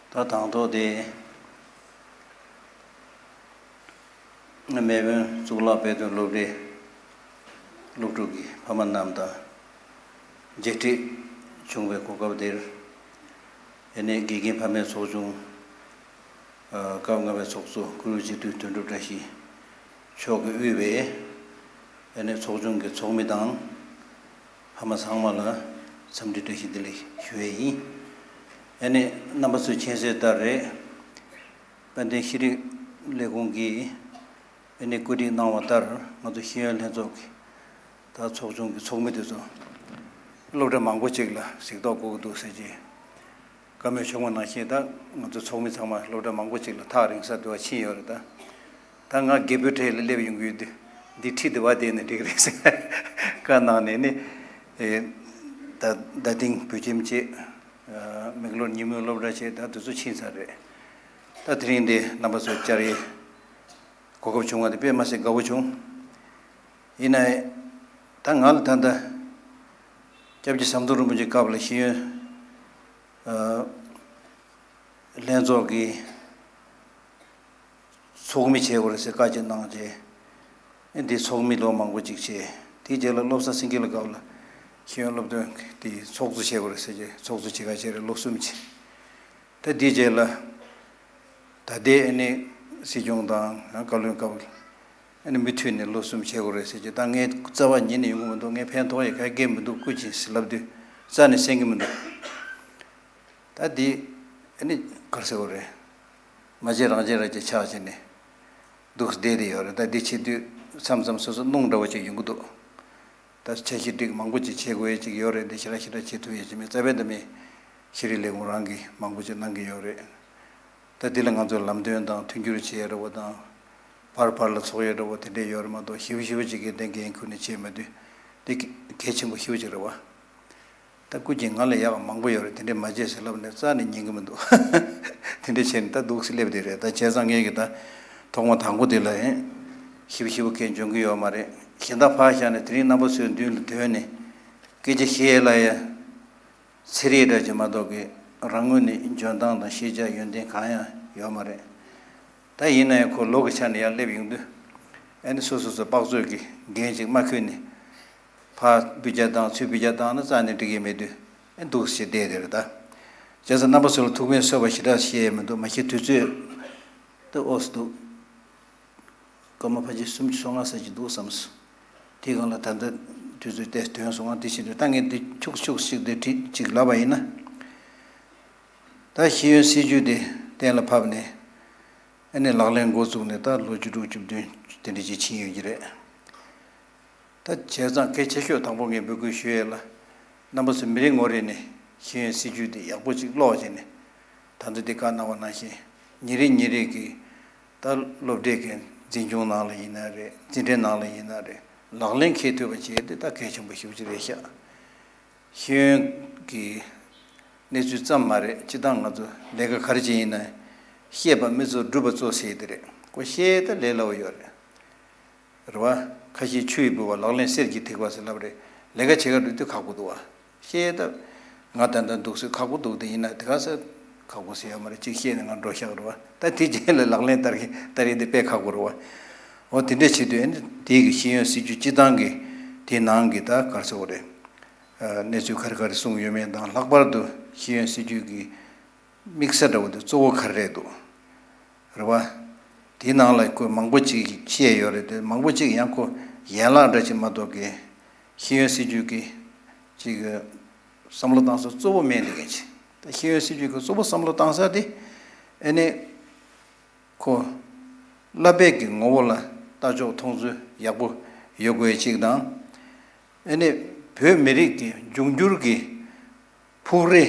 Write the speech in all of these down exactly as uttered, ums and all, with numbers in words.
ད་དང་ཐོག་དེ་མེས་དབོན་གཙུག་ལག་དཔེ་སྟོན་སློབ་གྲྭའི་སློབ་ཕྲུག་གི་ཕ་མ་རྣམས་དང་མཇལ་འཕྲད་བྱུང་བའི་གོ་སྐབས་དེར། ཨ་ནི་དགེ་རྒན་ཕ་མའི་ཚོགས་ཆུང་། ཨ། སྐབས་ལྔ་པའི་ཚོགས་གཙོ་ཀུན་ལེགས་སྤྱི་འཐུས་དོན་གྲུབ་བཀྲ་ཤིས་མཆོག་གིས་དབུས་པའི་ཨ་ནི་ཚོགས་ཆུང་གི་ཚོགས་མི་དང་། ཕ་མ་ཚང་མ་ལ་འཚམས་འདྲི་བཀྲ་ཤིས་བདེ་ལེགས་ཞུ་ཡས་ཡིན། ཨ་ནི་རྣམ་པ་ཚོས་མཁྱེན་གསལ་ལྟར་རེད། དཔལ་ལྡན་ཤེས་རིག་ལས་ཁུངས་ཀྱིས་ཨ་ནི་བཀོད་སྒྲིག་གནང་བ་ལྟར། ང་ཚོ་ཤེས་ཡོན་ལྷན་ཚོགས་ཀྱི་ད་ཚོགས་ཆུང་གི་ཚོགས་མི་དེ་ཚོ་སློབ་གྲྭ་མང་པོ་ཅིག་ལ་གཟིགས་རྟོག་དགོས་ཀྱི་འདུག་ཟེར་གྱི། བཀའ་མོལ་བྱུང་བ་ནང་བཞིན། ད་ང་ཚོ་ཚོགས་མི་ཚང་མ་སློབ་གྲྭ་མང་པོ་ཅིག་ལ་ཐག་རིང་ས་དུ་བ་ཕྱིན་ཡོད་རེད། ད་ད་ང་རྒད་པོའི་གྲས་ལ་སླེབས་ཡོང་གི་ཡོད་དུས། འདི་ཁྲིད་དུ་བ་བསྡད་ན་འགྲིག་རེད་ཟེར་བཀའ་གནང་ནས་ནི། ཨེ། ད་རྡ་སྟེང་བོད་ཁྱིམ་བྱས། ཨ། མེག་ལོར་ཉིན་མོའི་སློབ་གྲྭ་བྱས། ད་དེ་ཚོ་ཕྱིན་ཚར་རེད། ད་དེ་རིང་འདི་རྣམ་པ་ཚོ་བཅར་ཡས་གོ་སྐབས་བྱུང་བ་དེ་དཔེ་མ་སྲིད་དགའ་བོ་བྱུང་། ཡིན་ནའི་ད་ང་ལ་ད་ལྟ་སྐྱབས་རྗེ་ཟམ་གདོང་རིན་པོ་ཆེའི་སྐབས་ལ་ཤེས་ཡོན་ཨ་ལྷན་ཚོགས་ཀྱི་ཚོགས་མི་བྱེད་དགོས་རེད་ཟེར་བཀའ་ཅིག་གནང་རྗེས། ཨེ། འདི་ཚོགས་མི་ལོ་མང་པོ་ཅིག་བྱས། དེའི་རྗེས་ལ་བློ་བཟང་སེང་གེ་ལགས་སྐབས་ལ་ཤེས་ཡོན་སློབ་སྟོན་དེ་ཚོགས་གཙོ་བྱེད་དགོས་རེད་ཟེར་རྗེས། ཚོགས་གཙོ་བྱེད་ག་བྱས་རེད། ལོ་གསུམ་བྱས། ད་དེའི་རྗེས་ལ་ད་ལྟའི་ཨ་ནི་སྲིད་སྐྱོང་དང་ཡང་བཀའ་བློན་སྐབས་ལ་ཨ་ནི་མུ་མཐུད་ནས་ལོ་གསུམ་བྱེད་དགོས་རེད་ཟེར་རྗེས། ད་ངས་རྩ་བ་ཉན་ནས་ཡོང་གི་མི་འདུག་ངས་ཕན་ཐོགས་ཡས་ག་གེ་མི་འདུག་སྐུ་མཁྱེན་ཟེར་ལབ་དུས་རྩ་ནས་གསན་གི་མི་འདུག་ད་འདི་ཨ་ནི་ག་རེ་ཟེར་དགོས་རེད། མ་བྱས་རང་བྱས་རང་བྱས་ཆགས་བྱས་ནས་འདུག་བསྡད་དེ་ཡོད་རེད། ད་འདི་བྱེད་དུས་མཚམས་མཚམས་སོ་སོ་སྣང་འདྲ་བོ་ཅིག་ཡོང་གི་འདུག་ད་འཆར་གཞི་སྒྲིག་མང་པོ་ཅིག་བྱེད་དགོས་ཡས་ཅིག་ཡོད་རེད། འདི་ཞེ་དྲག་ཞེ་དྲག་བྱེད་ཐུབ་ཡས་ཅིག་མེད། རྩ་བའི་འདི་མི་ཤེས་རིག་ལས་ཁུངས་རང་གིས་མང་པོ་ཅིག་གནང་གི་ཡོད་རེད། ད་འདི་ལ་ང་ཚོས་ལམ་སྟོན་དང་མཐུན་འགྱུར་བྱེད་ཡས་འདྲ་བོ་དང་། བར་བར་ལ་ཚོགས་ཡས་འདྲ་བོ་དེ་འདྲས་ཡོད་རེད་མ་གཏོགས། ཞེ་པོ་ཞེ་པོ་ཅིག་གིས་འདི་འགན་ཁུར་ནས་བྱས་མ་དུས། འདི་གལ་ཆེན་པོ་ཞེ་པོ་ཅིག་རེད་བ། ད་སྐུ་མཁྱེན་ང་ལས་ཡག་མང་པོ་ཡོད་རེད། དེ་འདྲས་མ་བྱེད་ཟེར་ལབ་ནས་རྩ་ནས་ཉན་གི་མི་འདུག་དེ་འདྲས་བྱས་ནས་ད་འདུག་སེ་སླེབས་བསྡད་རེད། ད་བྱས་ཙང་ངས་ཀྱི་ད་ཐོག་མ་དང་པོ་དེ་ལ་ཨེ། ཞེ་པོ་ཞེ་པོ་གལ་འཇོན་གི་ཡོད་མ་རེད། གཞན་དག་ཕར་བཞག་ནས་དེ་རིང་རྣམ་པ་ཚོའི་མདུན་ལ་ཐོན་ནས་སྐད་ཆ་བཤད་ཡས་ལ་ཡ། ཚེ་རིང་འདྲ་ཅིག་མ་གཏོགས་ཀྱི་རང་ངོས་ནས་འཇོན་ཐང་དང་ཤེས་བྱ་ཡོན་ཏན་གང་ཡང་ཡོད་མ་རེད། ད་ཡིན་ན་ཡང་ཁོ་ལོ་གི་ཆ་ནས་ཡར་སླེབས་ཡོང་དུས། ཨ་ནི་སོ་སོ་སོ་དཔག་ཚོད་ཀྱི་འགན་ཅིག་མ་འཁུར་ནས། ཕར་འབུད་རྒྱག་དང་ཚུར་འབུད་རྒྱག་བཏང་ན་རྩ་ནས་འགྲིག་གི་མེད་དུས། ཨ། འདུག་སེ་བསྡད་དེ་རེད་ད། བྱས་ཙང་རྣམ་པ་ཚོ་ལ་ཐུགས་ཕན་གསོས་པ་ཞེ་དྲག་བཤད་ཡས་མི་འདུག་མ་གཞི་དུས་ཚོད་ད་ཨོ་སི་འདུག་སྐར་མ་ཕལ་ཆེར་སུམ་ཅུ་སོ་ལྔ་ཙམ་ཅིག་འདུག་བསམས། དེའི་སྒང་ལ་ད་ལྟ་དུས་ཚོད་ཏོག་ཙམ་ཐོན་སོང་ང་། དེ་བཞིན་དུ་ད་ངས་འདི་ཁྱུག་ཁྱུག་ཅིག་འདི་བྲིས་ཅིག་ལབ་པ་ཡིན་ན། ད་ཤེས་ཡོན་སྲིད་བྱུས་དེ་གཏན་ལ་ཕབ་ནས། ཨ་ནི་ལག་ལེན་འགོ་བཙུགས་ནས་ད་ལོ་བཅུ་དྲུག་བཅུ་བདུན་དེ་འདྲ་ཅིག་ཕྱིན་ཡོད་ཀྱི་རེད། ད་བྱས་ཙང་གལ་ཆེ་ཤོས་དང་པོ་ངས་འབོད་སྐུལ་ཞུ་ཡས་ལ། རྣམ་པ་ཚོ་མི་རེ་ངོ་རེ་ནས་ཤེས་ཡོན་སྲིད་བྱུས་དེ་ཡག་པོ་ཅིག་ཀློག་བྱས་ནས། ད་ལྟ་འདི་བཀའ་གནང་བ་ནང་བཞིན་ཉིན་རེ་ཉིན་རེ་གི་ད་སློབ་གྲྭའི་གི་འཛིན་སྐྱོང་ནང་ལ་ཡིན་ན་རེད། འཛིན་གྲྭའི་ནང་ལ་ཡིན་ན་རེད། ལག་ལེན་འཁེལ་ཐུབ་པ་བྱས་དེ་ད་གལ་ཆེན་པོ་ཞེ་པོ་ཅིག་རེད་ཤག་ཤེས་ཡོན་གྱི་གནས་ཚུལ་ཙམ་མ་རེད། སྤྱིར་བཏང་ང་ཚོ་ལས་ཀ་ག་རེ་བྱེད་ཡིན་ན། ཤེས་པ་མི་གཙོ་སྒྲུབ་པ་གཙོ་ཟེར་དེ་རེད། ཁོ་ཤེས་ད་ལས་སླ་བོ་ཡོད་རེད། རེད་བ། ཁ་ཤས་ཆུ་ཡིས་ཕུལ་བ་ལག་ལེན་གསེར་གྱིས་ཐེག་པ་ཟེར་ལབ་རེད། ལས་ཀ་བྱེད་ག་འགྲོ་དུས་ཁག་པོ་འདུག་བ། ཤེས་ད། ང་ད་ལྟ་འདུག་སེ་ཁག་པོ་འདུག་དེ་ཡིན་ན་དེ་ག་ས་ཁག་པོ་ཟེར་ཡོད་མ་རེད། གཅིག་ཤེས་ནས་ང་འགྲོ་ཤག་རེད་བ། ད་དེ་རྗེས་ལ་ལག་ལེན་བསྟར་གི་བསྟར་ཡས་དེ་དཔེ་ཁག་པོ་རེད་བ། འོ་དེ་འདྲ་བྱེད་དུས་ཨ་ནི་དེའི་གི་ཤེས་ཡོན་སྲིད་བྱུས་སྤྱི་བཏང་གི་དེའི་ནང་གི་ད་ག་རེ་ཟེར་དགོས་རེད། ཨ། གནས་ཚུལ་ག་རེ་ག་རེ་གསུངས་ཡོད་མེད་དང་། ལྷག་པར་དུ་ཤེས་ཡོན་སྲིད་བྱུས་ཀྱི་དམིགས་ས་འདྲ་བོ་དེ་གཙོ་བོ་ག་རེ་རེད་འདུག་རེད་བ། དེའི་ནང་ལ་ཁོས་མང་པོ་ཅིག་བཤད་ཡོད་རེད་དེ། མང་པོ་ཅིག་ཡང་ཁོ་ཡན་ལག་འདྲ་ཅིག་མ་གཏོགས་ཀྱི་ཤེས་ཡོན་སྲིད་བྱུས་ཀྱི་ཅིག་བསམ་བློ་བཏང་ས་གཙོ་བོ་མེད་འདི་ག་ཅིག་ད་ཤེས་ཡོན་སྲིད་བྱུས་ཀྱི་གཙོ་བོ་བསམ་བློ་བཏང་ས་དེ་ཨ་ནི། ཁོ་བསླབ་པའི་གི་ངོ་བོ་ལ་ལྟ་ཕྱོགས་མཐོང་ཚུལ་ཡག་པོ་ཡོད་དགོས་ཅིག་དང་། ཨ་ནི་བོད་མི་རིགས་ཀྱི་འབྱུང་འགྱུར་གྱི་ཕུགས་རེ་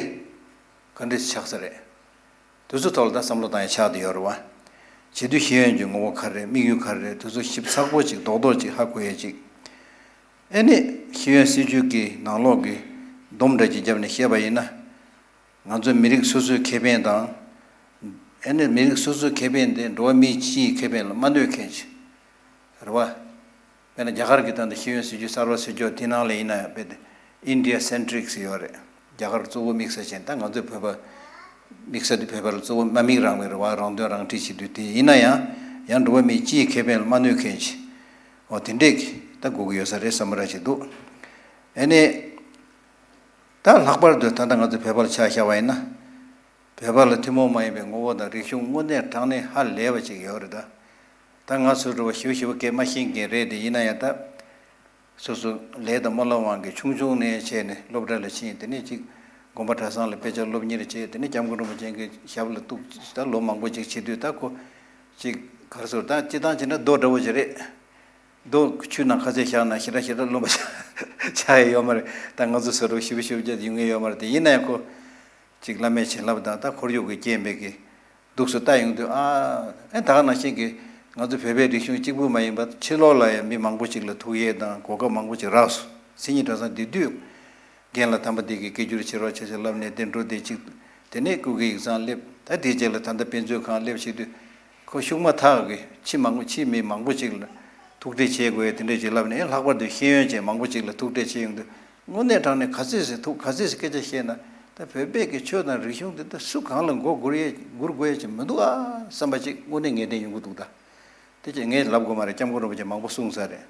ག་འདྲས་ཆགས་ས་རེད། དེ་ཚོ་ཐོག་ལ་ད་བསམ་བློ་བཏང་ཡ་ཆགས་བསྡད་ཡོད་རེད་བ། བྱེད་དུས་ཤེས་ཡོན་གྱི་ངོ་བོ་ག་རེ་རེད། དམིགས་ཡུལ་ག་རེ་རེད། དེ་ཚོ་ཞིབ་ཚགས་པོ་ཅིག་རྡོག་རྡོག་ཅིག་ཧ་གོ་ཡ་ཅིག་ཨ་ནི་ཤེས་ཡོན་སྲིད་བྱུས་ཀྱི་ནང་ལོགས་ཀྱི་སྡོམ་འདྲ་ཅིག་བརྒྱབ་ནས་བཤད་པ་ཡིན་ན། ང་ཚོ་མི་རིགས་སོ་སོའི་ཁེ་ཕན་དང་། ཨ་ནི་མི་རིགས་སོ་སོའི་ཁེ་ཕན་དེ་འགྲོ་བ་མི་སྤྱིའི་ཁེ་ཕན་ལ་མ་གནོད་མཁན་ཅིག་རེད་བ། དཔེར་ན་རྒྱ་གར་གྱི་ད་ལྟ་ཤེས་ཡོན་སྲིད་བྱུས་གསར་པ་ཟེར་རྒྱུ་དེ་ནང་ལ་ཡིན་ན་ཡང་རྦད་དེ་ཨིན་ཌི་ཡ་སེན་ཊི་རིག་ཟེར་ཡོད་རེད། རྒྱ་གར་གཙོ་བོ་དམིགས་བསལ་བྱས་ནས་ད་ང་ཚོའི་བོད་པ་ དམིགས་བསལ་དུ་བོད་པ་ལ་གཙོ་བོ་དམག་མི་རང་མི་རེད་བ། རང་དོན་རང་འཁྲི་བྱེད་དུས་དེ་ཡིན་ན་ཡང་ཡང་འགྲོ་བ་མིའི་སྤྱིའི་ཁེ་ཕན་ལ་མ་གནོད་མཁན་ཅིག་འོ་དེ་འདྲས་ཀྱི་ད་དགོས་ཀྱི་ཡོད་ས་རེད་བསམ་པ་ར་ཅིག་འདུག་ཨ་ནི། ད་ལྷག་པར་དུ་ད་ལྟ་ང་ཚོ་བོད་པ་ལ་ཆ་བཞག་པ་ཡིན་ན། བོད་པ་ལ་ཐུན་མོང་མ་ཡིན་པའི་ངོ་བོ་དང་རིག་གཞུང་དངོས་གནས་དྲང་གནས་ཧ་ལས་པ་ཅིག་ཡོད་རེད་ད། ད་ང་ཚོ་འགྲོ་བ་ཞིབ་ཞིབ་སྐད་མ་ཤེས་མཁན་རེད་དེ་ཡིན་ན་ཡང་ད། སོ་སོ་ལས་དང་སྨོན་ལམ་དབང་གིས་ཆུང་ཆུང་ནས་བྱས་ནས་སློབ་གྲྭ་ལ་ཕྱིན། དེ་ནས་ཅིག་དགོན་པ་གྲྭ་ཚང་ལ་དཔེ་ཆ་སློབ་གཉེར་བྱས། དེ་ནས་སྐྱབས་མགོན་རིན་པོ་ཆེ་གི་ཞབས་ལ་གཏུགས། ད་ལོ་མང་པོ་ཅིག་བྱེད་དུས་ད་ཁོ་ཅིག་ག་རེ་ཟེར། ད་སྤྱིར་བཏང་བྱས་ན་རྡོ་འདྲ་བོ་ཅིག་རེད། རྡོ་ཆུ་ནང་ཁ་ཚད་བཞག་ན་ཞེ་དྲག་ཞེ་དྲག་རློན་པ་ཆགས་ཡ་ཡོད་མ་རེད། ད་ང་ཚོ་བཟོ་འདྲ་ཞིབ་ཞིབ་བྱས་ཡོང་ངེས་ཡོད་མ་རེད་དེ། ཡིན་ན་ཡང་ཁོ་ཅིག་བླ་མའི་བྱིན་རླབས་དང་ད་ཁོར་ཡུག་གི་རྐྱེན་པས་ཀྱི་འདུག་སེ་ལྟ་ཡོང་དུས། ཨ་ཨེ་ད་ག་ནང་བཞིན་གྱི་ང་ཚོ་བོད་པའི་རིག་གཞུང་གཅིག་པུ་མ་ཡིན་པར་ཕྱི་ལོགས་ལ་ཡང་མི་མང་པོ་ཅིག་ལ་ཐུག་ཡས་དང་གོ་སྐབས་མང་པོ་ཅིག་རག་སོང་། མཚན་ཉིད་གྲྭ་ཚང་དེ་དུས་རྒན་ལགས་དམ་པ་དེ་གིས་སྐད་སྒྱུར་བྱེད་རོགས་བྱེད་ཟེར་ལབ་ནས་དེ་འགྲོ་དེ་ཅིག་དེ་ནས་སྐུ་སྒེར་ཡིག་ཚང་སླེབས། ད་དེའི་རྗེས་ལ་ད་ལྟ་དཔེ་མཛོད་ཁང་སླེབས་བྱེད་དུས་ཁོ་ཤུགས་མ་ཐག་གིས་ཕྱི་མང་པོ་ཕྱིའི་མི་མང་པོ་ཅིག་ལ་ཐུག་འཕྲད་བྱེད་དགོས་ཡས་དེ་འདྲས་ཅིག་ལབ་ནས། ལྷག་པར་དུ་ཤེས་ཡོན་ཅན་མང་པོ་ཅིག་ལ་ཐུག་འཕྲད་བྱེད་ཡོང་དུས། དངོས་གནས་དྲང་གནས་ག་ཚོད་ཟེར་ཐུག་ག་ཚོད་ཟེར་སྐད་ཆ་བཤད་ན། ད་བོད་པའི་གི་ཆོས་དང་རིག་གཞུང་འདི་ད་སུ་གང་ལ་མགོ་སྒུར་ཡས་སྒུར་དགོས་ཡས་ཅིག་མི་འདུག་ཨ་བསམ་པ་ཅིག་དངོས་གནས་ངེས་གཏན་ཡོང་གི་འདུག་ད་དེ་ཅིག་ངས་ལབ་དགོས་མ་རེད། སྐྱབས་མགོན་རིན་པོ་ཆེ་མང་པོ་གསུངས་ས་རེད།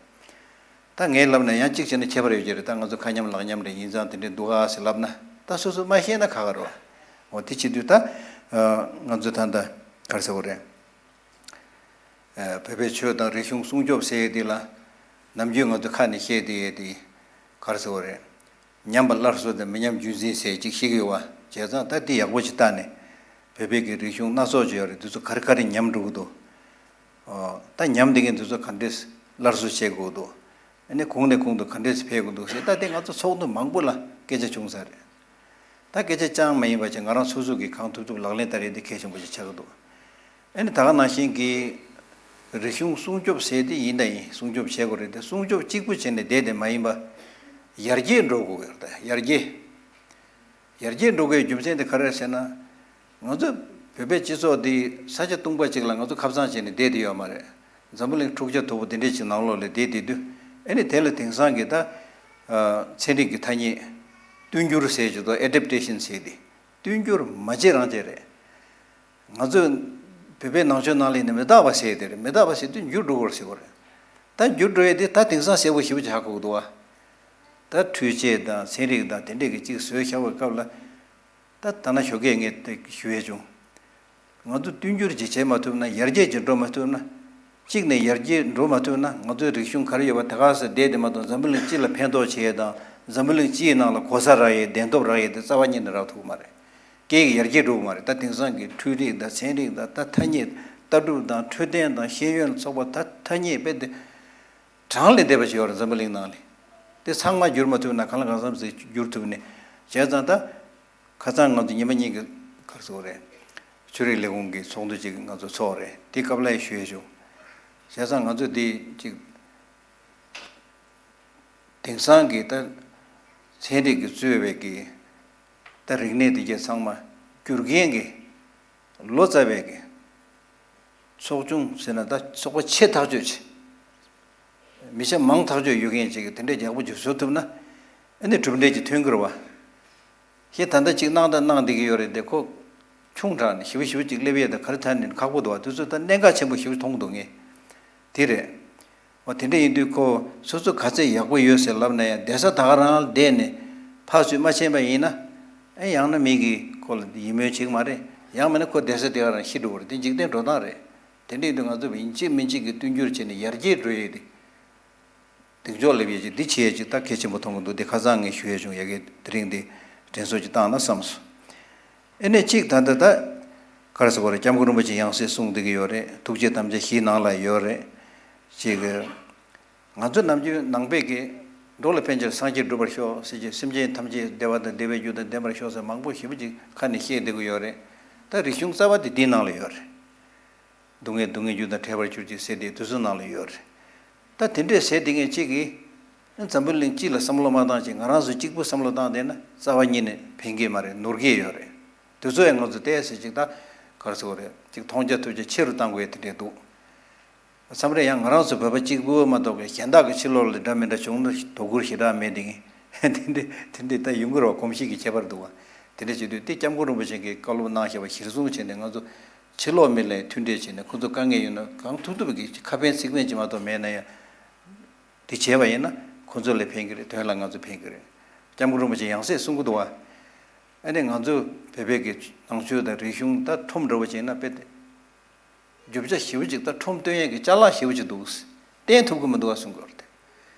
ད་ངས་ལབ་ན་ཡང་གཅིག་བྱས་ན་ཁྱད་པར་ཡོད་ཀྱི་རེད། ད་ང་ཚོ་ཁ་མཉམ་ལག་མཉམ་རེད། ཡིན་ཙང་དེ་འདྲས་འདུག་ཨ་ཟེར་ལབ་ན་ད་སོ་སོ་མ་ཤེས་ན་ཁག་ཁག་རེད་བ། འོ་དེ་བྱེད་དུས་ད་ང་ཚོ་ད་ལྟ་ག་རེ་ཟེར་དགོས་རེད། བོད་པའི་ཆོས་དང་རིག་གཞུང་སྲུང་སྐྱོབ་ཟེར་ཡས་དེ་ལ་ནམ་རྒྱུན་ང་ཚོ་ཁ་ནས་བཤད་བསྡད་ཡས་དེ་ག་རེ་ཟེར་དགོས་རེད། ཉམས་པ་སླར་གསོ་དང་མི་ཉམས་རྒྱུན་འཛིན་ཟེར་ཅིག་ཤེས་ཀྱི་ཡོད་བ། བྱས་ཙང་ད་འདི་ཡག་པོ་ཅིག་བལྟས་ནས་བོད་པའི་གི་རིག་གཞུང་སྣ་ཚོགས་ཅིག་ཡོད་རེད། འདི་ཚོ་ག་རེ་ག་རེ་ཉམས་འགྲོ་གི་འདུག་ཨོ། ད་ཉམས་བསྡད་མཁན་འདི་ཚོ་ག་འདྲས་སླར་གསོ་བྱེད་དགོས་འདུག་ཨ་ནི་གོང་ནས་གོང་དུ་ག་འདྲས་འཕེལ་དགོས་འདུག་ཟེར། ད་དེ་ང་ཚོ་ཚོགས་འདུ་མང་པོ་ལ་སྐད་ཆ་བྱུང་ས་རེད། ད་སྐད་ཆ་ཅང་མ་ཡིན་པ་ཅིག་ང་རང་སོ་སོ་གིས་གང་ཐུབ་ཐུབ་ལག་ལེན་བསྟར་ཡས་དེ་གལ་ཆེན་པོ་ཞིག་ཆགས་ཀྱི་འདུག་ཨ་ནི་ད་ག་ནང་བཞིན་གྱི་རིག་གཞུང་སྲུང་སྐྱོབ་ཟེར་དེ་ཡིན་ད་ཡིན། སྲུང་སྐྱོབ་བྱེད་དགོས་རེད་དེ། སྲུང་སྐྱོབ་གཅིག་པུ་བྱས་ནས་བསྡད་དེ་མ་ཡིན་པ། ཡར་རྒྱས་འགྲོ་དགོས་ཀྱི་རེད། ད་ཡར་རྒྱས། ཡར་རྒྱས་འགྲོ་དགོས་རྒྱུ་མཚན་དེ་ག་རེ་རེད་ཟེར་ན། ང་ཚོ་བོད་པའི་སྤྱི་ཚོགས་འདི་ས་ཆ་སྟོང་པ་ཅིག་ལ་ང་ཚོ་ཁ་སང་བྱས་ནས་བསྡད་དེ་ཡོད་མ་རེད། འཛམ་བུ་གླིང་འཁྲུག་ཆ་དོད་པོ་དེ་འདྲས་ཅིག་ནང་ལོགས་ལ་བསྡད་བསྡད་དུས། ཨ་ནི་དེ་ལ་དེང་སང་གི་ད་ཨ་ཚན་རིག་གི་ཐ་སྙད་བསྟུན་འགྱུར་ཟེར་གྱི་འདུག adaptation ཟེར་དེ། བསྟུན་འགྱུར་མ་བྱེད་རང་བྱེད་རེད། ང་ཚོས་བོད་པའི་ནང་ཆོས་ནང་ལ་ཡིན་ན་མི་རྟག་པ་ཟེར་དེ་རེད། མི་རྟག་པ་ཟེར་དུས་འགྱུར་འགྲོ་དགོས་ཟེར་བ་རེད། ད་འགྱུར་འགྲོ་ཡས་དེ་ད་དེང་སང་གསལ་པོ་ཞེ་པོ་ཅིག་ཧ་གོ་གི་འདུག་བ། ད་འཕྲུལ་ཆས་དང་ཚན་རིག་དང་དེ་འདྲས་ཀྱི་ཅིག་བཟོས་བཞག་པའི་སྐབས་ལ། ད་ད་ན་ཞོགས་ཀས་ངས་དེ་ཞུ་ཡས་བྱུང་། ང་ཚོ་བསྟུན་འགྱུར་ཅིག་བྱེད་མ་ཐུབ་ན། ཡར་རྒྱས་ཅིག་འགྲོ་མ་ཐུབ་ན། གཅིག་ནས་ཡར་རྒྱས་འགྲོ་མ་ཐུབ་ན་ང་ཚོའི་རིག་གཞུང་ག་རེ་ཡོད་པ་དེ་ག་ས་བསྡད་དེ་མ་གཏོགས། འཛམ་བུ་གླིང་སྤྱི་ལ་ཕན་ཐོགས་བྱེད་ཡས་དང་འཛམ་བུ་གླིང་སྤྱིའི་ནང་ལ་གོ་ས་རག་ཡས་གདན་ཐོབ་རག་ཡས་དེ་རྩ་བ་ཉིད་ནས་རག་ཐུབ་ཀྱི་མ་རེད། སྐད་ཡིག་ཡར་རྒྱས་འགྲོ་གི་མ་རེད། ད་དེང་སང་གི་འཕྲུལ་རིག་དང་ཚན་རིག་དང་ད་ཐ་སྙད་ལྟ་གྲུབ་དང་འཕྲོད་བསྟེན་དང་ཤེས་ཡོན་ལ་སོགས་པ་ད་ཐ་སྙད་དཔེ་དེ་གྲངས་ལས་འདས་པ་ཞིག་ཡོད་རེད། འཛམ་བུ་གླིང་ནང་ལ་དེ་ཚང་མ་བསྒྱུར་མ་ཐུབ་ན་གང་ལ་གང་འཚམ་ཞིག་བསྒྱུར་ཐུབ་ནས། བྱས་ཙང་ད་ཁ་སང་ང་ཚོ་ཉི་མ་གཉིས་ཀྱི་ག་རེ་ཟེར་དགོས་རེད། ཆོས་རིག་ལས་ཁུངས་ཀྱི་ཚོགས་འདུ་ཅིག་ང་ཚོ་ཚོགས་རེད། དེ་སྐབས་ལ་ཡང་ཞུ་ཡས་བྱུང་། བྱས་ཙང་ང་ཚོ་འདི་ཅིག་དེང་སང་གི་ད་ཚན་རིག་གིས་གཙོས་པའི་གི་ད་རིག་གནས་དེ་གྱད་ཚང་མ་བསྒྱུར་མཁན་གྱི་ལོ་ཙཱ་བའི་གི་ཚོགས་ཆུང་ཟེར་ན་ད་ཚོགས་པ་ཆེ་ཐག་ཆོད་ཅིག་མི་ཆ་མང་ཐག་ཆོད་ཡོད་མཁན་ཅིག་གི་དེ་འདྲའི་ཡག་པོ་ཅིག་བཟོ་ཐུབ་ན། ཨ་ནི་གྲུབ་འབྲས་ཅིག་ཐོན་གྱི་རེད་བ། ཞེས་ད་ལྟ་ཅིག་གནང་དང་གནང་བསྡད་ཀྱི་ཡོད་རེད་དེ། ཁོ་ཆུང་དྲགས་ནས་ཞེ་པོ་ཞེ་པོ་ཅིག་སླེབས་ཡས་དང་ག་རེ་ཐད་ནས་ཁག་པོ་འདུག་བ། དེ་ཚོ་ད་གནད་འགག་ཆེན་པོ་ཞེ་པོ་མཐོང་གི་འདུག་ངས། དེ་རེད། འོ་དེ་འདྲ་ཡིན་དུས་ཁོ་སོ་སོ་ག་ཚད་ཡག་པོ་ཡོད་ཟེར་ལབ་ན་ཡང་བསྡད་ས་ད་ག་རང་ལ་བསྡད་ནས་ཕར་ཚུར་མ་ཕྱིན་པ་ཡིན་ན། ཨེ་ཡང་ན་མི་གིས་ཁོ་ལ་ཡིད་སྨོན་བྱེད་ཀྱི་མ་རེད། ཡང་མིན་ན་ཁོ་བསྡད་ས་དེ་ག་རང་ཤི་འགྲོ་གི་རེད། དེ་འཇིག་རྟེན་འགྲོ་སྟངས་རེད། དེ་འདྲ་ཡིན་དུས་ང་ཚོ་ཡིན་གཅིག་མིན་གཅིག་གིས་བསྟུན་འགྱུར་བྱས་ནས་ཡར་རྒྱས་འགྲོ་ཡས་དེ། གདེང་འཇོག་སླེབས་ཡས་ཅིག་འདི་བྱེད་ཡས་ཅིག་ད་གལ་ཆེན་པོ་མཐོང་གི་འདུག་དེ་ཁ་སང་ངས་ཞུ་ཡས་བྱུང་། ཡ་གི་དེ་རིང་འདི་དྲན་གསོ་ཅིག་བཏང་ན་བསམ་སོང་། ཨེ་ནས་གཅིག་ད་ལྟ་ད་ག་རེ་ཟེར་དགོས་རེད། སྐྱབས་མགོན་རིན་པོ་ཆེ་ཡང་སྲིད་གསུངས་བསྡད་ཀྱི་ཡོད་རེད། ཐུགས་རྗེ་དམ་བཅའ་བཞིའི་ནང་ལ་ཡོད་རེད། ཅིག་ང་ཚོ་ནམ་རྒྱུན་ནང་པའི་གི་འགྲོ་ལ་ཕན་ཕྱིར་སངས་རྒྱས་འགྲུབ་པར་ཤོག་ཟེར་གྱི། སེམས་ཅན་ཐམས་ཅད་བདེ་བ་དང་བདེ་བའི་རྒྱུ་དང་ལྡན་པར་ཤོག་ཟེར་མང་པོ་ཞེ་པོ་ཅིག་ཁ་ནས་བཤད་བསྡད་ཀྱི་ཡོད་རེད། ད་རིག་གཞུང་རྩ་བ་དེ་འདིའི་ནང་ལ་ཡོད་རེད། སྡུག་བསྔལ་སྡུག་བསྔལ་རྒྱུ་དང་བྲལ་བར་གྱུར་ཅིག་ཟེར་དེ་དུས་ཚོད་ནང་ལ་ཡོད་རེད། ད་དེ་འདྲས་ཟེར་དེ་ངས་གཅིག་གིས་འཛམ་བུ་གླིང་སྤྱི་ལ་བསམ་བློ་མ་བཏང་ཅིག་ང་རང་ཚོ་གཅིག་པུ་བསམ་བློ་བཏང་བསྡད་ན་རྩ་བ་ཉིད་ནས་ཕན་གྱི་མ་རེད། ནོར་གྱི་ཡོད་རེད། དུས་ཚོད་ཡང་ང་ཚོ་ཏོག་ཙམ་ཅིག་ད་ག་རེ་ཟེར་དགོས་རེད། ཅིག་མཐོང་རྒྱ་ཐོས་རྒྱ་ཆེ་རུ་བཏང་དགོས་ཡ་དེ་འདྲས་འདུག་བསམ་རེད། ཡང་ང་རང་ཚོ་བོད་པ་གཅིག་པུ་མ་གཏོགས་པའི་གཞན་དག་གི་ཕྱི་ལོགས་ལ་འདྲ་མི་འདྲ་བྱུང་ན་དོ་ཁུར་ཞེ་དྲག་མེད་དེ། དེ་འདྲས་དེ་འདྲས་ད་ཡོང་གི་རེད་བ། གོམས་གཤིས་ཀྱི་ཁྱད་པར་འདུག་བ། དེ་འདྲ་བྱེད་དུས་དེ་སྐྱབས་མགོན་རིན་པོ་ཆེ་གིས་བཀའ་སློབ་གནང་བཞག་པ་གཞིར་བཟུང་བྱས་ནས། ང་ཚོ་ཕྱི་ལོགས་མི་ལ་མཐུན་འབྲེལ་བྱས་ནས། ཁོ་ཚོ་དཀའ་ངལ་ཡོད་ན་གང་ཐུབ་ཐུབ་ཀྱིས་ཁ་ཕན་ཚིག་ཕན་ཅིག་མ་གཏོགས་མེད་ན་ཡང་། དེ་བྱས་པ་ཡིན་ན་ཁོ་ཚོ་ལ་ཕན་གྱི་རེད། དོན་ལ་ང་ཚོ་ཕན་གྱི་རེད། སྐྱབས་མགོན་རིན་པོ་ཆེ་ཡང་སེ་གསུང་གི་འདུག་བ། ཨ་ནི་ང་ཚོ་བོད་པའི་གི་ནང་ཆོས་དང་རིག་གཞུང་ད་ཁྲོམ་འདྲ་བོ་བྱས་ན་དཔེ་དེ། རྒྱུ་ཆ་ཞེ་པོ་ཅིག་ད་ཁྲོམ་སྟོན་ཡས་ཀྱི་ཅ་ལག་ཞེ་པོ་ཅིག་འདུག། བསྟན་ཐུབ་ཀྱི་མི་འདུག་བ་གསུང་གི་ཡོད་རེད།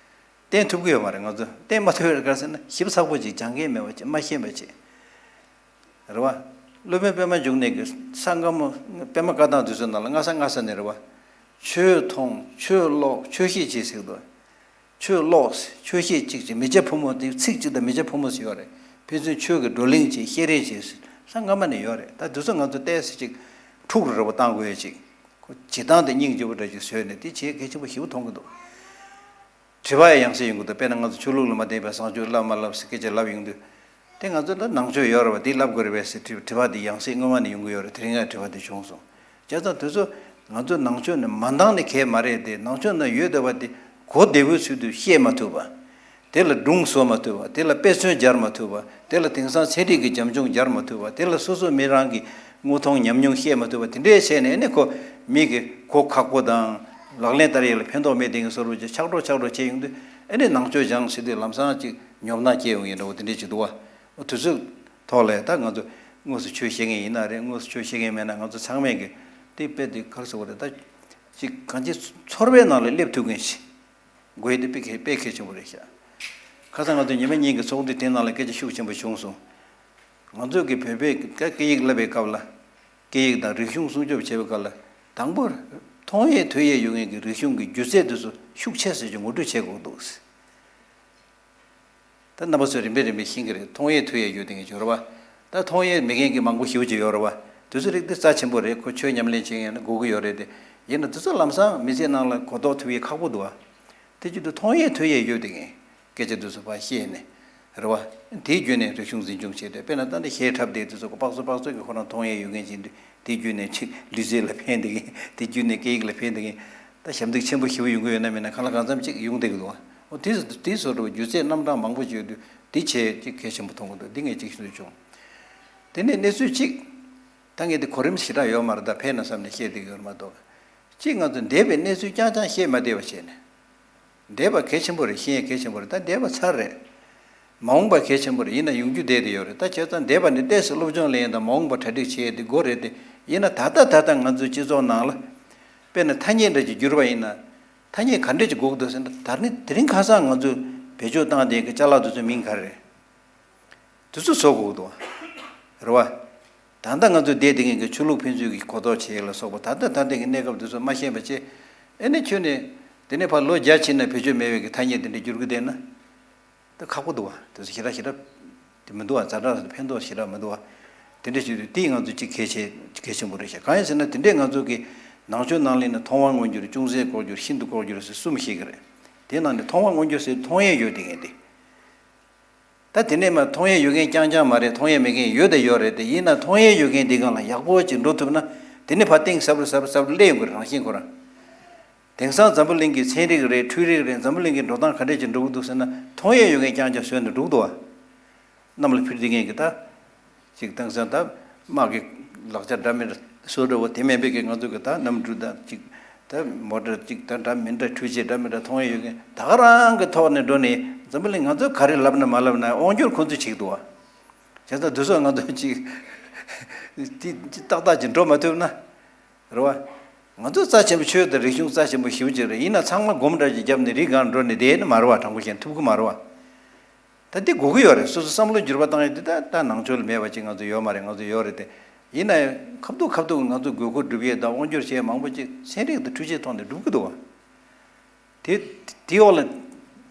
བསྟན་ཐུབ་ཀྱི་ཡོད་མ་རེད། ང་ཚོ་བསྟན་མ་ཐུབ་པའི་སྐབས་ཟེར་ན་ཞིབ་ཚགས་པོ་ཅིག་སྦྱང་མཁན་མེད་པ་ཅིག། མ་ཤེས་པ་ཅིག། རེད་བ། སློབ་དཔོན་པད་མ་འབྱུང་གནས་ཀྱི་ས་སྔ་མོ་པད་མ་བཀའ་ཐང་དེ་ཚོའི་ནང་ལ་སྔ་ས་སྔ་ས་ནས་རེད་བ། ཆོས་མཐོང་། ཆོས་ཀློག། ཆོས་བཤད་བྱེད་ཟེར་གི་འདུག། ཆོས་ཀློག། ཆོས་བཤད་ཅིག་ཅིག། མི་སྐྱ་ཕོ་མོ་དེ་ཚིག་གཅིག་དང་མི་སྐྱ་ཕོ་མོ་ཟེར་ཡོད་རེད། ཕན་ཚུན་ཆོས་ཀྱི་བགྲོ་གླེང་བྱེད། བཤད་རེས་བྱེད། ས་སྔ་མ་ནས་ཡོད་རེད། ད་དེ་ཚོ་ང་ཚོ་ཏོག་ཙམ་ཅིག་འཁྲུག་རུ་རེ་བ་བཏང་དགོས་ཡ་ཅིག། ཁོ་བྱེད་སྟངས་དེ་སྙིང་རྗེ་པོ་འདྲ་ཅིག་བཟོས་ནས་དེ་བྱེད་གལ་ཆེན་པོ་ཞེ་པོ་མཐོང་གི་འདུག། དྲི་བ་ཡང་སེ་ཡོང་གི་འདུག། དཔེར་ན་ང་ཚོ་ཆོས་ལུགས་ལ་མ་བརྟེན་པའི་བཟང་སྤྱོད་བསླབ་མ་བསླབ་ཟེར་སྐད་ཆ་ལབ་ཡོང་དུས། དེ་ང་ཚོ་ལ་ནང་ཆོས་ཡོད་རེད་བ། དེ་བསླབ་དགོས་རེད་པས་ཟེར་དྲི་དྲི་བ་དེ་ཡང་སེ་སྔོན་མ་ནས་ཡོང་གི་ཡོད་རེད། དེ་རིང་ང་དྲི་བ་དེ་བྱུང་སོང་། བྱས་ཙང་དེ་ཚོ་ང་ཚོ་ནང་ཆོས་ནས་མ་འདང་ནས་གལ་མ་རེད་དེ། ནང་ཆོས་ནང་ཡོད་བསྡད་པ་དེ་གོ་བདེ་པོའི་ཚུལ་དུ་བཤད་མ་ཐུབ་པ། དེ་ལ་སྒྲུང་བཟོ་མ་ཐུབ་པ། དེ་ལ་དཔེ་མཚོན་སྦྱར་མ་ཐུབ་པ། དེ་ལ་དེང་སང་ཚན་རིག་གི་རྒྱབ་ལྗོངས་སྦྱར་མ་ཐུབ་པ། དེ་ལ་སོ་སོ་མི་རང་གི་དངོས་མཐོང་ཉམས་མྱོང་བཤད་མ་ཐུབ་པ། དེ་འདྲའི་བྱས་ནས་ཨ་ནི་ཁོ་མི་གི་གོ་ཁག་པོ་དང་ལག་ལེན་བསྟར་ཡས་ལ་ཕན་ཐོགས་མེད་དེ་གི་བཟོ་འདྲ་ཅིག་ཆགས་འགྲོ་ཆགས་འགྲོ་བྱས་ཡོང་དུས། ཨ་ནི་ནང་ཆོས་སྦྱངས་ཟེར་དུས་ལམ་སང་ཅིག་ཉོབ་སྣང་སྐྱེ་ཡོང་ཡས་འདྲ་བོ་དེ་འདྲས་ཅིག་འདུག་བ། འོ་དེ་ཚོའི་ཐོག་ལ་ད་ང་ཚོ་དངོས་སུ་ཆོས་བཤད་མཁན་ཡིན་ན་རེད། དངོས་སུ་ཆོས་བཤད་མཁན་མེད་ན་ང་ཚོ་ཚང་མས་གི་དེ་དཔེ་དེ་ག་རེ་ཟེར་དགོས་རེད། ད་ཅིག་གང་ཅི་ཚོར་བའི་ནང་ལ་སླེབས་ཐུབ་མཁན་ཞིག་དགོས་ཡས་དེ་དཔེ་གལ་དཔེ་གལ་ཆེན་པོ་རེད་ཤག། ཁ་སང་ང་ཚོ་ཉི་མ་གཉིས་ཀྱི་ཚོགས་འདུ་དེ་ནང་ལ་སྐད་ཆ་ཤུགས་ཆེན་པོ་བྱུང་སོང་། ང་ཚོ་གི་བོད་པའི་སྐད་ཡིག་བསླབ་པའི་སྐབས་ལ། སྐད་ཡིག་དང་རིག་གཞུང་སྲུང་སྐྱོབ་བྱེད་པའི་སྐབས་ལ། དང་པོར་མཐོང་ཡས་ཐོས་ཡས་ཡོད་མཁན་གྱི་རིག་གཞུང་གི་སྒྱུ་རྩལ་དེ་ཚོ་ཤུགས་ཆེ་ཙམ་ཅིག་ངོ་སྤྲོད་བྱེད་དགོས་འདུག། ད་རྣམ་པ་ཚོས་རིམ་པས་རིམ་པས་ཤེས་ཀྱི་རེད། མཐོང་ཡས་ཐོས་ཡས་ཡོད་དེ་ངས་བརྗོད་རེད་བ། ད་མཐོང་ཡས་མེད་མཁན་གྱི་མང་པོ་ཞེ་པོ་ཅིག་ཡོད་རེད་བ། དེ་ཚོ་རིགས་དེ་རྩ་ཆེན་པོ་རེད། ཁོ་ཆོས་ཉམས་ལེན་བྱེད་མཁན་ན་དགོས་ཀྱི་ཡོད་རེད་དེ། ཡིན་ན་དེ་ཚོ་ལམ་སང་མི་ཚེ་ནང་ལ་གོ་རྟོགས་ཐུབ་ཡས་ཁག་པོ་འདུག་བ། དེ་བྱེད་དུས་མཐོང་ཡས་ཐོས་ཡས་ཡོད་དེ་མཁན་སྐད་ཆ་དེ་ཚོ་ཕར་བཤད་ནས་རེད་བ། དེའི་བརྒྱུད་ནས་རིག་གཞུང་འཛིན་སྐྱོང་བྱས་ཏེ། དཔེར་ན་ད་འདི་ཤེས་འཁྲབ་དེ་དེ་ཚོ་དཔག་ཚོད་དཔག་ཚོད་ཀྱི་ཁོ་རང་མཐོང་ཡས་ཡོད་མཁན་ཅིག་འདུག། དེའི་བརྒྱུད་ནས་ཅིག་ལུས་རྩལ་ལ་ཕན་བསྡད་མཁན། དེའི་བརྒྱུད་ནས་སྐད་ཡིག་ལ་ཕན་བསྡད་མཁན། ད་ཞབས་འདེགས་ཆེན་པོ་ཞེ་པོ་ཡོང་གི་ཡོད་ན་མེད་ན་གང་ལ་གང་འཚམ་ཅིག་ཡོང་བསྡད་ཀྱི་འདུག་བ། འོ་དེ་དེ་བཟོ་འདྲ་བ་སྒྱུ་རྩལ་རྣམ་གྲངས་མང་པོ་ཅིག་ཡོད་དུས་དེ་བྱས་ཅིག་གལ་ཆེན་པོ་མཐོང་གི་འདུག། འདི་ངས་ཅིག་ཞུ་བྱུང་། དེ་ནས་གནས་ཚུལ་གཅིག། ད་ངས་འདི་གོ་རིམ་ཞེ་དྲག་ཡོད་མ་རེད། ད་ཕན་ན་བསམ་ནས་བཤད་བསྡད་ཀྱི་ཡོད་མ་གཏོགས། གཅིག་ང་ཚོ་འདས་པའི་གནས་ཚུལ་རྐྱང་རྐྱང་བཤད་མ་བསྡད་པ་བྱས་ནས། འདས་པ་གལ་ཆེན་པོ་རེད། ཤེས་ཡས་གལ་ཆེན་པོ་རེད། ད་འདས་པ་ཚར་རེད། མ་འོངས་པ་གལ་ཆེན་པོ་རེད། ཡིན་ན་ཡོང་རྒྱུ་བསྡད་དེ་ཡོད་རེད། ད་བྱས་ཙང་འདས་པ་ནས་ཏོག་ཙམ་སློབ་སྦྱོང་ལེན་ཡས་དང་མ་འོངས་པ་གྲ་སྒྲིག་བྱེད་ཡས་དེ་དགོས་རེད་དེ། ཡིན་ན་ད་ལྟ་ད་ལྟ་ང་ཚོའི་སྤྱི་ཚོགས་ནང་ལ་དཔེར་ན་ཐ་སྙད་འདྲ་ཅིག་བསྒྱུར་བ་ཡིན་ན། ཐ་སྙད་ག་འདྲ་ཅིག་དགོས་ཀྱི་འདུག་ཟེར་ན། ད་ནི་དེ་རིང་ཁ་སང་ང་ཚོས་བེད་སྤྱོད་བཏང་བསྡད་ཀྱི་ཅ་ལག་དེ་ཚོའི་མིང་ག་རེ་རེད། དེ་ཚོ་བཟོ་དགོས་ཀྱི་འདུག། རེད་བ། ད་ལྟ་ང་ཚོ་བསྡད་བསྡད་མཁན་གྱི་ཆོས་ལུགས་ཕན་ཚུན་གྱི་གོ་རྟོགས་བྱེད་ཡས་ལ་སོགས་པ། ད་ལྟ་ད་ལྟ་གི་གནས་སྐབས་དེ་ཚོ་མ་ཤེས་པ་བྱས། ཨེ་ནས་ཁྱོན་ནས་དེ་ནས་ཕར་ལོ་བརྒྱ་ཕྱིན་ན་བེད་སྤྱོད་མེད་པའི་གི་ཐ་སྙད་དེ་འདྲ་བསྒྱུར་གི་བསྡད་ན། ད་ཁག་པོ་འདུག་བ། དེ་ཚོ་ཞེ་དྲག་ཞེ་དྲག་དེ་མི་འདུག་བ། ཛ་དྲག་ཕན་ཐོགས་ཞེ་དྲག་མི་འདུག་བ། དེ་འདྲ་བྱེད་དུས་དེ་ང་ཚོ་གཅིག་གལ་ཆེ་གལ་ཆེན་པོ་རེད་ཤག། གང་ཡིན་ཟེར་ན་དེ་འདྲས་ང་ཚོ་གི་ནང་ཆོས་ནང་ལ་ནི་མཐོང་བ་མངོན་གྱུར། ཅུང་ཟད་ལྐོག་གྱུར། ཤིན་ཏུ་ལྐོག་གྱུར་ཟེར་གསུམ་བཤད་ཀྱི་རེད། དེ་ནང་ནས་མཐོང་བ་མངོན་གྱུར་ཟེར་མཐོང་ཡས་ཡོད་དེ་ངས་འདི། ད་དེ་ནས་མ་མཐོང་ཡས་ཡོད་མཁན་རྐྱང་རྐྱང་མ་རེད། མཐོང་ཡས་མེད་མཁན་ཡོད་དང་ཡོད་རེད་དེ། ཡིན་ན་མཐོང་ཡས་ཡོད་མཁན་འདི་སྒང་ལ་ཡག་པོ་ཅིག་འགྲོ་ཐུབ་ན། དེ་ནས་ཕར་གཏིང་ཟབ་རུ་ཟབ་རུ་ཟབ་རུ་སླེབས་ཡོང་གི་རེད། རང་བཞིན་ཁོ་རང་། དེང་སང་འཛམ་བུ་གླིང་གི་ཚན་རིག་རེད། འཕྲུལ་རིག་རེད། འཛམ་བུ་གླིང་གི་འགྲོ་སྟངས་ག་འདྲས་ཅིག་འགྲོ་གི་འདུག་ཟེར་ན། མཐོང་ཡས་ཡོད་མཁན་རྐྱང་རྐྱང་བཟོས་ནས་འགྲོ་གི་འདུག་བ། གནམ་ལ་འཕུར་བསྡད་མཁན་གྱི་ད། ཅིག་དེང་སང་ད་དམག་གི་ལག་ཆ་འདྲ་མི་འདྲ་བཟོ་འདྲ་བོ་དེ་མིན་པའི་གི་ང་ཚོ་གི་ད་གནམ་གྲུ་དང་ཅིག་ད་མོ་ཊ་ཅིག་ད་འདྲ་མི་འདྲ་འཕྲུལ་ཆས་འདྲ་མི་འདྲ་མཐོང་ཡས་ཡོད་མཁན་ད་ག་རང་གི་ཐོག་ནས་འགྲོ་ནས། འཛམ་བུ་གླིང་ང་ཚོས་ག་རེ་ལབ་ན་མ་ལབ་ན་དབང་སྒྱུར་ཁོ་ཚོས་བྱེད་ཀྱི་འདུག་བ། བྱས་ཙང་དེ་ཚོ་ང་ཚོ་ཅིག་དེ་ཏག་ཏག་ཅིག་འགྲོ་མ་ཐུབ་ན། རེད་བ། ང་ཚོ་རྩ་ཆེན་པོ་ཆོས་དང་རིག་གཞུང་རྩ་ཆེན་པོ་ཞེ་པོ་ཅིག་རེད། ཡིན་ན་ཚང་མ་སྒོམ་འདྲ་ཅིག་བརྒྱབ་ནས་རི་སྒང་འགྲོ་ནས་བསྡད་ནི་མ་རེད་བ། དྲང་པོ་བཤད་ན་ཐུབ་ཀྱི་མ་རེད་བ། ད་འདི་དགོས་ཀྱི་ཡོད་རེད། སོ་སོ་བསམ་བློ་འགྱུར་བ་བཏང་ཡས་དེ་ད་ད་ནང་ཆོས་ལ་མེད་པ་ཅིག་ང་ཚོ་ཡོད་མ་རེད། ང་ཚོ་ཡོད་རེད་དེ། ཡིན་ན་ཡང་ཁ་ཐུག་ཁ་ཐུག་ང་ཚོ་དགོས་མཁོ་སྒྲུབ་ཡས་དང་དབང་སྒྱུར་བྱེད་ཡས་མང་པོ་ཅིག་ཚན་རིག་དང་འཕྲུལ་ཆས་ཐོག་ནས་སྒྲུབ་ཀྱི་འདུག་བ། དེ་དེའི་འོག་ལ་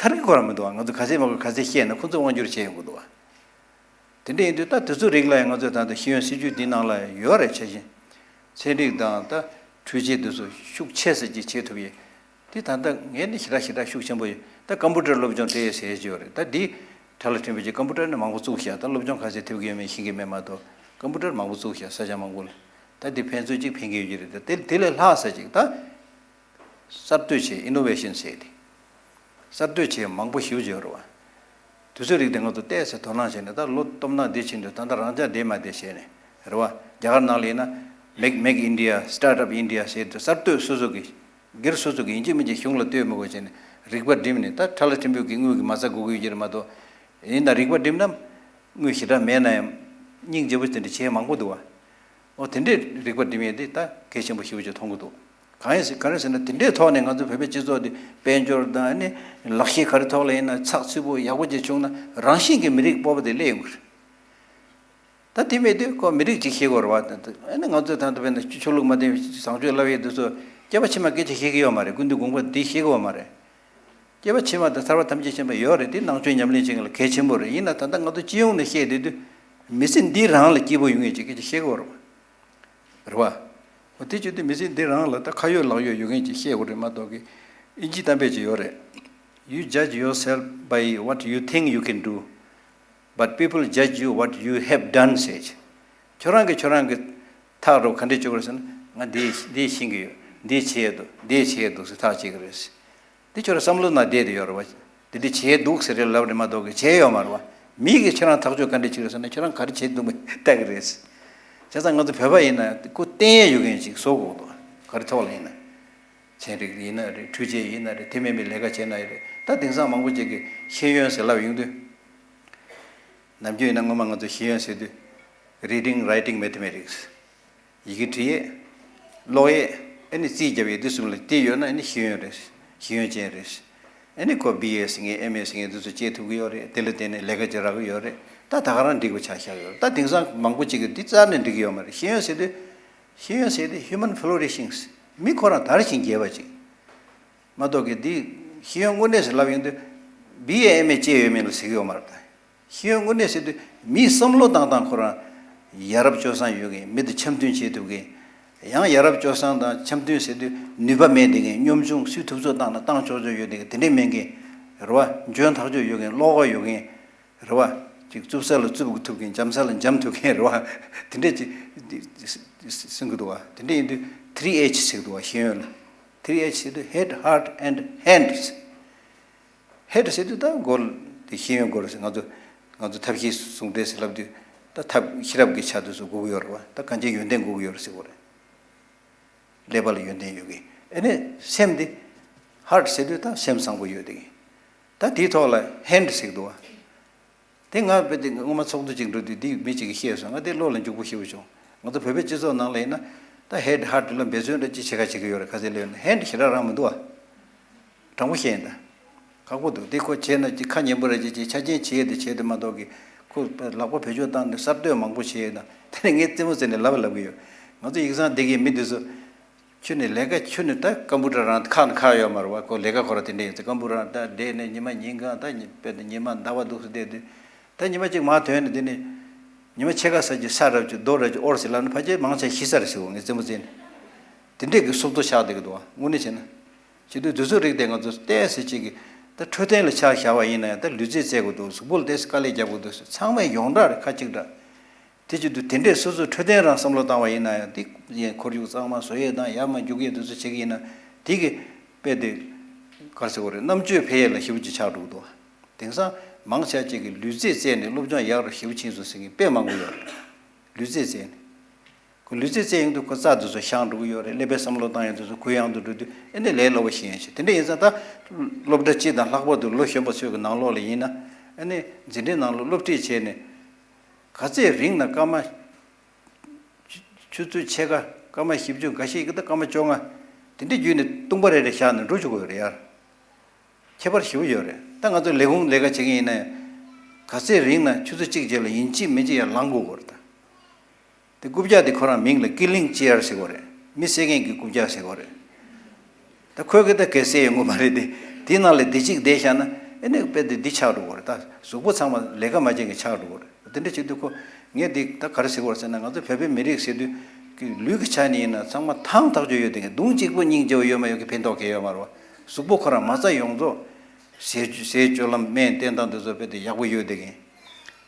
ཐར་གྱི་ཁོ་རང་མི་འདུག་བ། ང་ཚོ་ག་ཚད་མ་དགོས་ག་ཚད་བཤད་ན་ཁོ་ཚོས་དབང་སྒྱུར་བྱེད་ཡོང་གི་འདུག་བ། དེ་འདྲ་ཡིན་དུས་ད་དེ་ཚོ་རིགས་ལ་ཡང་ང་ཚོས་ད་ལྟ་ཤེས་ཡོན་སྲིད་བྱུས་འདི་ནང་ལ་ཡོད་རེད། ཆ་བཞིན་ཚན་རིག་དང་ད་འཕྲུལ་ཆས་འདི་ཚོ་ཤུགས་ཆེ་ས་ཅིག་བྱེད་ཐུབ་ཡས། དེ་ད་ལྟ་ངས་ནི་ཞེ་དྲག་ཞེ་དྲག་ཤུགས་ཆེན་པོ་ཡོད། ད་ཀམ་པུ་ཊར་སློབ་སྦྱོང་སྤྲད་ཡས་ཟེར་གྱི་ཡོད་རེད། ད་འདི་གྲ་ལ་འགྲིམ་པ་ཅིག་ཀམ་པུ་ཊར་ནི་མང་པོ་བཙུགས་ཤག། ད་སློབ་སྦྱོང་ག་ཚད་ཐེབས་ཀྱི་ཡོད་མེད་ཤེས་ཀྱི་མེད་མ་གཏོགས། ཀམ་པུ་ཊར་མང་པོ་བཙུགས་ཤག། ས་ཆ་མང་པོ་ལ། ད་འདི་ཕན་ཚུན་གཅིག་ཕན་གྱི་ཡོད་ཀྱི་རེད། ད་དེ་དེ་ལས་ལྷག་ས་ཅིག་ད་གསར་གཏོད་བྱས། ཨི་ནོ་ཝེ་ཤན་ཟེར་ཏེ། གསར་གཏོད་བྱས་མང་པོ་ཞེ་པོ་ཅིག་ཡོད་རེད་བ། དུས་ཚོད་རིགས་དེ་ང་ཚོ་ཏོག་ཙམ་དོ་སྣང་བྱས་ནས། ད་ལོ་སྟོང་ཕྲག་འདི་ཕྱིན་དུས་ད་ལྟ་རང་ཅག་བསྡད་མ་བསྡད་བྱས་ནས་རེད་བ། རྒྱ་གར་ནང་ལ་ཡིན་ན་Make Make India, Start Up India ཟེར་དུས་གསར་གཏོད་སོ་སོ་གི། སྒེར་སོ་སོ་གི་ཡིན་གཅིག་མིན་གཅིག་གཞུང་ལ་ལྟོས་མི་དགོས་བྱས་ནས་རིག་པ་བསྒྲིམས་ནས། ད་ཁྲ་ལ་ཕྲན་བུ་གི་དངུལ་གྱི་མ་རྩ་དགོས་ཀྱི་ཡོད་ཀྱི་རེད་མ་གཏོགས། ཡིན་ན་རིག་པ་བསྒྲིམས་ན་དངུལ་ཞེ་དྲག་མེད་ན་ཡང་སྙིང་རྗེ་པོ་དེ་འདྲ་བྱེད་མང་པོ་འདུག་བ། འོ་དེ་འདྲའི་རིག་པ་བསྒྲིམས་ཡས་དེ་ད་གལ་ཆེན་པོ་ཞེ་པོ་ཅིག་མཐོང་གི་འདུག། གང་ཡིན་ཟེར། ག་རེ་ཟེར་ན་དེ་འདྲའི་ཐོག་ནས་ང་ཚོ་བོད་པའི་སྤྱི་ཚོགས་འདི་དཔལ་འབྱོར་དང་ནི་ལག་ཤེས་ག་རེ་ཐོག་ལ་ཡིན་ན་ཚགས་ཚུད་པོ་ཡག་པོ་ཅིག་བྱུང་ན་རང་བཞིན་གྱིས་མི་རིགས་སྤོབས་པ་དེ་སླེབས་ཡོང་གི་རེད། ད་དེ་མེད་དུས་ཁོ་མི་རིགས་ཅིག་ཤེས་དགོས་རེད་བ། ཨ་ནི་ང་ཚོས་ད་ལྟ་བས་ན་ཆོས་ལུགས་མ་ལྡན་པའི་བཟང་སྤྱོད་བསླབ་ཡས་དེ་ཚོ་སྐྱེས་པ་ཕྱི་མ་སྐད་ཆ་ཤེས་ཀྱི་ཡོད་མ་རེད། ཀུན་འདུས་དགོངས་པ་འདི་ཤེས་ཀྱི་ཡོད་མ་རེད། སྐྱེས་པ་ཕྱི་མ་དང་ཐར་པ་ཐམས་ཅད་མཁྱེན་པ་ཡོད་རེད། དེ་ནང་ཆོས་ཉམས་ལེན་བྱེད་མཁན་ལ་གལ་ཆེན་པོ་རེད། ཡིན་ན་ད་ལྟ་ང་ཚོ་སྤྱི་ཡོངས་ནས་བཤད་བསྡད་དུས་མི་ཚེ་འདི་རང་ལ་སྐྱིད་པོ་ཡོང་ངེས་ཅིག་སྐད་ཆ་ཤེས་ཀྱི་ཡོད་རེད་བ། རེད་བ། འོ་དེ་བྱེད་དུས་མི་ཚེ་འདི་རང་ལ་ད་ཁ་ཡོད་ལག་ཡོད་ཡོད་མཁན་ཅིག་ཤེས་དགོས་རེད་མ་གཏོགས་གི། ཨིན་ཇི་གཏམ་དཔེ་ཅིག་ཡོད་རེད། You judge yourself by what you think you can do, but people judge you what you have done ཟེར། ཁྱོད་རང་གིས་ཁྱོད་རང་གི་ཐག་རོ་ག་འདྲས་གཅོད་ཀྱི་རེད་ཟེར་ན། ང་འདི་འདི་ཤེས་ཀྱི་ཡོད། འདི་བྱེད་ཡས་འདུག། འདི་བྱེད་ཡས་འདུག་ཟེར་ཐག་བཅད་ཀྱི་རེད། འདི་ཁྱོད་རང་བསམ་བློ་ནང་བསྡད་དེ་ཡོད་རེད་བ། འདི་འདི་བྱས་འདུག་ཟེར་རེད་ལབ་རེད་མ་གཏོགས་གི་བྱས་ཡོད་མ་རེད་བ། མིས་གི་ཁྱེད་རང་ཐག་གཅོད་ག་འདྲས་བྱེད་ཀྱི་རེད་ཟེར་ན་ཁྱོད་རང་ག་རེ་བྱས་འདུག་མི་ལྟ་གི་རེད། བྱས་ཙང་ང་ཚོ་བོད་པ་ཡིན་ན་ཁོ་བསྟན་ཡས་ཡོད་མཁན་ཅིག་བཟོ་དགོས་འདུག། ག་རེ་ཐོག་ལ་ཡིན་ན། ཚན་རིག་ཡིན་ན་རེད། འཕྲུལ་ཆས་ཡིན་ན་རེད། དེ་མིན་པའི་ལས་ཀ་བྱས་ན་ཡང་རེད། ད་དེང་སང་མང་པོ་ཅིག་གིས་ཤེས་ཡོན་ཟེར་ལབ་ཡོང་དུས། ནམ་རྒྱུན་ཡིན་ན་སྔོན་མ་ང་ཚོ་ཤེས་ཡོན་ཟེར་དུས། Reading, Writing, Mathematics། ཡི་གེ་འབྲི་ཡས། ཀློག་ཡས། ཨ་ནི་རྩིས་རྒྱབ་ཡས་འདི་གསུམ་ལ་དེ་ཡོད་ན་ཨ་ནི་ཤེས་ཡོན་རེད། ཤེས་ཡོན་ཅན་རེད། ཨ་ནི་ཁོ་བི་ཨེ་ཟེར་མཁན་ཨེམ་ཨེ་ཟེར་མཁན་འདི་ཚོ་བྱེད་ཐུབ་ཀྱི་ཡོད་རེད། དེ་ལ་བརྟེན་ནས་ལས་ཀ་ཅིག་རག་གི་ཡོད་རེད། ད་ད་ག་རང་འགྲིག་པ་ཆགས་བཞག་ཡོད་རེད། ད་དེང་སང་མང་པོ་ཅིག་གིས་འདི་རྩ་ནས་འགྲིག་གི་ཡོད་མ་རེད། ཤེས་ཡོན་ཟེར་དུས། ཤེས་ཡོན་ཟེར་དུས་human flourishing། མི་ཁོ་རང་དར་ཞིང་རྒྱས་པ་ཅིག་མ་གཏོགས་གི་འདི་ཤེས་ཡོན་དངོས་གནས་སུ་ལབ་ཡོང་དུས་བི་ཨེ་ཨེམ་ཨེ་བྱས་ཡོད་མེད་ལ་ཟེར་གི་ཡོད་མ་རེད་ད། ཤེས་ཡོན་དངོས་གནས་ཟེར་དུས་མིའི་བསམ་བློ་བཏང་སྟངས་ཁོ་རང་ཡ་རབས་སྤྱོད་བཟང་ཡོད་མཁན། མི་དང་འཆམ་མཐུན་བྱེད་ཐུབ་མཁན། ཡང་ཡ་རབས་སྤྱོད་བཟང་དང་འཆམ་མཐུན་ཟེར་དུས་ནུས་པ་མེད་བསྡད་མཁན། གཉོམ་ཆུང་སུས་ཐུབ་ཚོད་བཏང་ན་བཏང་ཆོག་ཆོག་ཡོད་བསྡད་མཁན་དེ་འདྲས་མེད་མཁན་རེད་བ། འཇོན་ཐག་ཆོད་ཡོད་མཁན། བློ་ཁོག་ཡོད་མཁན་རེད་བ། ཅིག་རྩུབ་ས་ལ་རྩུབ་ཐུབ་མཁན། འཇམ་ས་ལ་འཇམ་ཐུབ་མཁན་རེད་བ། དེ་འདྲས་ཅིག་གསུང་གི་འདུག་བ། དེ་འདྲས་ཡིན་དུས་three H ཟེར་གི་འདུག་བ། ཤེས་ཡོན་ལ་three H ཟེར་དུས་head, heart and hands། Head ཟེར་དུས་ད་མགོ་ལ་དེ་ཤེས་ཡོན་སྐོར་ཟེར། ང་ཚོ་ང་ཚོ་ཐབས་ཤེས་ཟུང་འབྲེལ་ཟེར་ལབ་དུས་ད་ཐབས་ཤེས་རབ་ཀྱི་ཆ་དེ་ཚོ་དགོས་ཀྱི་ཡོད་རེད་བ། ད་གང་ཅིའི་ཡོན་ཏན་དགོས་ཀྱི་ཡོད་རེད་ཟེར་གོ་རེད། ཀླད་པ་ལ་ཡོན་ཏན་ཡོད་མཁན། ཨ་ནི་སེམས་དེ་heart ཟེར་དུས་ད་སེམས་བཟང་པོ་ཡོད་དེ། ད་དེའི་ཐོག་ལ་hand ཟེར་གི་འདུག་བ། དེ་ང་དཔེ་དེ་སྔོན་མ་ཚོགས་འདུ་ཅིག་འགྲོ་དུས་འདི་མི་ཅིག་གིས་བཤད་སོང་། ང་དེ་བློ་ལ་འཇུག་པོ་ཞེ་པོ་བྱུང་། ང་ཚོ་བོད་པའི་སྤྱི་ཚོགས་ནང་ལ་ཡིན་ན་ད་head, heart ལ་འབད་བརྩོན་འདྲ་ཅིག་བྱེད་ཁ་བྱེད་ཀྱི་ཡོད་རེད། ཁ་ཟས་ལས་ཡོད་ན་hand ཞེ་དྲག་རང་མི་འདུག་བ། དྲང་པོ་བཤད་ཡིན་ད། ཁག་པོ་འདུག། དེ་ཁོ་བྱས་ན་ཅིག་ཁ་ཉན་པོ་ར་ཅིག་ཅིག་ཆ་རྐྱེན་བྱས་ཏེ་བྱས་ཏེ་མ་གཏོགས་ཀྱི་ཁོ་ལག་པ་བེད་སྤྱོད་བཏང་ནས་གསར་གཏོད་མང་པོ་བྱས་ཡོད་ན། དེ་ནས་ངས་རྩེད་མོ་རྩེ་ནས་ལབ་ལབ་གི་ཡོད། ང་ཚོ་ཡིག་ཚང་སྡེ་དགེའི་མི་འདི་ཚོ་ཁྱོད་ནས་ལས་ཀ་ཁྱོད་ནས་ད་ཀམ་པུ་ཊར་རང་ཁ་ནས་ཁག་ཡོད་མ་རེད་བ། ཁོ་ལས་ཀ་ཁོ་ར་དེ་འདྲ་ཡིན་ཚེ་ཀམ་པུ་ཊར་རང་ད་བསྡད་ནས་ཉི་མ་ཉིན་གང་ད་ཉི་དཔེ་དེ་ཉི་མ་ཟླ་བ་འདུག་སེ་བསྡད་དུས། ད་ཉི་མ་གཅིག་མར་ཐོན་ནས་དེ་ནས་ཉི་མ་ཕྱེད་ཀ་ཙམ་ཅིག་ས་རབ་ཅིག་རྡོ་རབ་ཅིག་ཨོར་ཟེར་ལབ་ན་ཕལ་ཆེར་མང་ཆེ་ཤི་ས་རེད་ཟེར་བ། ངས་རྩེད་མོ་རྩེ་ནས། དེ་འདྲས་ཀྱི་སོབ་ཏོ་ཆགས་བསྡད་ཀྱི་འདུག་བ། དངོས་གནས་བྱས་ན། བྱེད་དུས་དུས་ཚོད་རིགས་དེ་ང་ཚོ་ཏོག་ཙམ་ཅིག་གི་ད་འཕྲོད་བསྟེན་ལ་ཆ་བཞག་པ་ཡིན་ན་ཡང་ད་ལུས་རྩལ་རྩེ་དགོས་འདུག། གཟུགས་པོ་ལ་ཏོག་ཙམ་དཀའ་ལས་རྒྱག་དགོས་འདུག། ཚང་མས་ཡོངས་གྲགས་རེད། ཁ་གཅིག་གྲགས། དེ་བྱེད་དུས་དེ་འདྲས་སོ་སོའི་འཕྲོད་བསྟེན་རང་བསམ་བློ་བཏང་བ་ཡིན་ན་ཡང་དེ་ཡན་ཁོར་ཡུག་གཙང་མ་བཟོ་ཡས་དང་ཡར་མར་རྒྱུག་ཡས་དེ་ཚོ་བྱེད་ཀྱི་ཡིན་ན་དེ་གི་དཔེ་དེ་ག་རེ་ཟེར་དགོས་རེད། རྣམ་དཔྱོད་འཕེལ་ཡས་ལ་ཞེ་པོ་ཅིག་ཆགས་འགྲོ་གི་འདུག། དེང་སང་མང་ཆེ་ཅིག་གིས་ལུས་རྩལ་རྩེས་ནས་སློབ་སྦྱོང་ཡག་རུ་ཞེ་པོ་ཕྱིན་སོང་ཟེར་མཁན་དཔེ་མང་པོ་ཡོད་རེད། ལུས་རྩལ་རྩེས་ནས། ཁོ་ལུས་རྩལ་རྩེ་ཡོང་དུས་ཁོ་རྩ་དེ་ཚོ་ཤང་འགྲོ་གི་ཡོད་རེད། ཀླད་པའི་བསམ་བློ་བཏང་ཡོང་དུས་ཚོ་གུ་ཡངས་དུ་འགྲོ་དུས་ཨ་ནི་ལས་སླ་པོ་ཞིག་ཡིན་ཞིང་། དེ་འདྲ་ཡིན་ཙང་ད་སློབ་གྲྭ་སྤྱི་དང་ལྷག་པར་དུ་ལོ་གཞོན་པ་ཚོའི་གི་ནང་ལོགས་ལ་ཡིན་ན་ཨ་ནི་འཛིན་གྲྭའི་ནང་ལ་སློབ་ཁྲིད་བྱས་ནས་ག་ཚད་རིང་ན་སྐར་མ་ཆུ་ཆུ་ཚོད་ཕྱེད་ཀ་སྐར་མ་བཞི་བཅུ་འགའ་ཤས་ཀྱི་ད་སྐར་མ་བཅོ་ལྔ་དེ་འདྲ་བརྒྱུད་ནས་ཏུང་པ་རེ་རེ་བཞག་ནས་འགྲོ་བཅུག་གི་ཡོད་རེད་ཡར། ཁྱད་པར་ཞེ་པོ་ཡོད་རེད། ད་ང་ཚོ་ལས་ཁུངས་ལས་ཀ་བྱེད་མཁན་ཡིན་ན་ཡང་ག་ཚད་རིང་ན་ཆུ་ཚོད་གཅིག་རྗེས་ལ་ཡིན་གཅིག་མིན་གཅིག་ཡར་ལངས་དགོས་ཀྱི་རེད་ད། དེ་རྐུབ་བཀྱག་དེ་ཁོ་རང་མིང་ལ་ཀི་ལིང་ཅེར་ཟེར་གོ་རེད། མི་བསད་མཁན་གྱི་རྐུབ་བཀྱག་ཟེར་གོ་རེད། ད་ཁོས་གི་ད་གལ་སྲིད་ཡོང་གི་མ་རེད་དེ། དེའི་ནང་ལ་དེ་གཅིག་བསྡད་བཞག་ན་ཨེ་ནི་དཔེ་དེ་འདི་ཆགས་འགྲོ་གི་རེད། ད་གཟུགས་པོ་ཚང་མ་ལས་ཀ་མ་བྱེད་མཁན་ཆགས་འགྲོ་གི་རེད། དེ་འདྲ་བྱེད་དུས་ཁོ་ངས་འདི་ད་ག་རེ་ཟེར་གི་རེད་ཟེར་ན། ང་ཚོ་བོད་པའི་མི་རིགས་ཟེར་དུས་ཀྱི་ལུས་ཀྱི་ཆ་ནས་ཡིན་ན་ཚང་མ་ཐང་ཐག་ཆོད་ཡོད་དེ། གདུང་གཅིག་པོ་སྙིང་རྗེ་པོ་ཡོད་མ་ཡོད་ཀྱི་ཕན་ཐོགས་གང་ཡང་ཡོད་མ་རེད་བ། གཟུགས་པོ་ཁོ་རང་མ་རྩ་ཡོངས་རྫོགས་ཟས་ཟས་སྤྱོད་ལམ་སྨན་བསྟེན་སྟངས་དེ་ཚོ་དཔེ་དེ་ཡག་པོ་ཡོད་དེ་གིན།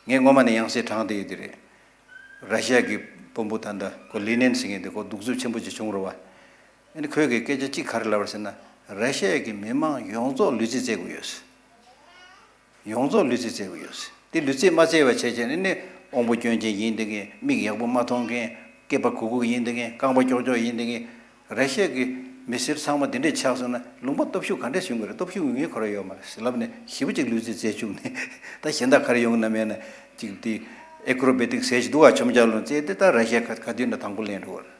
ངས་སྔོན་མ་ནས་ཡང་སེ་དྲངས་བསྡད་ཡོད་དེ་རེད། ར་ཤི་ཡ་གི་དཔོན་པོ་ད་ལྟ་ཁོ་ལི་ནན་ཟེར་མཁན་དེ་ཁོ་གདུག་རྩུབ་ཆེན་པོ་ཅིག་བྱུང་རེད་བ། ཨ་ནི་ཁོས་གི་སྐད་ཆ་གཅིག་ག་རེ་ལབ་པ་རེད་ཟེར་ན། ར་ཤི་ཡ་གི་མི་མང་ཡོངས་རྫོགས་ལུས་རྩལ་རྩེད་དགོས་ཡོད་ཟེར། ཡོངས་རྫོགས་ལུས་རྩལ་རྩེ་དགོས་ཡོད་ཟེར། དེ་ལུས་རྩལ་མ་རྩེ་བ་བྱས་བྱས་ནས་ནི་དབང་པོ་སྐྱོན་ཅན་ཡིན་བསྡད་མཁན། མིག་ཡག་པོ་མ་མཐོང་མཁན། སྐེད་པ་གུག་གུག་ཡིན་བསྡད་མཁན། རྐང་པ་ཀྱོག་ཀྱོག་ཡིན་བསྡད་མཁན། ར་ཤི་ཡ་གི་མི་སེར་ཚང་མ་དེ་འདྲས་ཆགས་སོང་ན་ལུང་པ་སྟོབས་ཤུགས་ག་འདྲས་བྱུང་གི་རེད། སྟོབས་ཤུགས་ཡོང་ཡས་ཁོ་རང་ཡོད་མ་རེད་ཟེར་ལབ་ནས་ཞེ་པོ་ཅིག་ལུས་རྩལ་རྩེ་བཅུག་ནས། ད་གཞན་དག་ག་རེ་ཡོང་གི་ན་མེད་ན་ཅིག་དེ་ཨེ་ཀྲོ་བེ་ཊིག་ཟེར་ཞིག་འདུག་བ། འཆམ་འཆམ་ལོ་རྩེ་དེ་ད་ར་ཤི་ཡ་ག་ག་དུས་ན་དང་པོ་ལེན་འགྲོ་བ་རེད།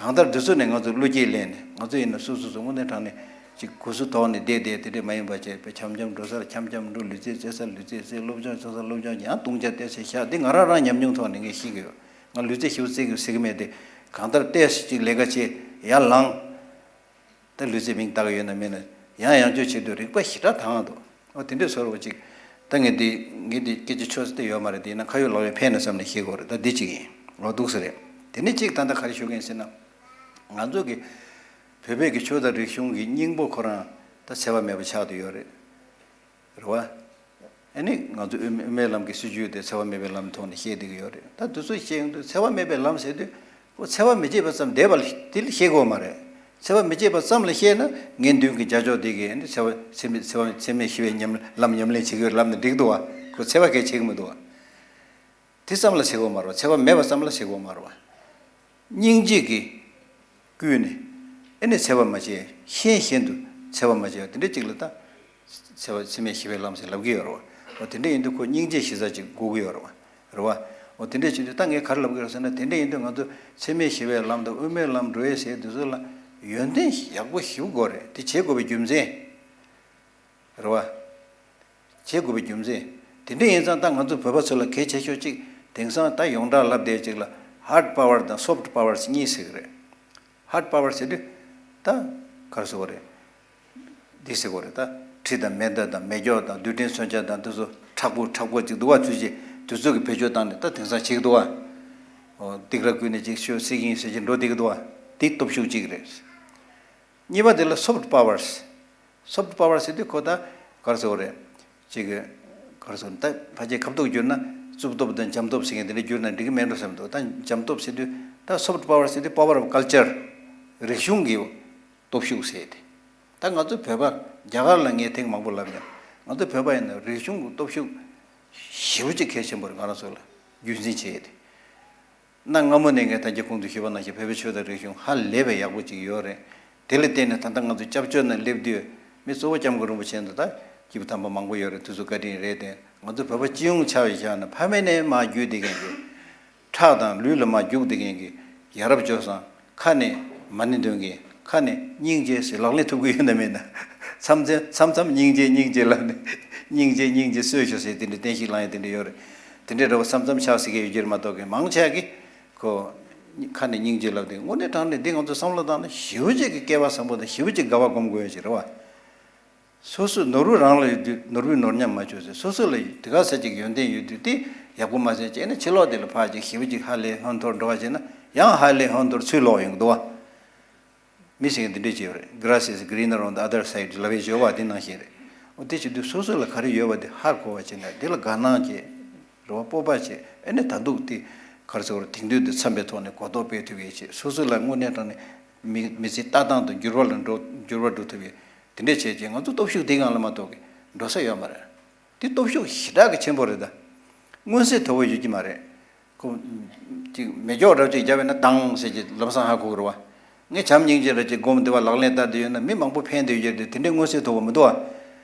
གང་ལྟར་འདི་ཚོ་ནས་ང་ཚོ་བློ་སྐྱེད་ལེན་ནས། ང་ཚོ་ཡིན་ན་སོ་སོ་སོ་དངོས་གནས་དྲང་ནས་ཅིག་གུ་སུ་དོག་ནས་བསྡད་བསྡད་དེ་འདྲས་མ་ཡིན་པ་བྱས་པའི་འཆམ་འཆམ་འགྲོ་སར་འཆམ་འཆམ་འགྲོ། ལུས་རྩལ་རྩེ་སར་ལུས་རྩལ་རྩེ། སློབ་སྦྱོང་བྱེད་སར་སློབ་སྦྱོང་བྱེད། ཡང་བཏུང་བྱ་བལྟས་ཚེ་བཞག་འདི་ང་རང་རང་ཉམས་མྱོང་ཐོག་ནས་ངས་ཤེས་ཀྱི་ཡོད། ང་ལུས་རྩལ་ཞེ་པོ་རྩེ་གི་ཟེར་གི་མེད་དེ། གང་ལྟར་ཏོག་ཙམ་ཅིག་ལས་ཀ་བྱེད། ཡར་ལངས། ད་ལུས་རྩལ་མིང་བཏགས་ཡོད་ན་མེད་ན་ཡང་ཡང་བསྐྱར་བྱེད་དུས་རིག་པ་ཞེ་དྲག་དྭངས་འདུག། ཨོ་དེ་འདྲས་བཟོ་རོགས་ཅིག། ད་ངས་འདི་ངས་འདི་སྐད་ཆ་ཆོས་དེ་ཡོད་མ་རེད། དེ་ཡིན་ན་ཁ་ཡོད་ལག་ཡོད་ཕན་ན་བསམ་ནས་བཤད་དགོས་རེད། ད་འདི་གཅིག་ཡིན། ཨོ་འདུག་ས་རེད། དེ་ནས་གཅིག་ད་ལྟ་ག་རེ་ཞུ་གི་ཡིན་ཟེར་ན། ང་ཚོ་གི་བོད་པའི་གི་ཆོས་དང་རིག་གཞུང་གི་སྙིང་པོ་ཁོ་རང་ད་འཚེ་བ་མེད་པ་ཆགས་བསྡད་ཡོད་རེད། རེད་བ། ཨ་ནི་ང་ཚོ་དབུ་དབུ་མའི་ལམ་གྱི་སྲིད་བྱུས་དེ་འཚེ་བ་མེད་པའི་ལམ་ཐོག་ནས་བཤད་བསྡད་ཀྱི་ཡོད་རེད། ད་དེ་ཚོ་བཤད་ཡོང་དུས་འཚེ་བ་མེད་པའི་ལམ་ཟེར་དུས་ཁོ་འཚེ་བ་མི་བྱེད་པ་ཙམ་བསྡད་པ་དེ་ལ་བཤད་དགོས་མ་རེད། འཚེ་བ་མི་བྱེད་པ་ཙམ་ལ་བཤད་ན་ངས་མདུན་གྱི་རྒྱ་ཕྱོགས་དེ་གིས་ཨ་ནི་འཚེ་བ་འཚེ་མེད་འཚེ་བ་འཚེ་མེད་ཞི་བའི་ཉམས་ལམ་ཉམས་ལེན་བྱེད་ཀྱི་ཡོད་ལབ་ན་འགྲིག་འདུག་བ། ཁོ་འཚེ་བ་གས་བྱེད་ཀྱི་མི་འདུག་བ། དེ་ཙམ་ལ་བྱེད་དགོས་མ་རེད་བ། འཚེ་བ་མེད་པ་ཙམ་ལ་བྱེད་དགོས་མ་རེད་བ། སྙིང་རྗེ་གིས་བསྐུལ་ནས་ཨེ་ནས་འཚེ་བ་མ་བྱེད། གཞན་གཞན་དུ་འཚེ་བ་མ་བྱེད་པ་དེ་འདྲ་ཅིག་ལ་ད་འཚེ་བ་འཚེ་མེད་ཞི་བའི་ལམ་ཟེར་ལབ་ཀྱི་ཡོད་རེད་བ། འོ་དེ་འདྲ་ཡིན་དུས་ཁོ་སྙིང་རྗེ་གཞི་རྩ་ཅིག་དགོས་ཀྱི་ཡོད་རེད་བ། རེད་བ། འོ་དེ་འདྲ་བྱེད་དུས་ད་ངས་ག་རེ་ལབ་ཀྱི་ཡོད་ཟེར་ན། དེ་འདྲ་ཡིན་དུས་ང་ཚོ་འཚེ་མེད་ཞི་བའི་ལམ་དང་དབུ་མའི་ལམ་འགྲོ་ཡས་ཟེར་དེ་ཚོ་ལ་ཡོན་ཏན་ཡག་པོ་ཞེ་པོ་དགོས་རེད། དེ་བྱེད་དགོས་པའི་རྒྱུ་མཚན། རེད་བ། བྱེད་དགོས་པའི་རྒྱུ་མཚན། དེ་འདྲ་ཡིན་ཙང་ད་ང་ཚོ་བོད་པ་ཚོ་ལ་གལ་ཆེ་ཤོས་གཅིག། དེང་སང་ད་ཡོངས་གྲགས་ལབ་བསྡད་ཅིག་ལ་ཧར་ཌི་པ་ཝར་དང་སོཕ་ཊི་པ་ཝར་གཉིས་ཟེར་གི་རེད། ཧར་ཌི་པ་ཝར་ཟེར་དུས་ད་ག་རེ་ཟེར་དགོས་རེད། འདི་ཟེར་དགོས་རེད། ད་གྲི་དང་མེ་མདའ་དང་མེ་སྒྱོགས་དང་རྡུལ་ཕྲན་མཚོན་ཆ་དང་དེ་ཚོ་མཁྲེགས་པོ་མཁྲེགས་པོ་ཅིག་འདུག་བ། ཚུལ་བཞིན་དེ་ཚོ་གི་བེད་སྤྱོད་བཏང་ནས་ད་དེང་སང་བྱེད་ཀྱི་འདུག་བ། ཨོ་སྡིགས་ར་བསྐུལ་ནས་ཅིག་ཤོད་སྲིད་ཀྱི་ཡིན་ཟེར་གྱི་འགྲོ་བསྡད་ཀྱི་འདུག་བ། འདི་སྟོབས་ཤུགས་གཅིག་རེད། གཉིས་པ་དེ་ལ་སོཕ་ཊི་པ་ཝར། སོཕ་ཊི་པ་ཝར་ཟེར་དུས་ཁོ་ད་ག་རེ་ཟེར་དགོས་རེད། ཅིག་ག་རེ་ཟེར་དགོས་རེད། ད་ཕལ་ཆེར་ཁ་ཐུག་བསྒྱུར་ན་རྩུབ་སྟོབས་དང་འཇམ་སྟོབས་ཟེར་མཁན་དེ་འདྲ་བསྒྱུར་ན་འགྲིག་གི་མེད་འགྲོ་བསམ་འདུག། ད་འཇམ་སྟོབས་ཟེར་དུས་ད་སོཕ་ཊི་པ་ཝར་ཟེར་དུས་པ་ཝར་ཨོཕ་ཀལ་ཅར། རིག་གཞུང་གི་སྟོབས་ཤུགས་ཟེར་ཏེ། ད་ང་ཚོ་བོད་པ་རྒྱ་གར་ལ་ངས་ཐེངས་མང་པོ་ལབ་མྱོང་། ང་ཚོ་བོད་པ་ཡིན་ན་རིག་གཞུང་གི་སྟོབས་ཤུགས་ཞེ་པོ་ཅིག་གལ་ཆེན་པོ་རེད། ང་རང་ཚོ་ལ་རྒྱུན་འཛིན་བྱས་ཏེ། གནའ་སྔ་མོ་ནས་ངས་ད་རྒྱ་ཁོང་དུ་ཞུས་པ་ནང་བཞིན་བོད་པའི་ཆོས་དང་རིག་གཞུང་ཧ་ལས་པའི་ཡག་པོ་ཅིག་ཡོད་རེད། དེ་ལ་བརྟེན་ནས་ད་ལྟ་ང་ཚོ་སྐྱབས་བཅོལ་ནང་སླེབས་དུས་མི་གཙོ་བོ་སྐྱབས་མགོན་རིན་པོ་ཆེ་འདི་ད་སྐྱིད་པོ་དམ་པ་མང་པོ་ཡོད་རེད། དེ་ཚོ་བཀའ་དྲིན་རེད་དེ། ང་ཚོ་བོད་པ་སྤྱི་ཡོངས་ཆ་བཞག་ན་ཕ་མེས་ནས་མར་བརྒྱུད་བསྡད་མཁན་གྱི་ཁྲག་དང་ལུས་ལ་མར་རྒྱུག་བསྡད་མཁན་གྱི་ཡ་རབས་སྤྱོད་བཟང་། ཁ་ནས་མ་ཎི་འདོན་མཁན། ཁ་ནས་སྙིང་རྗེ་ཟེར་ལག་ལེན་ཐུབ་ཀྱི་ཡོད་ན་མེད་ན། མཚམས་མཚམས་མཚམས་མཚམས་སྙིང་རྗེ་སྙིང་རྗེ་ལབ་ནས། སྙིང་རྗེ་སྙིང་རྗེ་གསོས་ཤོག་ཟེར་དེ་འདྲའི་བསྟན་བཤིག་ལངས་ཡ་དེ་འདྲ་ཡོད་རེད། དེ་འདྲའི་འདྲ་བོ་མཚམས་མཚམས་ཆགས་སྲིད་ཀྱི་ཡོད་རྒྱུ་རེད་མ་གཏོགས་ཀྱི་མང་ཆེ་གི་ཁོ་ཁ་ནས་སྙིང་རྗེ་ལབ་དེ། དངོས་གནས་དྲང་གནས་འདི་ང་ཚོ་བསམ་བློ་བཏང་ན་ཞེ་པོ་ཅིག་གི་སྐལ་བ་བཟང་པོ་དང་ཞེ་པོ་ཅིག་དགའ་བ་སྒོམ་དགོས་ཡ་ཅིག་རེད་བ། སོ་སོ་ནོར་བུ་རང་ལ་ཡོད་དུས་ནོར་བུས་ནོར་ཉམས་མ་བཅོས་ཟེར། སོ་སོ་ལ་དེ་ག་ས་ཅིག་ཡོན་ཏན་ཡོད་དུས་དེ་ཡག་པོ་མ་ཟིན་བྱས་ནས་ཕྱི་ལོགས་དེ་ལ་ཕར་ཅིག་ཞེ་པོ་ཅིག་ཧ་ལས་ཧོན་ཐོར་འགྲོ་བ་བྱས་ན་ཡང་ཧ་ལས་ཧོན་ཐོར་ཚུར་ལོག་ཡོང་གི་འདུག་བ། མི་ཞིག་གིས་འདི་འདྲས་བྱས་པ་རེད། Grass is greener on the other side ལབ་པའི་བརྗོད་པ་འདི་ནང་བཞིན་རེད། འོ་དེ་བྱེད་དུས་སོ་སོ་ལ་ག་རེ་ཡོད་པ་དེ་ཧ་གོ་བ་བྱས་ན་དེ་ལ་དགའ་སྣང་བྱེད། རེ་བ་སྤོབས་པ་བྱེད། ཨེ་ནས་ད་འདུག་དེ་ག་རེ་ཟེར་དགོས་རེད། དེང་དུས་འདི་འཚམས་པའི་ཐོག་ནས་གོ་རྟོགས་སྤེལ་ཐུབ་ཡས་བྱེད། སོ་སོ་ལ་དངོས་གནས་དྲང་གནས་མི་མི་ཚེ་ལྟ་སྟངས་དང་འགྱུར་བ་ལ་འགྲོ་འགྱུར་བ་འགྲོ་ཐུབ་ཡས་དེ་འདྲས་བྱས་རྗེས་ང་ཚོ་སྟོབས་ཤུགས་དེ་སྒང་ལ་མ་གཏོགས་ཀྱི་འགྲོ་ས་ཡོད་མ་རེད། དེ་སྟོབས་ཤུགས་ཞེ་དྲག་གི་ཆེན་པོ་རེད་ད། མངོན་གསལ་དོད་པོ་ཡོད་ཀྱི་མ་རེད། ཁོ་ཅིག་མེ་སྒྱོགས་འདྲ་ཅིག་བརྒྱབ་ཡོད་ན་དང་ཟེར་གྱི་ལམ་སང་ཧ་གོ་གི་རེད་བ། ངས་བྱམས་སྙིང་རྗེ་འདྲ་ཅིག་སྒོམ་བསྡད་པ་ལག་ལེན་བསྟར་བསྡད་ཡོད་ན་མི་མང་པོ་ཕན་བསྡད་ཡོད་རེད། དེ་འདྲའི་མངོན་གསལ་དོད་པོ་མི་འདུག་བ།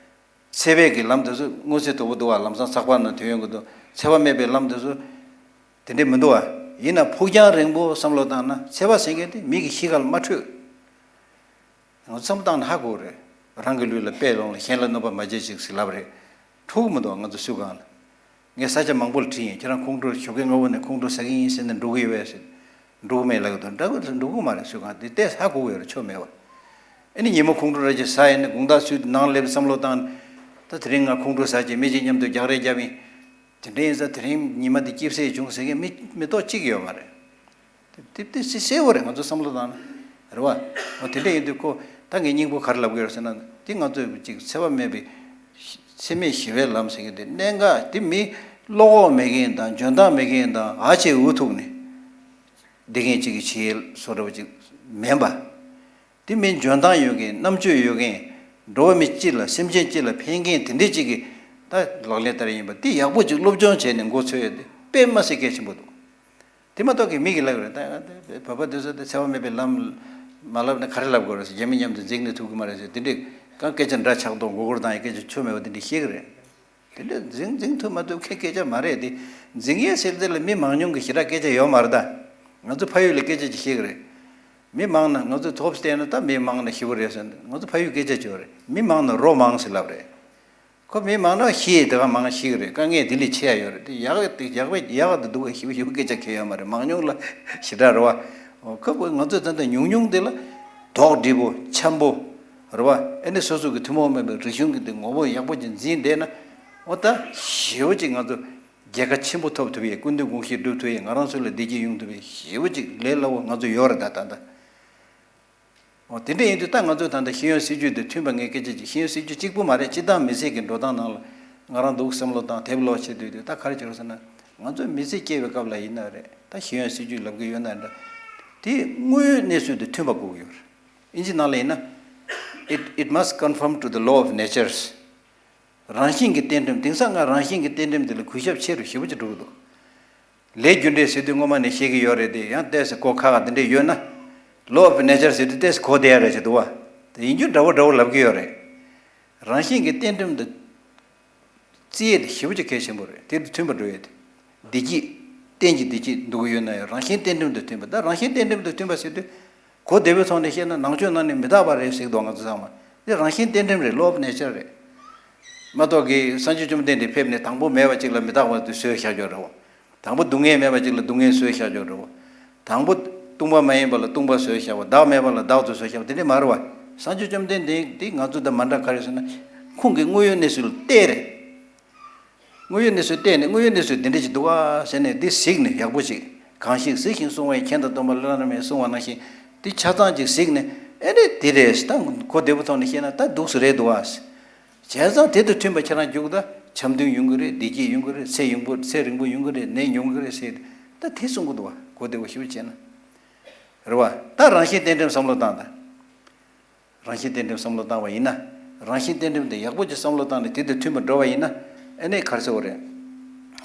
འཚེ་བའི་གི་ལམ་དེ་ཚོ་མངོན་གསལ་དོད་པོ་འདུག་བ། ལམ་སང་ཚགས་པར་ནང་ཐོན་ཡོང་གི་འདུག། འཚེ་བ་མེད་པའི་ལམ་དེ་ཚོ་དེ་འདྲའི་མི་འདུག་བ། ཡིན་ན་ཕུགས་རྒྱང་རིང་པོ་བསམ་བློ་བཏང་ན་འཚེ་བ་ཟེར་མཁན་དེ་མི་གི་གཤིས་ཀ་ལ་མ་འཕྲོད། ང་ཚོ་བསམ་བློ་བཏང་ན་ཧ་གོ་རེད། རང་གི་ལུས་ལ་དཔེ་ལོངས་ལ་གཞན་ལ་གནོད་པ་མ་བྱེད་ཅིག་ཟེར་ལབ་རེད། འགྲོ་གི་མི་འདུག་ང་ཚོ་སུ་གང་ལ། ངས་ས་ཆ་མང་པོ་ལ་དྲིས་ཡིན། ཁྱེད་རང་ཁོང་ཁྲོ་ཞོགས་ཀས་སྔ་པོ་ནས་ཁོང་ཁྲོ་ཟ་གི་ཡིན་ཟེར་ནས་འགྲོ་གི་ཡོད་པས་ཟེར། འགྲོ་གི་མེད་ལབ་གི་འདུག། འདྲ་གི་འགྲོ་གི་མ་རེད། སུ་གང་དེ་ལྟས་ཧ་གོ་གི་ཡོད་རེད། ཆོ་མེད་བ། ཨ་ནི་ཉིན་མོ་ཁོང་ཁྲོ་ར་ཅིག་ཟ་ཡིན་ན་དགོང་དག་སུས་ནང་སླེབས་བསམ་བློ་བཏང་། ད་དེ་རིང་ང་ཁོང་ཁྲོ་ཟ་བྱས་མི་གཅིག་མཉམ་དུ་རྒྱག་རེས་བརྒྱབ་ཡིན། དེ་འདྲ་ཡིན་ཙང་དེ་རིང་ཉི་མ་འདི་སྐྱིད་སེ་བྱུང་ཟེར་མཁན་མི་མི་ཐོག་གཅིག་ཡོད་མ་རེད། དེ་དེ་སེ་སེ་བོ་རེད། ང་ཚོ་བསམ་བློ་བཏང་ན་རེད་བ། འོ་དེ་འདྲ་ཡིན་དུས་ཁོ་ད་ངས་སྙིང་པོ་ག་རེ་ལབ་དགོས་རེད་ཟེར་ན། དེ་ང་ཚོས་ཅིག་འཚེ་བ་མེད་པའི་འཚེ་མེད་ཞི་བའི་ལམ་ཟེར་མཁན་དེ་གནད་འགག་དེ་མི་བློ་ཁོག་མེད་མཁན་དང་འཇོན་ཐང་མེད་མཁན་དང་ཨ་ཆེ་འུ་ཐུག་ནས་བསྡད་མཁན་ཅིག་གི་བྱེད་ཡུལ་བཟོ་འདྲ་བ་ཅིག་མིན་པ། དེ་མིན་འཇོན་ཐང་ཡོད་མཁན་རྣམ་དཔྱོད་ཡོད་མཁན་འགྲོ་བ་མི་སྤྱི་ལ་སེམས་ཅན་སྤྱི་ལ་ཕན་མཁན་དེ་འདྲས་ཅིག་གི་ ད་ལག་ལེན་བསྟར་ཡིན་པ་དེ་ཡག་པོ་ཅིག་སློབ་སྦྱོང་བྱས་ནས་མགོ་ཚོས་ཡོད་དེ་དཔེ་མ་སྲིད་གལ་ཆེན་པོ་འདུག་དེ་མ་གཏོགས་ཀྱི་མི་གིས་ལབ་རེད། ད་བོད་པ་དེ་ཚོ་དེ་འཚེ་བ་མེད་པའི་ལམ་མ་ལབ་ན་ག་རེ་ལབ་དགོས་རེད་ཟེར། རྒྱ་མི་མཉམ་དུ་འཛིང་ནས་ཐུབ་ཀྱི་མ་རེད་ཟེར། དེ་འདྲའི་གང་སྐད་ཆ་འདྲ་ཆགས་འདུག་མགོ་སྐོར་བཏང་ཡའི་སྐད་ཆ་ཆོ་མེད་པ་དེ་འདྲ་བཤད་ཀྱི་རེད། དེ་འདྲ་འཛིང་འཛིང་ཐུབ་མ་ཐུབ་ཁའི་སྐད་ཆ་མ་རེད་དེ། འཛིང་ཡས་ཟེར་དེ་ལ་མི་མང་ཉུང་གི་ཞེ་དྲག་སྐད་ཆ་ཡོད་མ་རེད་ད། ང་ཚོ་ཕ་ཡུལ་ལ་སྐད་ཆ་ཅིག་བཤད་ཀྱི་རེད། མི་མང་ན་ང་ཚོ་ཐོབ་བལྟས་ན་ད་མི་མང་ན་ཞེ་པོ་རེད་ཟེར། ང་ཚོ་ཕ་ཡུལ་སྐད་ཆ་ཅིག་ཡོད་རེད། མི་མང་ན་རོ་མང་ཟེར་ལབ་རེད། ཁོ་མི་མང་ན་ཤི་དེ་ག་མང་ཤི་གི་རེད། དཀའ་ངལ་དེ་ལས་ཆེ་ཡ་ཡོད་རེད། དེ་ཡག་དེ་ཡག་པའི་ཡག་དེ་སྡུག་པའི་ཞེ་པོ་ཞེ་པོ་སྐད་ཆ་གལ་ཡོད་མ་རེད། མང་ཉུང་ལ་ཞེ་དྲག་རེད་བ། ཁོ་བོ་ང་ཚོ་ད་ལྟ་ཉུང་ཉུང་དེ་ལ་དོགས་འདྲི་པོ་འཆམ་པོ་རེད་བ། ཨེ་ནི་སོ་སོ་གི་ཐུན་མོང་མེད་པའི་རིག་གཞུང་གི་དེ་ངོ་བོ་ཡག་པོ་ཅིག་འཛིན་བསྡད་ན། འོ་ད་ཞེ་པོ་ཅིག་ང་ཚོ་རྒྱལ་ཁ་ཆེན་པོ་ཐོབ་ཐུབ་ཡས། སྐུ་མདུན་དགོངས་གཞི་སྒྲུབ་ཐུབ་ཡས། ང་རང་ཚོ་ལ་བདེ་སྐྱིད་ཡོང་ཐུབ་ཡས་ཞེ་པོ་ཅིག་ལས་སླ་བོ་ང་ཚོ་ཡོད་རེད་ད་ད་ལྟ། འོ་དེ་འདྲ་ཡིན་དུས་ད་ང་ཚོས་ད་ལྟ་ཤེས་ཡོན་སྲིད་བྱུས་དེ་མཐུན་པ་ངས་སྐད་ཆ་ཅིག་ཤེས་ཡོན་སྲིད་བྱུས་གཅིག་པུ་མ་རེད། སྤྱི་བཏང་མི་སེར་གྱི་འགྲོ་སྟངས་ནང་ལ་ང་རང་འདུག་བསམ་བློ་བཏང་དེབ་ཀློག་བྱེད་དུས་དུས་ད་ག་རེ་བྱེད་རོགས་ཟེར་ན། ང་ཚོས་མི་ཚེ་སྐྱེལ་བའི་སྐབས་ལ་ཡིན་ན་རེད། ད་ཤེས་ཡོན་སྲིད་བྱུས་ལབ་ཀྱི་ཡོད་ན་འདྲ། དེ་དངོས་ཡོད་གནས་ཚུལ་དང་མཐུན་པ་དགོས་ཀྱི་ཡོད་རེད། ཨིན་ཇི་ནང་ལ་ཡིན་ན། It, it must conform to the law of natures. རང་བཞིན་གྱི་རྟེན་འབྲེལ། དེང་སང་ང་རང་བཞིན་གྱི་རྟེན་འབྲེལ་འདི་ལ་གུས་ཞབས་ཆེ་རུ་ཞེ་པོ་ཅིག་འགྲོ་གི་འདུག་ལས་རྒྱུ་འབྲས་ཟེར་དུས་སྔོན་མ་ནས་བཤད་ཀྱི་ཡོད་རེད་དེ། ཡང་ཏོག་ཙམ་གོ་ཁག་ཁག་དེ་འདྲས་ཡོད་ན། Law of nature ཟེར་དུས་ཏོག་ཙམ་གོ་བདེ་ཡ་རེད་ཅེས་འདུག་བ། དེ་ཡིན་རྒྱུ་འདྲ་བོ་འདྲ་བོ་ལབ་ཀྱི་ཡོད་རེད། རང་བཞིན་གྱི་རྟེན་འབྲེལ་འདི་བརྩི་ཡས་དེ་ཞེ་པོ་ཅིག་གལ་ཆེན་པོ་རེད། དེ་དང་མཐུན་པ་འགྲོ་ཡས་དེ། བདེ་སྐྱིད། རྟེན་གྱི་བདེ་སྐྱིད་འདོད་ཀྱི་ཡོད་ན་ཡང་རང་བཞིན་རྟེན་འབྲེལ་དང་མཐུན་པ། ད་རང་བཞིན་རྟེན་འབྲེལ་དང་མཐུན་པ་ཟེར་དུས། གོ་བདེ་པོའི་ཐོག་ནས་བཤད་ན་ནང་ཆོས་ནང་ནས་མི་རྟག་པ་རེད་ཟེར་གི་འདུག་ང་ཚོ་ཚང་མ། འདི་རང་བཞིན་རྟེན་འབྲེལ་རེད། Law of nature རེད། མ་གཏོགས་ཀྱི་སངས་རྒྱས་བཅོམ་ལྡན་འདས་ཕེབས་ནས་དང་པོ་མེད་པ་ཅིག་ལ་མི་རྟག་པ་དེ་བཟོས་བཞག་ཆོག་རེད་བ། དང་པོ་སྡུག་བསྔལ་མེད་པ་ཅིག་ལ་སྡུག་བསྔལ་བཟོས་བཞག་ཆོག་རེད་བ། དང་པོ་སྟོང་པ་མ་ཡིན་པ་ལ་སྟོང་པ་བཟོས་བཞག་པ། བདག་མེད་པ་ལ་བདག་ཏུ་བཟོས་བཞག་པ་དེ་འདྲས་མ་རེད་བ། སངས་རྒྱས་བཅོམ་ལྡན་འདས་འདི་ང་ཚོ་དང་མ་འདྲ་ག་རེ་ཟེར་ན། ཁོང་གི་དངོས་ཡོད་གནས་ཚུལ་ལ་བལྟས་རེད། དངོས་ཡོད་གནས་ཚུལ་བལྟས་ནས་དངོས་ཡོད་གནས་ཚུལ་འདི་འདྲ་ཅིག་འདུག་ག་ཟེར་ནས་འདི་གཟིགས་ནས་ཡག་པོ་ཅིག་གང་ཞིག་གཟིགས་ཤིང་བསྲུང་བས་མཁྱེན་དང་སྟོན་པ་བླ་ན་མེད་གསུངས་པ་ནང་བཞིན། འདི་ཆ་ཚང་ཅིག་གཟིགས་ནས་ཨེ་ནས་འདི་རེད་ད་གོ་བདེ་པོ་ཐོག་ནས་བཤད་ན་ད་འདུག་སེ་རེད་འདུག་ག་བྱས་ཙང་དེ་དང་མཐུན་པ་ཁྱེད་རང་རྒྱུགས་ད་འཆམ་མཐུན་ཡོང་གི་རེད། བདེ་སྐྱིད་ཡོང་གི་རེད། ཚེ་ཡོང་གི་ཚེ་རིང་པོ་ཡོང་གི་རེད། ནད་ཉུང་གི་རེད་ཟེར་ད་དེ་གསུང་གི་འདུག་བ། གོ་བདེ་པོ་ཞེ་པོ་བྱས་ན། རེད་བ། ད་རང་བཞིན་རྟེན་འབྲེལ་བསམ་བློ་བཏང་ད། རང་བཞིན་རྟེན་འབྲེལ་བསམ་བློ་བཏང་བ་ཡིན་ན། རང་བཞིན་རྟེན་འབྲེལ་དེ་ཡག་པོ་ཅིག་བསམ་བློ་བཏང་ནས་དེ་དང་མཐུན་པར་འགྲོ་བ་ཡིན་ན། ཨེ་ནས་ག་རེ་ཟེར་དགོས་རེད།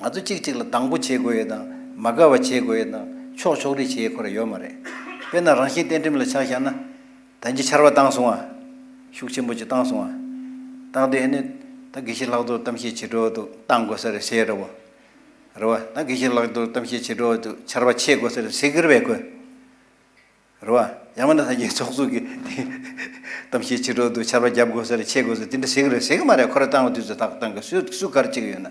ང་ཚོ་གཅིག་གཅིག་ལ་སྡང་པོ་བྱེད་དགོས་ཡས་དང་མ་དགའ་བ་བྱེད་དགོས་ཡས་དང་ཕྱོགས་ཕྱོགས་རིས་བྱེད་ཡས་ཁོ་ར་ཡོད་མ་རེད། དཔེར་ན་རང་བཞིན་རྟེན་འབྲེལ་ལ་ཆ་བཞག་ན། ད་གིན་ཆར་པ་བཏང་སོང་ཨ། ཤུགས་ཆེན་པོ་ཅིག་བཏང་སོང་ཨ། བཏང་དུས་ཨེ་ནས་ད་དགེ་བཤེས་ལྷག་རྡོར་གཏམ་བཤད་བྱེད་འགྲོ་འདུག་བཏང་དགོས་ས་རེད་ཟེར་རེད་བ། རེད་བ། ད་དགེ་བཤེས་ལྷག་རྡོར་གཏམ་བཤད་བྱེད་འགྲོ་འདུག་ཆར་པ་ཆད་དགོས་ས་རེད་ཟེར་གི་རེད་པས་ཁོས། རེད་བ། ཡང་མིན་ན་ད་གིན་ཚོགས་གཙོ་གིས་གཏམ་བཤད་བྱེད་འགྲོ་འདུག་ཆར་པ་རྒྱབ་དགོས་ས་རེད། ཆད་དགོས་ས་རེད། དེ་འདྲ་ཟེར་གི་རེད་ཟེར་གི་མ་རེད། ཁོ་ར་བཏང་བ་དུས་ཚོད་ཏག་ཏག་བཏང་གི་སུ་སུ་ག་རེ་བྱེད་གི་ཡོད་ན།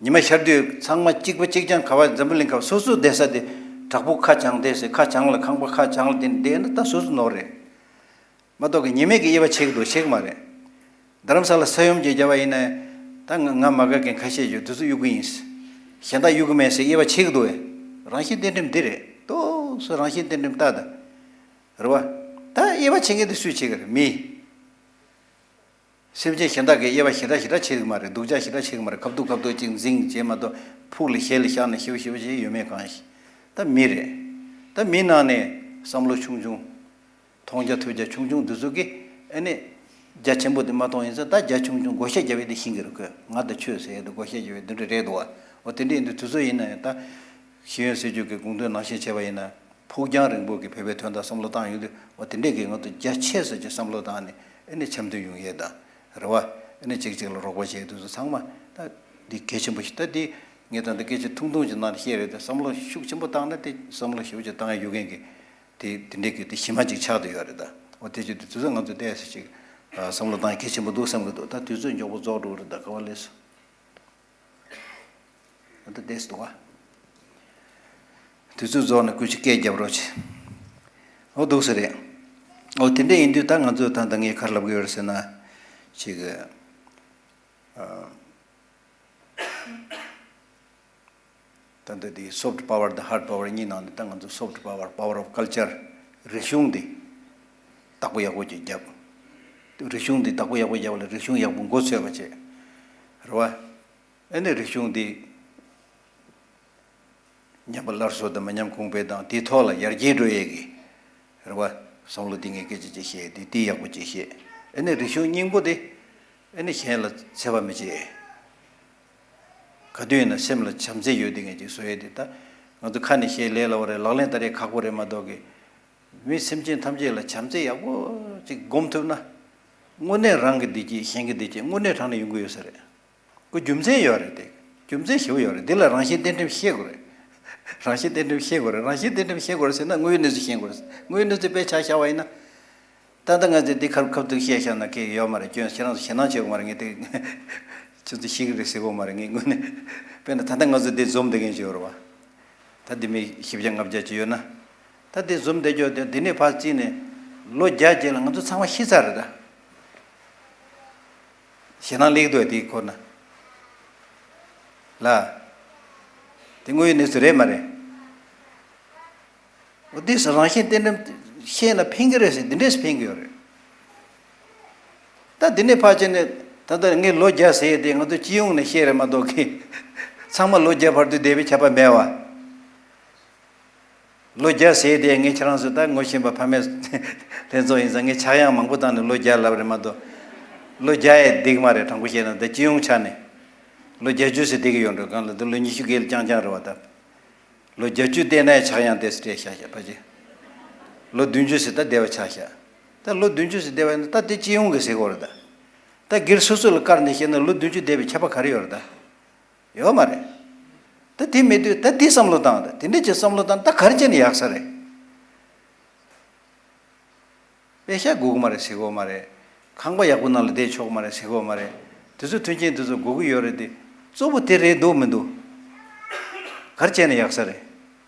ཉི་མ་ཤར་དུས་ཚང་མ་གཅིག་པ་གཅིག་རྐྱང་ག་བ་འཛམ་བུ་གླིང་ག་བ་སོ་སོ་བསྡད་ས་དེ། བྲག་ཕུག་ཁ་བྱང་བསྡད་ས་ཁ་བྱང་ལ་ཁང་པ་ཁ་བྱང་ལ་དེ་བསྡད་ན་ད་སོ་སོ་ནོར་རེད། མ་གཏོགས་ཀྱི་ཉེས་མེད་ཀྱི་དབྱེ་བ་ཕྱེ་གི་འདུག་ཕྱེ་གི་མ་རེད། རྡ་རམ་ས་ལ་ས་ཡོམ་ཅིག་བརྒྱབ་པ་ཡིན་ན། ད་ང་ང་མ་དགའ་མཁན་ཁ་ཤས་ཡོད། དེ་ཚོ་གཡུག་གི་ཡིན། གཞན་དག་གཡུག་གི་མེད་ཟེར་དབྱེ་བ་ཕྱེ་གི་འདུག་བས། རང་བཞིན་རྟེན་འབྲེལ་འདི་རེད། ཏོག་ཙམ་རང་བཞིན་རྟེན་འབྲེལ་ལྟ་ད། རེད་བ། ད་དབྱེ་བ་ཕྱེ་མཁན་དེ་སུས་བྱེད་གི་རེད། མི། སེམས་ཅན་གཞན་དག་གིས་དབྱེ་བ་ཞེ་དྲག་ཞེ་དྲག་བྱེད་གི་མ་རེད། སྡུག་ཅག་ཞེ་དྲག་བྱེད་གི་མ་རེད། ཁ་ཐུག་ཁ་ཐུག་ཅིག་འཛིང་བྱས་མ་གཏོགས་ཕུགས་ལ་ཞེ་ལ་བཞག་ནས་ཞེ་པོ་ཞེ་པོ་བྱས་ཡོད་མེད་གང་ཞིག་ད་མི་རེད། ད་མི་ནང་ནས་བསམ་བློ་ཆུང་ཆུང་། མཐོང་རྒྱ་ཐོས་རྒྱ་ཆུང་ཆུང་འདི་ཚོ་གིས་ཨ་ནི། རྒྱ་ཆེན་པོ་དེ་མ་མཐོང་ཡིན་ཙང་ད་རྒྱ་ཆུང་ཆུང་བགོ་བཤའ་རྒྱབ་ཡས་དེ་ཤེས་ཀྱི་རེད། ཁོས་ང་དང་ཆོས་ཟེར་ཡས་དེ་བགོ་བཤའ་རྒྱབ་ཡས་འདི་འདྲ་རེད་འདུག་བ། འོ་དེ་འདྲ་ཡིན་དུས་དུས་ཚོད་ཡིན་ན་ཡང་ད། ཤེས་ཡོན་སྲིད་བྱུས་ཀྱི་དགོངས་དོན་ནང་བཞིན་བྱས་པ་ཡིན་ན། ཕུགས་རྒྱང་རིང་པོ་གི་བོད་པའི་དོན་དག་བསམ་བློ་བཏང་ཡོང་དུས་འོ་དེ་འདྲས་ཀྱི་ང་ཚོ་རྒྱ་ཆེ་ས་ཅིག་བསམ་བློ་བཏང་ནས་ཨ་ནི་འཆམ་མཐུན་ཡོང་ཡས་དང་། རེད་བ། ཨ་ནི་གཅིག་གཅིག་ལ་རོགས་པ་བྱེད་དུས་ཚོ་ཚང་མ་ད་འདི་གལ་ཆེན་པོ་ཞིག་ད་འདི་ངས་ད་འདི་སྐད་ཆ་ཐུང་ཐུང་ཅིག་ནང་ནས་བཤད་རེད་དེ། བསམ་བློ་ཤུགས་ཆེན་པོ་བཏང་ན་དེ་བསམ་བློ་ཞེ་པོ་ཅིག་བཏང་ཡ་ཡོད་མཁན་གྱི་དེ་དེ་འདྲས་ཀྱི་དེ་གཞི་མ་ཅིག་ཆགས་བསྡད་ཡོད་རེད་ད། འོ་དེ་ཅིག་དུས་ཚོད་ང་ཚོ་བལྟས་ས་ཅིག་བསམ་བློ་བཏང་ཡ་གལ་ཆེན་པོ་འདུག་བསམ་གི་འདུག་ད་དུས་ཚོད་མགྱོགས་པོ་རྫོགས་འགྲོ་གི་རེད་ད། ག་བ་ལས་སོ། ད་ལྟ་བལྟས་སུ་འདུག་ག་དུས་ཚོད་རྫོགས་ནས་སྐུ་མཁྱེན་སྐད་རྒྱབ་རོགས་བྱེད། འོ་འདུག་ས་རེད། འོ་དེ་འདྲ་ཡིན་དུས་ད་ང་ཚོས་ད་ལྟ་ངས་ག་རེ་ལབ་གི་ཡོད་རེད་ཟེར་ན། ཅིག་ཨ། ད་ལྟ་དེ་སོཕ་ཊི་པ་ཝར་དང་ཧར་ཌི་པ་ཝར་གཉིས་ནང་ནས་ད་ང་ཚོ་སོཕ་ཊི་པ་ཝར། པ་ཝར་ཨོཕ་ཀལ་ཅར། རིག་གཞུང་འདི་བདག་པོ་ཡག་པོ་ཅིག་རྒྱབ། རིག་གཞུང་འདི་བདག་པོ་ཡག་པོ་རྒྱབ་ལ་རིག་གཞུང་ཡག་པོ་མགོ་ཚོས་པ་བྱེད། རེད་བ། ཨ་ནི་རིག་གཞུང་འདི་ཉམས་པ་སླར་གསོ་དང་མི་ཉམས་གོང་འཕེལ་དང་དེའི་ཐོག་ལ་ཡར་རྒྱས་འགྲོ་ཡས་ཀྱི། རེད་བ། བསམ་བློ་འདི་ངས་སྐད་ཆ་ཅིག་བཤད་དེ་དེ་ཡག་པོ་ཅིག་བཤད། ཨ་ནི་རིག་གཞུང་སྙིང་པོ་དེ། ཨེ་ནི་གཞན་ལ་འཚེ་བ་མི་བྱེད། ག་དུས་ཡིན་ན་སེམས་ལ་བྱམས་བརྩེ་ཡོད་དེ་ངས་ཅིག་བཟོ་ཡས་དེ་ད། ང་ཚོ་ཁ་ནས་བཤད་ལས་སླ་བོ་རེད། ལག་ལེན་བསྟར་ཡས་ཁག་པོ་རེད་མ་གཏོགས་གི། མི་སེམས་ཅན་ཐམས་ཅད་ལ་བྱམས་བརྩེ་ཡག་པོ་ཅིག་སྒོམ་ཐུབ་ན། དངོས་གནས་རང་གི་བདེ་སྐྱིད་གཞན་གྱི་བདེ་སྐྱིད་དངོས་གནས་དྲང་ནས་ཡོང་གི་ཡོད་ས་རེད། ཁོ་རྒྱུ་མཚན་ཡོད་རེད་དེ། རྒྱུ་མཚན་ཞེ་པོ་ཡོད་རེད། འདི་ལ་རང་བཞིན་གཏན་ཁྲིམས་ཤེས་དགོས་རེད། རང་བཞིན་གཏན་ཁྲིམས་ཤེས་དགོས་རེད། རང་བཞིན་གཏན་ཁྲིམས་ཤེས་དགོས་རེད་ཟེར་ན་དངོས་ཡོད་གནས་ཚུལ་ཤེས་དགོས་རེད། དངོས་ཡོད་གནས་ཚུལ་དཔེ་ཆ་བཞག་པ་ཡིན་ན། ད་ལྟ་ང་ཚོས་འདི་ཁ་ཁ་ཐུག་བཤད་བཞག་ན་ཁེགས་ཡོད་མ་རེད། སྐྱོན་ཁྱེད་རང་ཚོ་ཞེད་སྣང་བྱེད་དགོས་མ་རེད། ངས་དེ་ཁྱོད་ཚོ་ཤེས་ཀྱི་རེད་ཟེར་དགོས་མ་རེད། ངས་དངོས་གནས་དཔེར་ན་ད་ལྟ་ང་ཚོ་འདི་འཛོམས་བསྡད་མཁན་ཅིག་ཡོད་རེད་བ། ད་འདི་མི་བཞི་བརྒྱ་ལྔ་བརྒྱ་ཅིག་ཡོད་ན། ད་འདི་འཛོམས་བསྡད་རྒྱུ་དེ་འདི་ནས་ཕར་བརྩིས་ནས་ལོ་བརྒྱ་རྗེས་ལ་ང་ཚོ་ཚང་མ་ཤི་ཚར་རེད་ད། ཞེད་སྣང་སླེབས་འདུག་དེའི་སྐོར་ན། ལ། དེ་དངོས་ཡོད་གནས་ཚུལ་རེད་མ་རེད། འོ་དེ་སུ་རང་བཞིན་གཏན་ཁྲིམས་ཤེས་ན་ཕན་གི་རེད་ཟེར། འདི་འདྲས་སུ་ཕན་གི་ཡོད་རེད། ད་འདི་ནས་ཕར་བྱས་ནས་ད་ལྟ་ངས་ལོ་བརྒྱ་ཟེར་ཡས་དེ་ང་ཚོ་སྤྱི་ཡོངས་ནས་བཤད་རེད་མ་གཏོགས་གི། ཚང་མ་ལོ་བརྒྱ་བར་དུ་བསྡད་པའི་ཁྱབ་པ་མེད་བ། ལོ་བརྒྱ་ཟེར་ཡས་དེ་ངས་ཁྱེད་རང་ཚོ་ད་ངོ་ཤེས་པ་ཕ་མས་ལྷན་ཚོགས་ཡིན་ཙང་ངས་ཆག་ཡང་མང་པོ་བཏང་ནས་ལོ་བརྒྱ་ལབ་རེད་མ་གཏོགས། ལོ་བརྒྱ་ཡས་འགྲིག་མ་རེད། དྲང་པོ་བཤད་ན་ད་སྤྱི་ཡོངས་ཆ་ནས་ལོ་བརྒྱད་ཅུ་ཟེར་བསྡད་ཀྱི་ཡོད་འགྲོ། གང་ལ་ད་ལོ་ཉི་ཤུ་བརྒལ་རྐྱང་རྐྱང་རེད་བ་ད། ལོ་བརྒྱད་ཅུ་བསྡད་ནའི་ཆག་ཡང་དེ་སྤྲད་བཞག་བཞག་ཕ་ཅི། ལོ་བདུན་ཅུ་ཟེར་ད་བསྡད་པ་ཆགས་བཞག་ད་ལོ་བདུན་ཅུ་ཟེར་བསྡད་པ་ཡིན་ན་ད་དེ་སྤྱི་ཡོངས་ཀྱི་ཟེར་གོ་རེད་ད། ད་སྒེར་སོ་སོ་ལ་བཀར་ནས་བཤད་ན་ལོ་བདུན་ཅུ་བསྡད་པའི་ཁྱད་པར་ག་རེ་ཡོད་རེད་ད། ཡོད་མ་རེད། ད་དེ་མེད་དུས་ད་དེ་བསམ་བློ་བཏང་ད་དེ་འདྲས་ཀྱི་བསམ་བློ་བཏང་ད་ག་རེ་བྱས་ནས་ཡག་ས་རེད། པེ་ཤག་དགོས་ཀྱི་མ་རེད་ཟེར་གོ་མ་རེད། ཁང་པ་ཡག་པོ་ནང་ལ་བསྡད་ཆོག་གི་མ་རེད་ཟེར་གོ་མ་རེད། དེ་ཚོ་མཐུན་རྐྱེན་དེ་ཚོ་དགོས་ཀྱི་ཡོད་རེད་དེ། གཙོ་བོ་དེ་རེད་འདུག་མི་འདུག་ག་རེ་བྱས་ན་ཡག་ས་རེད།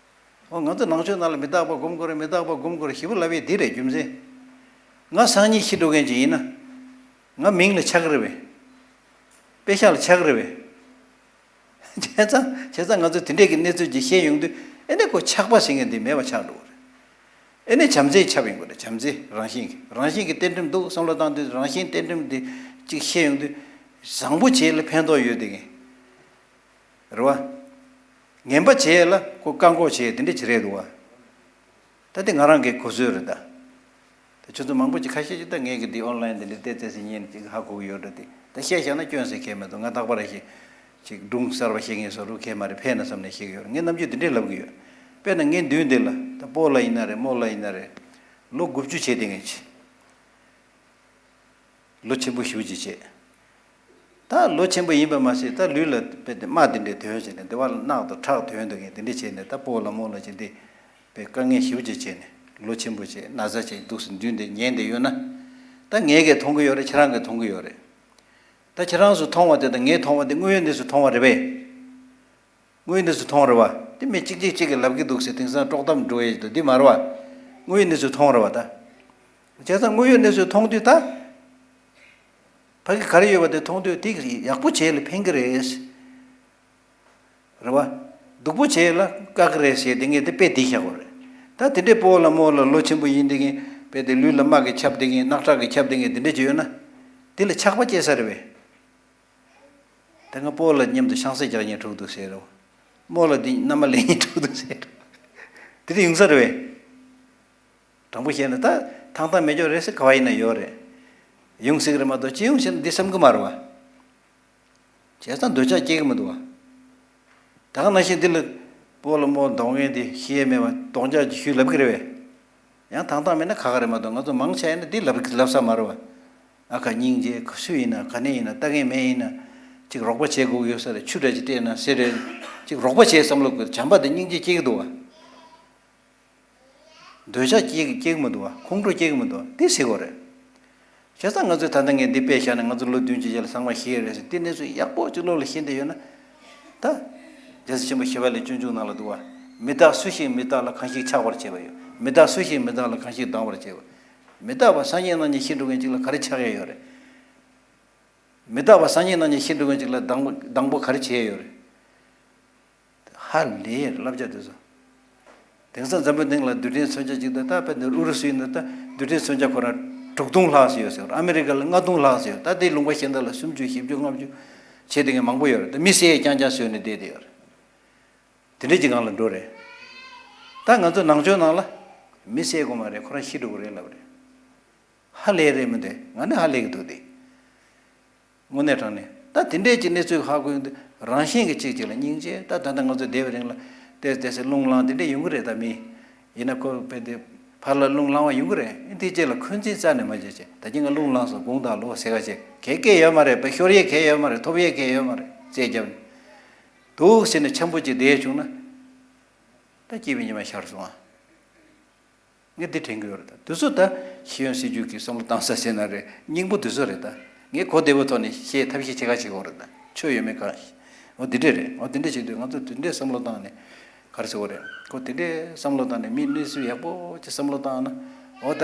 འོ་ང་ཚོ་ནང་ཆོས་ནང་ལ་མི་རྟག་པ་སྒོམ་དགོས་རེད། མི་རྟག་པ་སྒོམ་དགོས་རེད་ཞེ་པོ་ལབ་ཡས་འདི་རེད་རྒྱུ་མཚན། ང་སང་ཉིན་ཤི་འགྲོ་མཁན་ཅིག་ཡིན་ན། ང་མིང་ལ་ཆགས་ཀྱི་རེད་པས། པེ་ཤག་ལ་ཆགས་ཀྱི་རེད་པས། བྱས་ཙང་བྱས་ཙང་ང་ཚོ་དེ་འདྲས་ཀྱི་གནས་ཚུལ་ཅིག་ཤེས་ཡོང་དུས་ཨེ་ནས་ཁོ་ཆགས་པ་ཟེར་མཁན་འདི་མེད་པ་ཆགས་འགྲོ་གི་རེད། ཨེ་ནས་བྱམས་བརྩེ་ཁྱབ་ཡོང་གི་རེད། བྱམས་བརྩེ་རང་བཞིན་གྱི་རང་བཞིན་གྱི་གཏན་ཁྲིམས་འདུག་བསམ་བློ་བཏང་དུས་རང་བཞིན་གཏན་ཁྲིམས་འདི་ཅིག་ཤེས་ཡོང་དུས་བཟང་པོ་བྱས་ལ་ཕན་ཐོགས་ཡོད་དེ་གི་རེད་བ། ངན་པ་བྱས་ལ་ཁོ་བཀག་འགོག་བྱས་དེ་འདྲས་ཅིག་རེད་འདུག་བ། ད་དེ་ང་རང་གི་གོ་ཚོད་རེད་ད། ད་ཁྱོད་ཚོ་མང་པོ་ཅིག་ཁ་ཤས་ཅིག་ད་ངས་གི་འདི་ཨོན་ལན་འདི་འདྲ་བལྟས་ཚེ་ཟིན་ཉན་ཅིག་ཧ་གོ་གི་ཡོད་འགྲོ། དེ་ད་བཤད་བཞག་ན་སྐྱོན་ཟེར་མཁན་མེད་དོ། ང་རྟག་པར་ཞིག་ཅིག་སྒྲུང་གསར་པ་བཤད་མཁན་བཟོ་འདྲ་མཁན་མ་རེད། ཕན་ན་བསམ་ནས་བཤད་གི་ཡོད་རེད། ངས་ནམ་རྒྱུན་འདི་འདྲས་ལབ་གི་ཡོད། དཔེར་ན་ངའི་མདུན་འདི་ལ་ད་སྤོ་ལགས་ཡིན་ན་རེད། རྨོ་ལགས་ཡིན་ན་རེད། ལོ་དགུ་བཅུ་བྱས་བསྡད་མཁན་ཅིག་ལོ་ཆེན་པོ་ཞེ་པོ་ཅིག་བྱས། ད་ལོ་ཆེན་པོ་ཡིན་པ་མ་ཟད་ད་ལུས་ལ་དཔེ་དེ་རྨ་དེ་འདྲའི་དོན་བྱས་ནས་འདི་བར་ལ་རྣག་དང་ཁྲག་དོན་དུ་ངས་དེ་འདྲ་བྱས་ནས་ད་སྤོ་ལགས་རྨོ་ལགས་ཀྱིས་འདི་དཔེ་དཀའ་ངལ་ཞེ་པོ་ཅིག་བྱས་ནས་ལོ་ཆེན་པོ་བྱས་ན་ཚ་བྱས་འདུག་སེ་མདུན་དེ་ཉན་བསྡད་ཡོད་ན། ད་ངས་གས་མཐོང་གི་ཡོད་རེད། ཁྱེད་རང་གས་མཐོང་གི་ཡོད་རེད། ད་ཁྱེད་རང་ཚོ་མཐོང་བ་དེ་དང་ངས་མཐོང་བ་དེ་དངོས་ཡོད་གནས་ཚུལ་མཐོང་བ་རེད་པས། དངོས་ཡོད་གནས་ཚུལ་མཐོང་རེད་བ། དེ་མི་གཅིག་གཅིག་གཅིག་གིས་ལབ་ཀྱི་འདུག་ཟེར་དེང་སང་དཀྲོག་གཏམ་འགྲོ་ཡས་འདུག་འདི་མ་རེད་བ། དངོས་ཡོད་གནས་ཚུལ་མཐོང་རེད་བ་ད། བྱས་ཙང་དངོས་ཡོད་གནས་ཚུལ་མཐོང་དུས་ད། ཕ་གི་ག་རེ་ཡོད་པ་དེ་མཐོང་དུས་དེ་ཡག་པོ་བྱས་ལ་ཕན་གི་རེད། རེད་བ། སྡུག་པོ་བྱས་ལ་བཀག་གི་རེད་ཟེར་དེ་ངས་དེ་དཔེ་དེ་བཞག་པ་རེད། ད་དེ་འདྲའི་སྤོ་ལགས་རྨོ་ལགས་ལོ་ཆེན་པོ་ཡིན་དེ་གིན་དཔེ་དེ་ལུས་ལ་རྨ་གིས་ཁྱབ་དེ་གིན་རྣག་ཁྲག་གིས་ཁྱབ་དེ་གིན་དེ་འདྲ་ཅིག་ཡོད་ན། དེ་ལ་ཆགས་པ་སྐྱེ་ས་རེད་བས། ད་ང་སྤོ་ལགས་མཉམ་དུ་ཤིང་ཚད་རྒྱག་སྙིང་བྲོ་འདུག་ཟེར་རོ། རྨོ་ལགས་འདི་མནའ་མ་ལེན་སྙིང་བྲོ་འདུག་ཟེར་རོ། དེ་འདྲ་ཡོང་ས་རེད་བས། དྲང་པོ་བཤད་ན་ད་ཐང་ཐང་མེད་ཀྱོག་རེད་ཟེར་ག་བ་ཡིན་ན་ཡོད་རེད། ཡོང་སྲིད་ཀྱི་རེད་མ་གཏོགས་སྤྱི་ཡོངས་བཤད་ན་འདི་བསམ་གི་མ་རེད་བ། བྱས་ཙང་འདོད་ཆགས་སྐྱེ་གི་མི་འདུག་བ། ད་ག་ནང་བཞིན་འདི་ལ་སྤོ་ལགས་རྨོ་ལགས་གདོང་ངན་འདི་ཤེས་ཡས་མེད་པ་གདོང་ལྕག་ཅིག་ཞུས་ལབ་གི་རེད་བས། ཡང་ཐང་ཐང་མེད་ན་ཁག་ཁག་རེད་མ་གཏོགས་ང་ཚོ་མང་ཆེ་ཡིན་ན་འདི་ལབ་ལབ་ས་མ་རེད་བ། ཨ་ཁ་སྙིང་རྗེ་ག་སུ་ཡིན་ན་ག་ནས་ཡིན་ན་ལྟ་མཁན་མེད་ཡིན་ན། ཅིག་རོགས་པ་བྱེད་དགོས་ཀྱི་ཡོད་ས་རེད། ཆུ་འདྲ་ཅིག་སྤྲད་ན་ཟེར་རེད། ཅིག་རོགས་པ་བྱེད་བསམ་བློ་དགོས། བྱམས་པ་དང་སྙིང་རྗེ་སྐྱེ་གི་འདུག་བ། འདོད་ཆགས་སྐྱེ་གི་སྐྱེ་གི་མི་འདུག་བ། ཁོང་ཁྲོ་སྐྱེ་གི་མི་འདུག་བ། དེ་ཟེར་དགོས་རེད། བྱས་ཙང་ང་ཚོས་ད་ལྟ་ངས་འདི་དཔེ་བཞག་ནས་ང་ཚོ་ལོ་བདུན་ཅུ་རྗེས་ལ་ཚང་མ་ཤི་ཡི་རེད་ཟེར་དེ་གནས་ཚུལ་ཡག་པོ་ཅིག་བློ་ལ་ཤེས་བསྡད་ཡོད་ན། ད། རྒྱལ་སྲས་ཆེན་པོ་ཞི་བ་ལྷས་སྤྱོད་འཇུག་ནང་ལ་འདུག་བ། མི་རྟག་སུ་ཞིག་མི་རྟག་ལ་གང་ཞིག་ཆགས་པར་བྱེད་པ་ཡོད། མི་རྟག་སུ་ཞིག་མི་རྟག་ལ་གང་ཞིག་སྡང་བར་བྱེད་པ། མི་རྟག་པ་སང་ཉིན་གནངས་ཉིན་ཤི་འགྲོ་མཁན་ཅིག་ལ་ག་རེ་ཆགས་ཡ་ཡོད་རེད། མི་རྟག་པ་སང་ཉིན་གནངས་ཉིན་ཤི་འགྲོ་མཁན་ཅིག་ལ་སྡང་པོ་སྡང་པོ་ག་རེ་བྱེད་ཡ་ཡོད་རེད། ཧ་ལས་ཡ་རེད་བསླབ་བྱ་དེ་ཚོ། དེང་སང་འཛམ་བུ་གླིང་ལ་རྡུལ་ཕྲན་མཚོན་ཆ་གཅིག་དང་ད་དཔེ་འདི་ཨུ་རུ་སུ་ཡིན་ན་ད་རྡུལ་ཕྲན་མཚོན་ཆ་ཁོ་རང་དྲུག་སྟོང་ལྷག་ཙམ་ཡོད་ཟེར། ཨ་མི་རི་ཀ་ལ་ལྔ་སྟོང་ལྷག་ཙམ་ཡོད། ད་དེ་ལུང་པ་གཞན་དག་ལ་སུམ་ཅུ་བཞི་བཅུ་ལྔ་བཅུ་བྱས་དེ་ངས་མང་པོ་ཡོད་རེད། ད་མི་བསད་ཡས་རྐྱང་རྐྱང་བཟོས་ནས་བསྡད་དེ་ཡོད་རེད། དེ་འདྲའི་ཅིག་སྒང་ལ་འགྲོ་རེད། ད་ང་ཚོ་ནང་ཆོས་ནང་ལ་མི་བསད་དགོས་མ་རེད། ཁོ་རང་ཤི་འགྲོ་གི་རེད་ལབ་རེད། ཧ་ལས་རེད་མི་འདུག་ང་ནི་ཧ་ལས་ཀྱི་འདུག་སྟེ། དངོས་གནས་དྲང་གནས་ད་དེ་འདྲས་ཀྱི་གནས་ཚུལ་ཧ་གོ་ཡོང་དུས་རང་བཞིན་གྱི་གཅིག་གཅིག་ལ་སྙིང་རྗེ། ད་ད་ལྟ་ང་ཚོ་བསྡད་པའི་རིང་ལ་ཏོག་ཙམ་ཏོག་ཙམ་རླུང་ལངས་དེ་འདྲས་ཡོང་གི་རེད། ད་མི་ཡིན་ན་ཁོ་དཔེ་དེ་ཕར་ལ་རླུང་ལངས་པ་ཡོང་གི་རེད། དེ་རྗེས་ལ་འཁོན་འཛིན་རྩ་ནས་མ་བྱེད་ཅེས། ད་ཅི་ང་རླུང་ལངས་སོང་དགོངས་དག་ལོ་ཟེར་ག་བྱེད་གལ་སྐད་ཡོད་མ་རེད། དཔེ་ཤོར་ཡས་གལ་ཡོད་མ་རེད། ཐོབ་ཡས་གལ་ཡོད་མ་རེད། རྩད་རྒྱབ་ནས་འདུག་ཟེར་ནས་འཆམ་པོ་ཅིག་བསྡད་བྱུང་ན་ད་སྐྱིད་པའི་ཉི་མ་ཤར་སོང་ཨ། ངས་འདི་དྲན་གྱི་ཡོད་རེད། ད་དུས་ཚོད་ད་ཤེས་ཡོན་སྲིད་བྱུས་ཀྱི་བསམ་བློ་བཏང་ས་ཟེར་ན་རེད། སྙིང་པོ་དུས་ཚོད་རེད། ད་ངས་གོ་བདེ་པོ་ཐོག་ནས་བཤད་ཐབས་ཤེས་བྱེད་ག་བྱེད་དགོས་རེད། ད་ཆོས་ཡོད་མེད་ག་འོ་འདི་འདྲས་རེད། འོ་འདི་འདྲས་བྱེད་དུས་ང་ཚོ་དེ་འདྲས་བསམ་བློ་བཏང་ནས་ག་རེ་ཟེར་དགོས་རེད། ཁོ་དེ་འདྲས་བསམ་བློ་བཏང་ནས་མི་གནས་ཚུལ་ཡག་པོ་ཅིག་བསམ་བློ་བཏང་ན་འོ་ད།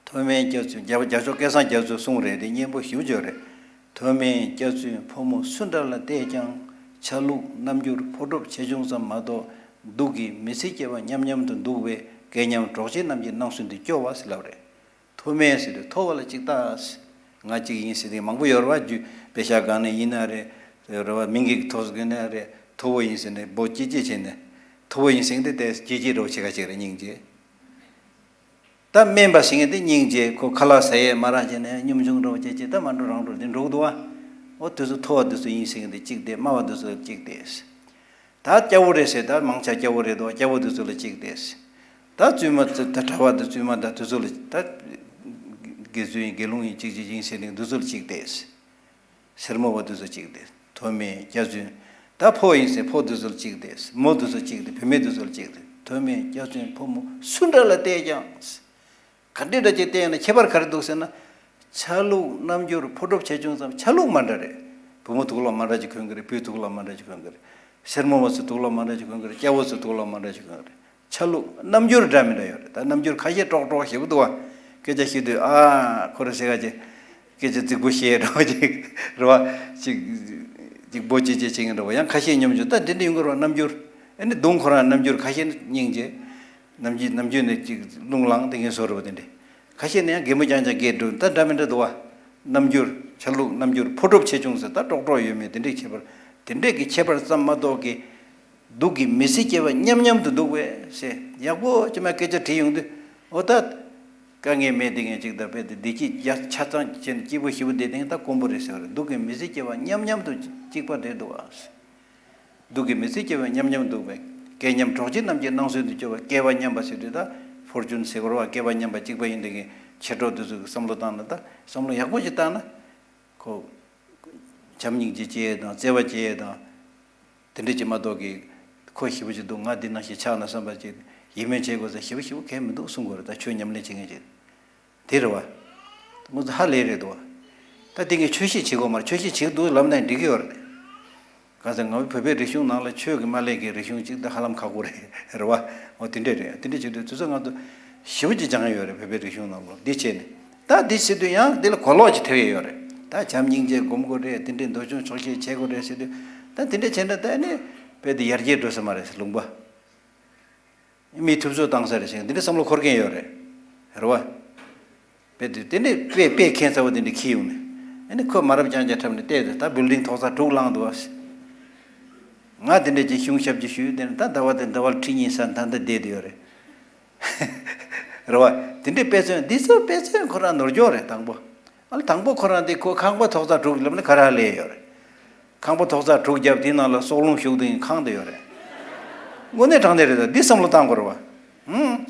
ཐོགས་མེད་སྐྱག་རྫུན། རྒྱལ་བ་རྒྱལ་མཆོག་སྐལ་བཟང་རྒྱ་མཚོས་གསུངས་རེད། དེ་སྙན་པོ་ཞེ་པོ་ཅིག་རེད། ཐོགས་མེད་སྐྱག་རྫུན་ཕོ་མོ་སུ་འདྲ་ལ་བལྟས་ཀྱང་། ཆ་ལུགས་རྣམ་འགྱུར་ཕོ་གྲོགས་ཆེ་ཆུང་ཙམ་མ་གཏོགས། སྡུག་གི་མི་ཚེ་སྐྱེལ་བ་མཉམ་མཉམ་དུ་འདུག་པས། སྐལ་མཉམ་གྲོགས་མཆེད་རྣམས་ཀྱི་སྣང་ཚུལ་འདི་སྐྱོ་བ་ཟེར་ལབ་རེད། ཐོགས་མེད་ཟེར་དུས་མཐོ་བ་ལ་གཅིག་ལྟ། ང་གཅིག་ཡིན་ཟེར་དེ་མང་པོ་ཡོད་རེད་བ། རྒྱུ་དཔེ་ཤག་སྒང་ནས་ཡིན་ན་རེད། རེད་བ། མིང་གི་ཐོག་སུ་གི་ན་རེད། མཐོ་བོ་ཡིན་ཟེར་ནས་འབོད་སྐྱེ་སྐྱེ་བྱས་ནས་མཐོ་བོ་ཡིན་ཟེར་དེ་དེ་སྐྱེ་སྐྱེ་འདྲ་བོ་བྱེད་ག་བྱེད་རེད། སྙིང་རྗེ། ད་དམན་པ་ཟེར་མཁན་དེ་སྙིང་རྗེ། ཁོ་ཁ་ལག་ཟ་ཡས་མ་རག་བྱས་ནས་གཉོམ་ཆུང་འདྲ་བོ་བྱས་བྱས་ད་མ་འགྲོ་རང་འགྲོ་དེ་འགྲོ་གི་འདུག་ཨ། འོ་དེ་ཚོ་མཐོ་བ་དེ་ཚོ་ཡིན་ཟེར་མཁན་དེ་གཅིག་བསྡད། དམའ་བ་དེ་ཚོ་གཅིག་བསྡད། ད་སྐྱ་བོ་རེད་ཟེར། ད་མང་ཆེ་སྐྱ་བོ་རེད་འདུག་སྐྱ་བོ་དེ་ཚོ་ལ་གཅིག་བསྡད། ད་བཙུན་མ་ད་གྲྭ་པ་དང་བཙུན་མ་དང་དེ་ཚོ་ལ་ད་དགེ་ཚུལ་ཡིན་དགེ་སློང་ཡིན་གཅིག་གཅིག་ཡིན་ཟེར་ནས་དེ་ཚོ་ལ་གཅིག་བསྡད། སེར་མོ་བ་དེ་ཚོ་གཅིག་སྟེ། ཐོགས་མེད་སྐྱག་རྫུན། ད་ཕོ་ཡིན་ཟེར་ཕོ་དེ་ཚོ་གཅིག་སྟེ། མོ་དེ་ཚོ་གཅིག་སྟེ། བུད་མེད་དེ་ཚོ་གཅིག་སྟེ། ཐོགས་མེད་སྐྱག་རྫུན་ཕོ་མོ་སུ་འདྲ་ལ་བལྟས་ཀྱང་། ག་འདྲ་འདྲ་ཅིག་བལྟས་ན་ཁྱད་པར་ག་རེ་འདུག་ཟེར་ན། ཆ་ལུགས་རྣམ་འགྱུར་ཕོ་གྲོགས་ཆེ་ཆུང་ཙམ། ཆ་ལུགས་མ་འདྲ་རེད། བུ་མོ་དུག་ལོག་མ་འདྲ་ཅིག་གོན་གི་རེད། བུས་དུག་ལོག་མ་འདྲ་ཅིག་གོན་གི་རེད། སེར་མོ་བ་ཚོས་དུག་ལོག་མ་འདྲ་ཅིག་གོན་གི་རེད། སྐྱ་བོ་ཚོས་དུག་ལོག་མ་འདྲ་ཅིག་གོན་གི་རེད། ཆ་ལུགས་རྣམ་འགྱུར་འདྲ་མི་འདྲ་ཡོད་རེད། ད་རྣམ་འགྱུར་ཁ་ཤས་ཀྲོག་ཀྲོག་ཞེ་པོ་འདུག་བ། སྐད་ཆ་བཤད་དུས་ཨ་ཁོ་རེ་ཟེར་ག་ཅིག་སྐད་ཆ་རྫིག་པོ་བཤད་འགྲོ་ཅིག་རེད་བ། ཅིག་ཅིག་འབོད་ཅིག་ཅིག་བྱེད་མཁན་འདྲ་བ། ཡང་ཁ་ཤས་སྙོམ་འཇུག་ད་འདི་འདྲ་ཡོང་གི་རེད་བ། རྣམ་འགྱུར། ཨ་ནི་གདོང་ཁོ་རང་རྣམ་འགྱུར། ཁ་ཤས་ནི་སྙིང་རྗེ། ནམ་རྒྱུན་ནམ་རྒྱུན་ནས་ཅིག་རླུང་ལངས་དེ་ངན་སོང་རེད་བ། དེ་འདྲ། ཁ་ཤས་ནི་ཡང་གད་མོ་རྐྱང་རྐྱང་བགད་འགྲོ། ད་འདྲ་མི་འདྲ་འདུག་བ། རྣམ་འགྱུར། ཆ་ལུགས་རྣམ་འགྱུར་ཕོ་གྲོགས་ཆེ་ཆུང་ཟེར་ད་ཀྲོག་ཀྲོག་ཡོད་མེད་དེ་འདྲའི་ཁྱད་པར། དེ་འདྲས་ཀྱི་ཁྱད་པར་ཙམ་མ་གཏོགས་ཀྱི། སྡུག་གི་མི་ཚེ་སྐྱེལ་བ་མཉམ་མཉམ་དུ་འདུག་པས་ཟེར། ཡག་པོ་ཅིག་མ་སྐད་ཆ་དྲིས་ཡོང་དུས་འོ་ད། དཀའ་ངལ་མེད་དེ་ངས་ཅིག་ད་དཔེ་དེ་བདེ་སྐྱིད་ཡ་ཆ་ཚང་བྱས་ནས་སྐྱིད་པོ་ཞེ་པོ་བསྡད་དེ་ད་དཀོན་པོ་རེད་ཟེར་བ་རེད། སྡུག་གི་མི་ཚེ་སྐྱེལ་བ་མཉམ་མཉམ་དུ་གཅིག་པ་རེད་འདུག་ཨ། སྡུག་གི་མི་ཚེ་སྐྱེལ་བ་མཉམ་མཉམ་འདུག་པས། སྐལ་མཉམ་གྲོགས་མཆེད་རྣམས་ཀྱི་སྣང་ཚུལ་དུ་སྐྱོ་བ། སྐལ་བ་མཉམ་པ་ཟེར་དུས་ད་ཕོར་ཅུན་ཟེར་དགོས་རེད་བ། སྐལ་བ་མཉམ་པ་གཅིག་པ་ཡིན་དེ་གི་མཆེད་གྲོགས་དེ་ཚོ་གི་བསམ་བློ་བཏང་ན། ད་བསམ་བློ་ཡག་པོ་ཞིག་བཏང་ན། ཁོ་བྱམས་སྙིང་རྗེ་སྐྱེ་ཡས་དང་བརྩེ་བ་སྐྱེ་ཡས་དང་། དེ་འདྲ་ཅིག་མ་གཏོགས་ཀྱི། ཁོ་ཞེ་པོ་ཅིག་འདུག་ང་འདི་ནང་བཞིན་ཆགས་ན་བསམ་པ་ཅིག་ཡིད་སྨོན་བྱེད་དགོས་ས་ཞེ་པོ་ཞེ་པོ་གང་ཡང་མི་འདུག་གསུང་དགོས་རེད། ད་ཆོས་ཉམས་ལེན་བྱེད་མཁན་ཅིག་དེ་རེད་བ། ང་ཚོ་ཧ་ལས་རེད་འདུག་བ། ད་དེ་ངས་ཆོས་བཤད་བྱེད་དགོས་མ་རེད། ཆོས་བཤད་བྱེད་འདུག་ལབ་ན་འགྲིག་གི་ཡོད་རེད། གང་ཟེར་ང་བོད་པའི་རིག་གཞུང་ནང་ལ་ཆོས་ཀྱི་མ་སླེབས་མཁན་རིག་གཞུང་གཅིག་ད་ཧ་ལམ་ཁག་པོ་རེད། རེད་བ། འོ་དེ་འདྲས་རེད། དེ་འདྲས་བྱེད་དུས་དུས་ཚོད་ང་ཚོ་ཞེ་པོ་ཅིག་སྦྱང་ཡོད་རེད། བོད་པའི་རིག་གཞུང་ནང་ལོགས་འདི་བྱས་ནས། ད་འདི་བྱེད་དུས་ཡང་འདི་ལ་གོ་ལོག་ཅིག་ཐེབས་ཡས་ཡོད་རེད། ད་བྱམས་སྙིང་རྗེ་སྒོམ་དགོས་རེད། དེ་འདྲས་འདོད་ཆུང་ཆོག་ཤེས་བྱེད་དགོས་རེད་ཟེར་དུས། ད་དེ་འདྲས་བྱས་ན་ད་ནི་དཔེ་དེ་ཡར་རྒྱས་འགྲོ་ས་མ་རེད་ཟེར། ལུང་པ། མིས་ཐུབ་ཚོད་བཏང་ས་རེད་ཟེར་འདི་འདྲ་བསམ་བློ་འཁོར་མཁན་ཡོད་རེད། རེད་བ། དཔེ་དེ་དེ་འདྲ་དཔེ་དཔེ་ཁྱད་མཚར་པོ་དེ་འདྲ་འཁྱེར་ཡོང་ནས། ཨ་ནི་ཁོས་མ་རབས་རྐྱང་རྐྱང་འཁྲབ་ནས་བལྟས་ཏེ་ད་བིལ་ཌིང་ཐོག་ས་དྲུག་ལངས་འདུག་བ། ང་དེ་འདྲ་ཅིག་གཞུང་ཞབས་ཀྱི་ཞུས་དེ་ནས་ད་ཟླ་བ་དེ་ཟླ་བ་ཁྲི་གཉིས་ས་ད་ལྟ་བསྡད་དེ་ཡོད་རེད། རེད་བ། དེ་འདྲའི་དཔེ་མཚོན་འདི་ཚོ་དཔེ་མཚོན་ཁོ་རང་ནོར་འཁྱོག་རེད་དང་པོ། ཨ་ལ་དང་པོ་ཁོ་རང་དེ་ཁོ་ཁང་པ་ཐོག་ས་དྲུག་ལབ་ནས་ག་རེ་ལས་ཡོད་རེད། ཁང་པ་ཐོག་ས་དྲུག་བརྒྱབ་དེའི་ནང་ལ་སྲོག་རླུང་ཞུགས་དེ་ཁང་དེ་ཡོད་རེད། དངོས་གནས་དྲང་གནས་རེད། ད་འདི་བསམ་བློ་བཏང་དགོས་རེད་བ། ཧུམ།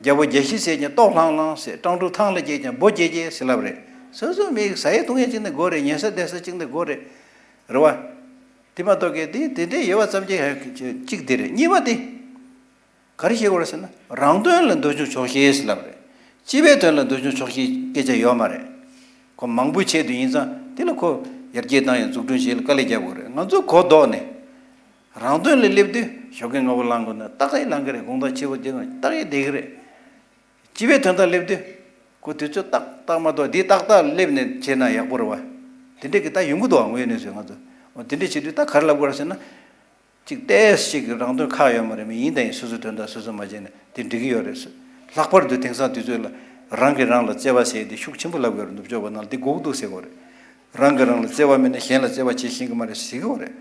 རྒྱལ་པོ་རྒྱལ་བཞི་བསད་ཀྱང་ལྟོགས་ལྷང་ལྷང་ཟེར། སྤྲང་ཕྲུག་ཐང་ལ་སྐྱེས་ཀྱང་འབོ་རྒྱས་རྒྱས་ཟེར་ལབ་རེད། སོ་སོ་མི་ཟ་ཡས་འཐུང་ཡས་ཅིག་ནི་དགོས་རེད། ཉལ་ས་བསྡད་ས་ཅིག་ནི་དགོས་རེད། རེད་བ། དེ་མ་གཏོགས་ཀྱི་དེ་དེ་འདྲས་ཡོད་པ་ཙམ་གྱིས་གཅིག་དེ་རེད། གཉིས་པ་དེ། ག་རེ་བཤད་དགོས་རེད་ཟེར་ན། རང་དོན་ལ་འདོད་ཆུང་ཆོག་ཤེས་ཟེར་ལབ་རེད། སྤྱི་པའི་དོན་ལ་འདོད་ཆུང་ཆོག་ཤེས་སྐད་ཆ་ཡོད་མ་རེད། ཁོ་མང་པོའི་ཆེད་དུ་ཡིན་ཙང་དེ་ལ་ཁོ་ཡར་རྒྱས་བཏང་ཡང་འཛུགས་སྐྲུན་བྱེད་ལ་དཀའ་ལས་རྒྱག་དགོས་རེད། ང་ཚོ་གོ་ལྡོག་ནས་རང་དོན་ལ་སླེབས་དུས་ཞོགས་ཀས་སྔ་པོ་ལངས་དགོས་ན་ཏག་ཏག་ལངས་ཀྱི་རེད། དགོང་དག་ཕྱི་པོ་བསྡད་དགོས་ན་ཏག་ཏག་བསྡད་ཀྱི་རེད། སྤྱི་པའི་དོན་དག་སླེབས་དུས་ཁོ་དུས་ཚོད་ཏག་ཏག་མ་གཏོགས་འདི་ཏག་ཏག་སླེབས་ནས་བྱས་ན་ཡག་པོ་རེད་བ། དེ་འདྲས་ཀྱི་ད་ཡོང་གི་འདུག་བ། དངོས་གནས་བཟོས་ང་ཚོ། འོ་དེ་འདྲས་བྱེད་དུས་ད་ག་རེ་ལབ་དགོས་རེད་ཟེར་ན། གཅིག་ཏོག་ཙམ་ཅིག་རང་དོན་ཁག་ཡོད་མ་རེད། མི་ཡིན་དང་ཡིན་སོ་སོའི་དོན་དག་སོ་སོས་མ་བྱས་ན་དེ་འགྲིག་གི་ཡོད་རེད་ཟེར། ལྷག་པར་དུ་དེང་སང་དུས་ཚོད་ལ་རང་གིས་རང་ལ་བརྩེ་བ་ཟེར་དེ་ཤུགས་ཆེན་པོ་ལབ་ཡོད་རེད། ནུབ་ཕྱོགས་པ་ནང་ལ་དེ་དགོས་ཀྱི་འདུག་ཟེར་གྱི་ཡོད་རེད། རང་གིས་རང་ལ་བརྩེ་བ་མེད་ན་གཞན་ལ་བརྩེ་བ་བྱེད་ཤེས་ཀྱི་མ་རེད་ཟེར་གྱི་ཡོད་རེད།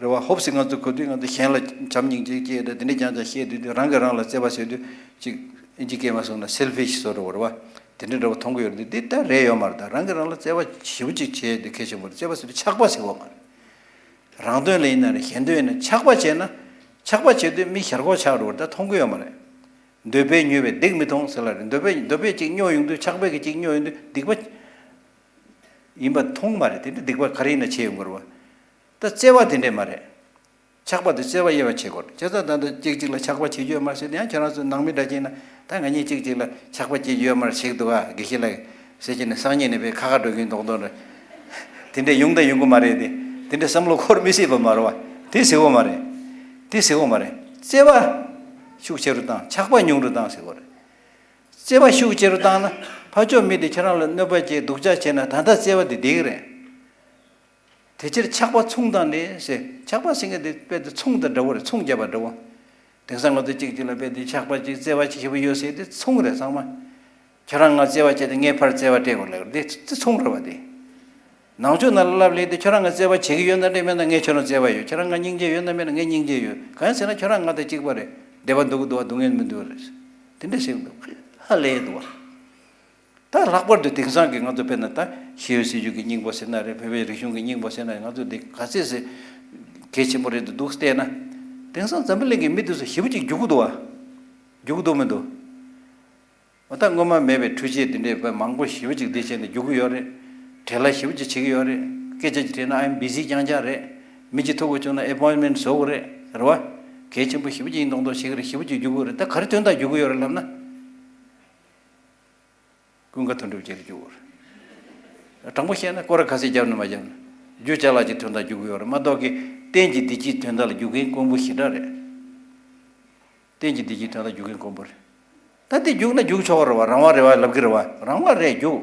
རེད་བ། ཧོབ་སེ་ང་ཚོ་གོ་དུས་ང་ཚོ་གཞན་ལ་བྱམས་སྙིང་རྗེ་སྐྱེ་དང་དེ་འདྲ་རྐྱང་རྐྱང་བཤད་དུས་དེ་རང་གིས་རང་ལ་བརྩེ་བ་ཟེར་དུས་གཅིག་ཨིན་ཇི་སྐད་མ་སོང་ན་སེལ་ཕིཤ་བཟོ་འགྲོ་བ་རེད་བ། དེ་འདྲ་འདྲ་བོ་མཐོང་གི་ཡོད་རེད། འདི་ད་རེད་ཡོད་མ་རེད། ད་རང་གིས་རང་ལ་བརྩེ་བ་ཞེ་པོ་ཅིག་བྱས་དེ་གལ་ཆེན་པོ་རེད། བརྩེ་བ་ཟེར་དུས་ཆགས་པ་ཟེར་བ་མ་རེད། རང་དོན་ལ་ཡིན་ན་རེད། གཞན་དོན་ཡིན་ན། ཆགས་པ་བྱས་ན། ཆགས་པ་བྱེད་དུས་མི་ཞར་ཁོག་ཆགས་འགྲོ་བ་རེད། ད་མཐོང་གི་ཡོད་མ་རེད། འདོད་པས་མྱོས་པའི་སྡིག་མི་མཐོང་ཟེར་ལ་རེད། འདོད་པས་འདོད་པས་ཅིག་སྨྱོ་ཡོང་དུས། ཆགས་པས་ཀྱིས་ཅིག་སྨྱོ་ཡོང་དུས་སྡིག་པ་ཡིན་པ་མཐོང་མ་རེད། དེ་འདྲ་སྡིག་པ་ག་རེ་ཡིན་ན་བྱེད་ཡོང་གི་རེད་བ། ད་བརྩེ་བ་དེ་འདྲས་མ་རེད། ཆགས་པ་དེ་བརྩེ་བ་དབྱེ་བ་ཕྱེ་དགོས་རེད། བྱས་ཙང་ད་ལྟ་གཅིག་གཅིག་ལ་ཆགས་པ་བྱེད་རྒྱུ་ཡོད་མ་རེད་ཟེར་ཏེ། ཡང་ཁྱོད་རང་ཚོ་ནང་མི་འདྲ་ཅིག་ན། ད་ང་གཉིས་གཅིག་གཅིག་ལ་ཆགས་པ་བྱེད་རྒྱུ་ཡོད་མ་རེད་ཟེར་གི་འདུག་ག་དགེ་བཤེས་ལགས་ཟེར་གྱི་ནས། སང་ཉིན་ནས་དཔེ་ཁ་ཁ་འགྲོ་གིན་མདོག་མདོག་རེད། དེ་འདྲས་ཡོང་དང་ཡོང་གི་མ་རེད་དེ། དེ་འདྲས་བསམ་བློ་འཁོར་མི་སྲིད་པ་མ་རེད་བ། དེ་ཟེར་གོ་མ་རེད། དེ་ཟེར་གོ་མ་རེད། བརྩེ་བ་ཤུགས་ཆེ་རུ་བཏང་། ཆགས་པ་ཉུང་རུ་བཏང་ཟེར་གོ་རེད། བརྩེ་བ་ཤུགས་ཆེ་རུ་བཏང་ན། ཕར་ཕྱོགས་མི་དེ་ཁྱེད་རང་ལ་གནོད་པ་བྱས། སྡུག་ཅག་བྱས་ན། ད་ལྟ་བརྩེ་བ་དེ་བསྡད་ཀྱི་རེད། དེ་ཕྱིར་ཆགས་པ་མཚུངས་དང་ནི་ཟེར། ཆགས་པ་ཟེར་མཁན་དེ་དཔེ་དེ་མཚུངས་དང་འདྲ་བོ་རེད། མཚུངས་བརྒྱབ་པ་འདྲ་བོ། དེང་སང་ང་ཚོ་གཅིག་གཅིག་ལ་དཔེ་དེ་ཆགས་པ་ཅིག་བརྩེ་བ་ཅིག་ཞེ་པོ་ཡོད་ཟེར་དེ་མཚུངས་རེད་ཚང་མ། ཁྱོད་རང་ང་བརྩེ་བ་བྱས་ཏེ་ངས་ཕར་བརྩེ་བ་སྤྲད་དགོས་ལབ་དེ། དེ་མཚུངས་རེད་བ་དེ། ནང་ཆོས་ནང་ལ་ལབ་ལེ་དེ། ཁྱོད་རང་ང་བརྩེ་བ་བྱེད་ཀྱི་ཡོད་ན་སྤྲད། མེད་ན་ངས་ཁྱོད་རང་བརྩེ་བ་ཡོད། ཁྱོད་རང་ང་སྙིང་རྗེ་ཡོད་ན་མེད་ན་ངས་སྙིང་རྗེ་ཡོད། གང་ཡིན་ཟེར་ན་ཁྱོད་རང་ང་དང་གཅིག་པ་རེད། བདེ་བ་འདུག་གི་འདུག་བ། སྡུག་བསྔལ་མི་འདུག་བ་རེད། དེ་འདྲ་ཟེར་གི་འདུག་ཧ་ལས་འདུག་བ། ད་ལྷག་པར་དུ་དེང་སང་གི་ང་ཚོ་དཔེར་ན་ད་ཤེས་ཡོན་སྲིད་བྱུས་ཀྱི་སྙིང་པོ་ཟེར་ན་རེད། བོད་པའི་རིག་གཞུང་གི་སྙིང་པོ་ཟེར་ན་རེད། ང་ཚོ་འདི་ག་ཚད་ཟེར་གལ་ཆེན་པོ་རེད་འདུག་འདུག་བལྟས་ན། དེང་སང་འཛམ་བུ་གླིང་གི་མི་དེ་ཚོ་ཞེ་པོ་ཅིག་རྒྱུག་གི་འདུག་བ། རྒྱུག་གི་འདུག་མི་འདུག་འོ། ད་སྔོན་མ་མེད་པའི་འཕྲུལ་ཆས་དེ་འདྲའི་དཔེ་མང་པོ་ཞེ་པོ་ཅིག་འདི་བྱས་ནས་རྒྱུག་གི་ཡོད་རེད། བྲེལ་བ་ཞེ་པོ་ཅིག་བྱེད་ཀྱི་ཡོད་རེད། སྐད་ཆ་ཅིག་དྲིས་ན། I am busy རྐྱང་རྐྱང་རེད། མི་གཅིག་ཐུག་དགོས་བྱུང་ན་ཨེ་པོའིན་མེན་བཟོ་དགོས་རེད། རེད་བ། གལ་ཆེན་པོ་ཞེ་པོ་ཅིག་ཡིན་མདོག་མདོག་བྱེད་ཀྱི་རེད། ཞེ་པོ་ཅིག་རྒྱུག་གི་ཡོད་རེད། ད་ག་རེ་དོན་དག་རྒྱུག་གི་ཡོད་རེད་ལབ་ན། ཀུན་དགའ་དོན་གྲུབ་རྗེ་ལ་རྒྱུག་གི་ཡོད་རེད། དྲང་པོ་བཤད་ན་སྐོར་ར་ག་ཚད་བརྒྱབ་ན་མ་བརྒྱབ་ན། རྒྱུ་ཅ་ལག་ཅིག་དོན་དག་རྒྱུག་གི་ཡོད་རེད་མ་གཏོགས་ཀྱི། གཏན་གྱི་བདེ་སྐྱིད་དོན་དག་ལ་རྒྱུག་མཁན་དཀོན་པོ་ཞེ་དྲག་རེད། གཏན་གྱི་བདེ་སྐྱིད་དོན་དག་རྒྱུག་མཁན་དཀོན་པོ་རེད། ད་དེ་རྒྱུག་ན་རྒྱུག་ཆོག་གི་རེད་བ། རང་དབང་རེད་བ་ལབ་ཀྱི་རེད་བ། རང་དབང་རེད། རྒྱུག་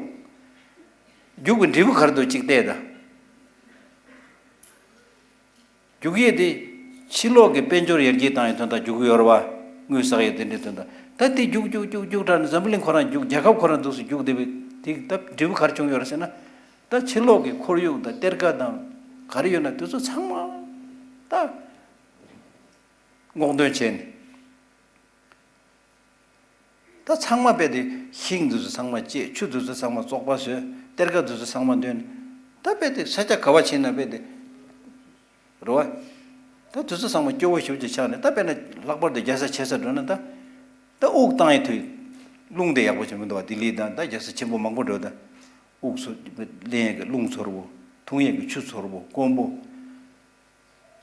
རྒྱུག་པའི་འབྲས་བུ་ག་རེ་འདུག་གཅིག་བལྟས་དང་། རྒྱུག་ཡས་དེ་ཕྱི་ལོགས་ཀྱི་དཔལ་འབྱོར་ཡར་རྒྱས་བཏང་ཡས་དོན་དག་རྒྱུག་གི་ཡོད་རེད་བ། དངུལ་བསགས་ཡས་དེ་འདྲའི་དོན་དག་ད་དེ་རྒྱུག་རྒྱུག་རྒྱུག་རྒྱུག་དྲགས་ནས་འཛམ་བུ་གླིང་ཁོ་རང་རྒྱུག་རྒྱལ་ཁབ་ཁོ་རང་འདུག་སེ་རྒྱུག་བསྡད་པའི་དེ་ད་འབྲས་བུ་ག་རེ་བྱུང་ཡོད་རེད་ཟེར་ན། ད་ཕྱི་ལོགས་ཀྱི་ཁོར་ཡུག་དང་གཏེར་ཁ་དང་ག་རེ་ཡོད་ན་དེ་ཚོ་ཚང་མ་ད་སྔོག་འདོན་བྱས་ནས། ད་ཚང་མ་རྦད་དེ་ཤིང་འདི་ཚོ་ཚང་མ་བཅད། ཆུ་འདི་ཚོ་ཚང་མ་བཙོག་པ་བཟོས། གཏེར་ཁ་འདི་ཚོ་ཚང་མ་འདོན། ད་རྦད་དེ་ས་ཆ་ག་བ་ཕྱིན་ན་རྦད་དེ། རེད་བ། ད་འདི་ཚོ་ཚང་མ་སྐྱོ་བོ་ཞེ་པོ་ཅིག་ཆགས་ནས། ད་དཔེར་ན་ལྷག་པར་དུ་རྒྱལ་ས་ཆེ་ས་འགྲོ་ན། ད་ད་དབུགས་བཏང་ཡས་དུས་རླུང་དེ་ཡག་པོ་ཅིག་མི་འདུག་བ། ལྡི་ལི་དང་ད་རྒྱལ་ས་ཆེན་པོ་མང་པོ་འགྲོ། ད་དབུགས་ཚོ་ལེན་ཡས་ཀྱི་རླུང་ཚོར་བོ། འཐུང་ཡས་ཀྱི་ཆུ་ཚོར་བོ། དཀོན་པོ།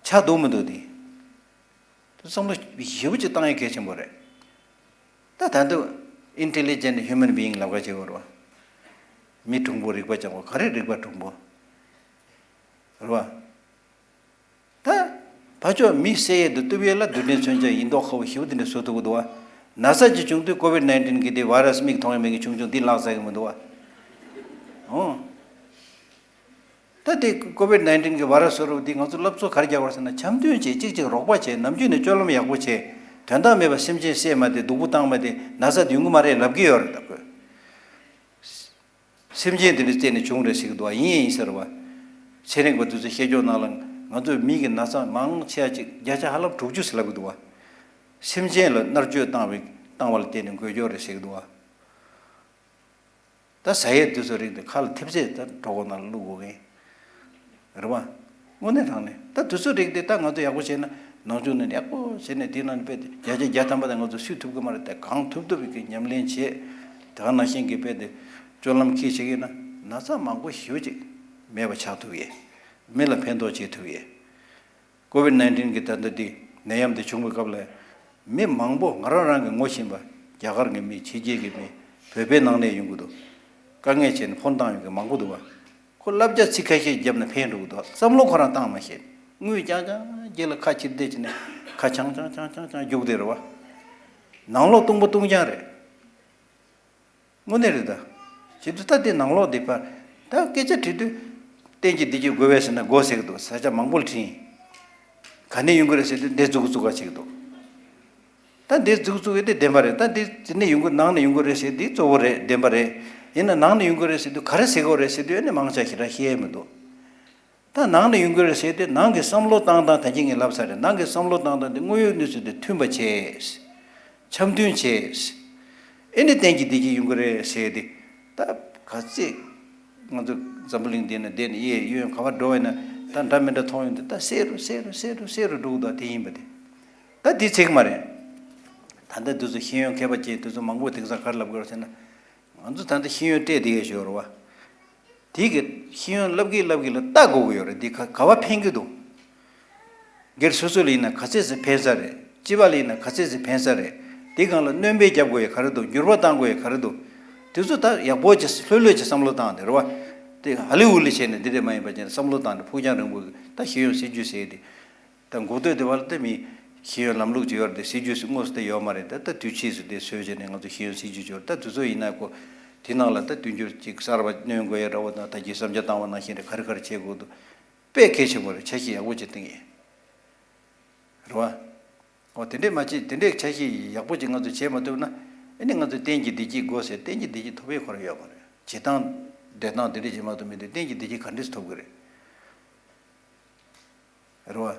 ཆགས་འདུག་མི་འདུག་དེ། དེ་བསམ་བློ་ཞེ་པོ་ཅིག་བཏང་ཡས་གལ་ཆེན་པོ་རེད། ད་ད་དུང་intelligent human being ལབ་ཀ་བྱེད་དགོས་རེད་བ། མི་གྲུང་པོ་རིག་པ་སྦྱང་དགོས། ག་རེ་རིག་པ་གྲུང་པོ། རེད་བ། ད་ཕར་ཕྱོགས་མི་བསད་ཡས་དང་གཏུབ་ཡས་ལ་རྡུལ་ཕྲན་མཚོན་ཆ་ཡིན་མདོག་ཁ་པོ་ཞེ་པོ་དེ་འདྲ་བཟོ་ཐུབ་ཀྱི་འདུག་བ། ན་ཚ་ཅིག་བྱུང་དུས་ཀོ་བིད་ནའིན་ཊིན་གྱི་དེ་བྷའི་རས་མིག་མཐོང་ཡས་མེད་མཁན་ཆུང་ཆུང་འདི་ལག་ཟ་གི་མི་འདུག་བ། ཨོ། ད་དེ་ཀོ་བིད་ནའིན་ཊིན་གྱི་བྷའི་རས་བཟོ་རུ་འདི་ང་ཚོ་སློབ་གཙོ་ག་རེ་རྒྱག་པ་རེད་ཟེར་ན། འཆམ་མཐུན་བྱས། གཅིག་གཅིག་རོགས་པ་བྱས། ནམ་རྒྱུན་ནས་སྤྱོད་ལམ་ཡག་པོ་བྱས། དོན་དག་མེད་པ་སེམས་ཅན་བསད་མ་བསྡད། སྡུག་པོ་བཏང་མ་བསྡད། ན་ཚ་དེ་ཡོང་གི་མ་རེད་ལབ་ཀྱི་ཡོད་རེད། ད་ཁོས་སེམས་ཅན་དེ་འདྲ་བསད་ནས་བྱུང་རེད་ཟེར་གྱི་འདུག་བ། ཡིན་ཡིན་ཟེར་བ། ཚན་རིག་པ་དེ་ཚོས་བཤད་ཕྱོགས་ནང་ལ་ང་ཚོའི་མི་གི་ན་ཚ་མང་ཆེ་བ་ཅིག་བརྒྱ་ཆ་ཧ་ལམ་དྲུག་ཅུ་ཟེར་ལབ་ཀྱི་འདུག་བ། སེམས་ཅན་ལ་མནར་གཅོད་བཏང་བའི་བཏང་བ་ལ་བརྟེན་ནས་འགོས་ཀྱོག་རེད་ཟེར་གྱི་འདུག་བ། ད་ཟ་ཡས་དེ་ཚོ་རིགས་དེ་ཁ་ལ་ཐེབས་ཚད་ད་གྲོད་ཁོག་ནང་ལ་བླུག་དགོས་མཁན་རེད་བ། དངོས་གནས་དྲང་གནས་ད་དེ་ཚོ་རིགས་དེ་ད་ང་ཚོ་ཡག་པོ་བྱས་ན། ནང་ཆོས་ནས་ཡག་པོ་བྱས་ནས་དེ་ནང་ནས་དཔེ་དེ་བརྒྱ་ཆ་བརྒྱ་ཐམ་པ་དེ་ང་ཚོ་སུས་ཐུབ་ཀྱི་མ་རེད། དེ་གང་ཐུབ་ཐུབ་ཀྱི་ཉམས་ལེན་བྱས། དེ་ག་ནང་བཞིན་གྱི་དཔེ་དེ་སྤྱོད་ལམ་འཁྱེར་བྱེད་ཀྱི་ན། ན་ཚ་མང་པོ་ཞེ་པོ་ཅིག་མེད་པ་ཆགས་ཐུབ་ཡས། མི་ལ་ཕན་ཐོགས་བྱེད་ཐུབ་ཡས། ཀོ་བིད་ནའིན་ཊིན་གྱི་ད་ལྟ་འདི་ནད་ཡམས་འདི་བྱུང་བའི་སྐབས་ལ་མི་མང་པོ་ང་རང་རང་གི་ངོ་ཤེས་པ། རྒྱ་གར་གྱི་མི། ཕྱི་རྒྱལ་གྱི་མི། བོད་པའི་ནང་ནས་ཡོང་གི་འདུག་དཀའ་ངལ་བྱས་ནས་ཕོན་བཏང་ཡོང་མཁན་མང་པོ་འདུག་བ། ཁོ་བསླབ་བྱ་ཚིག་ཁ་ཤས་བརྒྱབ་ན་ཕན་འགྲོ་གི་འདུག་བསམ་བློ་ཁོ་རང་བཏང་མ་ཤེས། དངུལ་རྐྱང་རྐྱང་རྗེས་ལ་ཁ་ཕྱིར་བསྡད་བྱས་ནས་ཁ་འཆང་འཆང་འཆང་འཆང་འཆང་རྒྱུག་བསྡད་རེད་བ། ནང་ལོག་སྟོང་པ་སྟོང་རྐྱང་རེད། དངོས་གནས་རེད་ད། བྱེད་དུས་ད་དེ་ནང་ལོགས་འདི་པར་ད་སྐད་ཆ་དྲིས་དུས། གཏན་གྱི་བདེ་སྐྱིད་དགོས་པས་ཟེར་ན་དགོས་ཟེར་གི་འདུག་ས་ཆ་མང་པོ་ལ་དྲིས་ཡིན། ག་ནས་ཡོང་གི་རེད་ཟེར་དུས་འདི་བཙུགས་བཙུགས་ག་བྱེད་ཀྱི་འདུག་ད་འདི་བཙུགས་བཙུགས་ཡོད་དེ་བདེན་པ་རེད། ད་འདི་དེ་ནས་ཡོང་གི། ནང་ནས་ཡོང་གི་རེད་ཟེར་དུས་གཙོ་བོ་རེད། བདེན་པ་རེད། ཡིན་ན་ནང་ནས་ཡོང་གི་རེད་ཟེར་དུས་ག་རེ་ཟེར་གི་རེད་ཟེར་དུས་ཨ་ནི་མང་ཆེ་ཞེ་དྲག་ཤེས་ཡ་མི་འདུག་ད་ནང་ནས་ཡོང་གི་རེད་ཟེར་དེ། ནང་གི་བསམ་བློ་བཏང་སྟངས་ད་གིན་ངས་ལབ་ཚར་རེད། ནང་གི་བསམ་བློ་བཏང་སྟངས་དེ་དངོས་ཡོད་གནས་ཚུལ་དང་མཐུན་པ་བྱས། འཆམ་མཐུན་བྱས། ཨེ་ནི་གཏན་གྱི་བདེ་སྐྱིད་ཡོང་གི་རེད་ཟེར་དེ། ད་ག་ཚད་ང་ཚོ་འཛམ་བུ་གླིང་འདི་ན་བསྡད་ནས་གཡས་གཡོན་ག་པར་འགྲོ་བ་ཡིན་ན་ད་འདྲ་མི་འདྲ་མཐོང་ཡོང་དུས་ད་གསལ་རུ་གསལ་རུ་གསལ་རུ་གསལ་རུ་འགྲོ་གི་འདུག་དེ་ཡིན་པ་དེ། ད་དེ་ཚིག་མ་རེད། ད་ལྟ་དུས་ཚོད་ཤེས་ཡོན་མཁས་པ་ཅན་དུས་ཚོད་མང་པོ་དེང་སང་ག་རེ་ལབ་དགོས་རེད་ཟེར་ན། ང་ཚོ་ད་ལྟ་ཤེས་ཡོན་སྤྲད་བསྡད་ཡོད་ཞོར་བ། དེ་གི་ཤེས་ཡོན་བསླབ་གི་བསླབ་གི་ལ་ལྟ་དགོས་ཀྱི་ཡོད་རེད། འདི་ག་ག་བ་ཕན་གི་འདུག་སྒེར་སོ་སོ་ལ་ཡིན་ན་ག་ཚད་ཟིག་ཕན་ས་རེད། སྤྱི་པ་ལ་ཡིན་ན་ག་ཚད་ཟིག་ཕན་ས་རེད། དེ་སྒང་ལ་སྣོན་པ་རྒྱབ་དགོས་ཡ་ག་རེ་འདུག་འགྱུར་བ་གཏང་དགོས་ཡ་ག་རེ་འདུག་དེ་ཚོ་ད་ཡག་པོ་ཅིག་ལྷོད་ལྷོད་ཅིག་བསམ་བློ་བཏང་དེ་རེད་བ། དེ་ཧ་ལི་ཝུ་ལི་བྱས་ནས་འདི་འདྲ་མ་ཡིན་པ་ཅན་བསམ་བློ་བཏང་ནས་ཕུགས་རྒྱང་རིང་པོ་ད་ཤེས་ཡོན་སྲིད་ཇུས་ཟེར་དེ། ད་འགོ་སྟོད་དེ་བར་དུ་མི་ཤེས་ཡོན་ལམ་ལུགས་ཅིག་ཡོད་རེད་དེ་སྲིད་ཇུས་སུ་དངོས་སུ་དེ་ཡོད་མ་རེད། ད་ད་དུས་ཕྱིས་སུ་དེ་བཟོས་བྱས་ནས་ང་ཚོ་ཤེས་ཡོན་སྲིད་ཇུས་ཅིག་ཡོད་རེད། ད་དུས་ཚོད་ཡིན་ན་ཁོ་དེ་ནང་ལ་ད་དུས་འགྱུར་ཅིག་གསར་བ་སྣོན་དགོས་ཡ་འདྲ་བོ་དང་ད་གི་བསམ་འཆར་བཏང་བ་ནང་བཞིན་རེད། ག་རེ་ག་རེ་བྱེད་དགོས་འདུག་དཔེ་གལ་ཆེན་པོ་རེད། ཆ་ཤས་ཡག་པོ་ཅིག་བཏིང་ཡིན། རེད་བ། འོ་དེ་འདྲས་མ་བྱེད་དེ་འདྲས་ཆ་ཤས་ཡག་པོ་ཅིག་ང་ཚོ་བྱེད་མ་ཐུབ་ན་ཨ་ནི་ང་ཚོ་གཏན་གྱི་བདེ་སྐྱིད་དགོས་ཟེར་གཏན་གྱི་བདེ་སྐྱིད་ཐོབ་ཡས་ཁོ་རང་ཡོད་མ་རེད། བྱེད་སྟངས་འབྲེལ་སྟངས་དེ་འདྲས་བྱེད་མ་ཐུབ་མི་དེ་གཏན་གྱི་བདེ་སྐྱིད་ག་འདྲས་སུ་ཐོབ་གི་རེད། རེད་བ།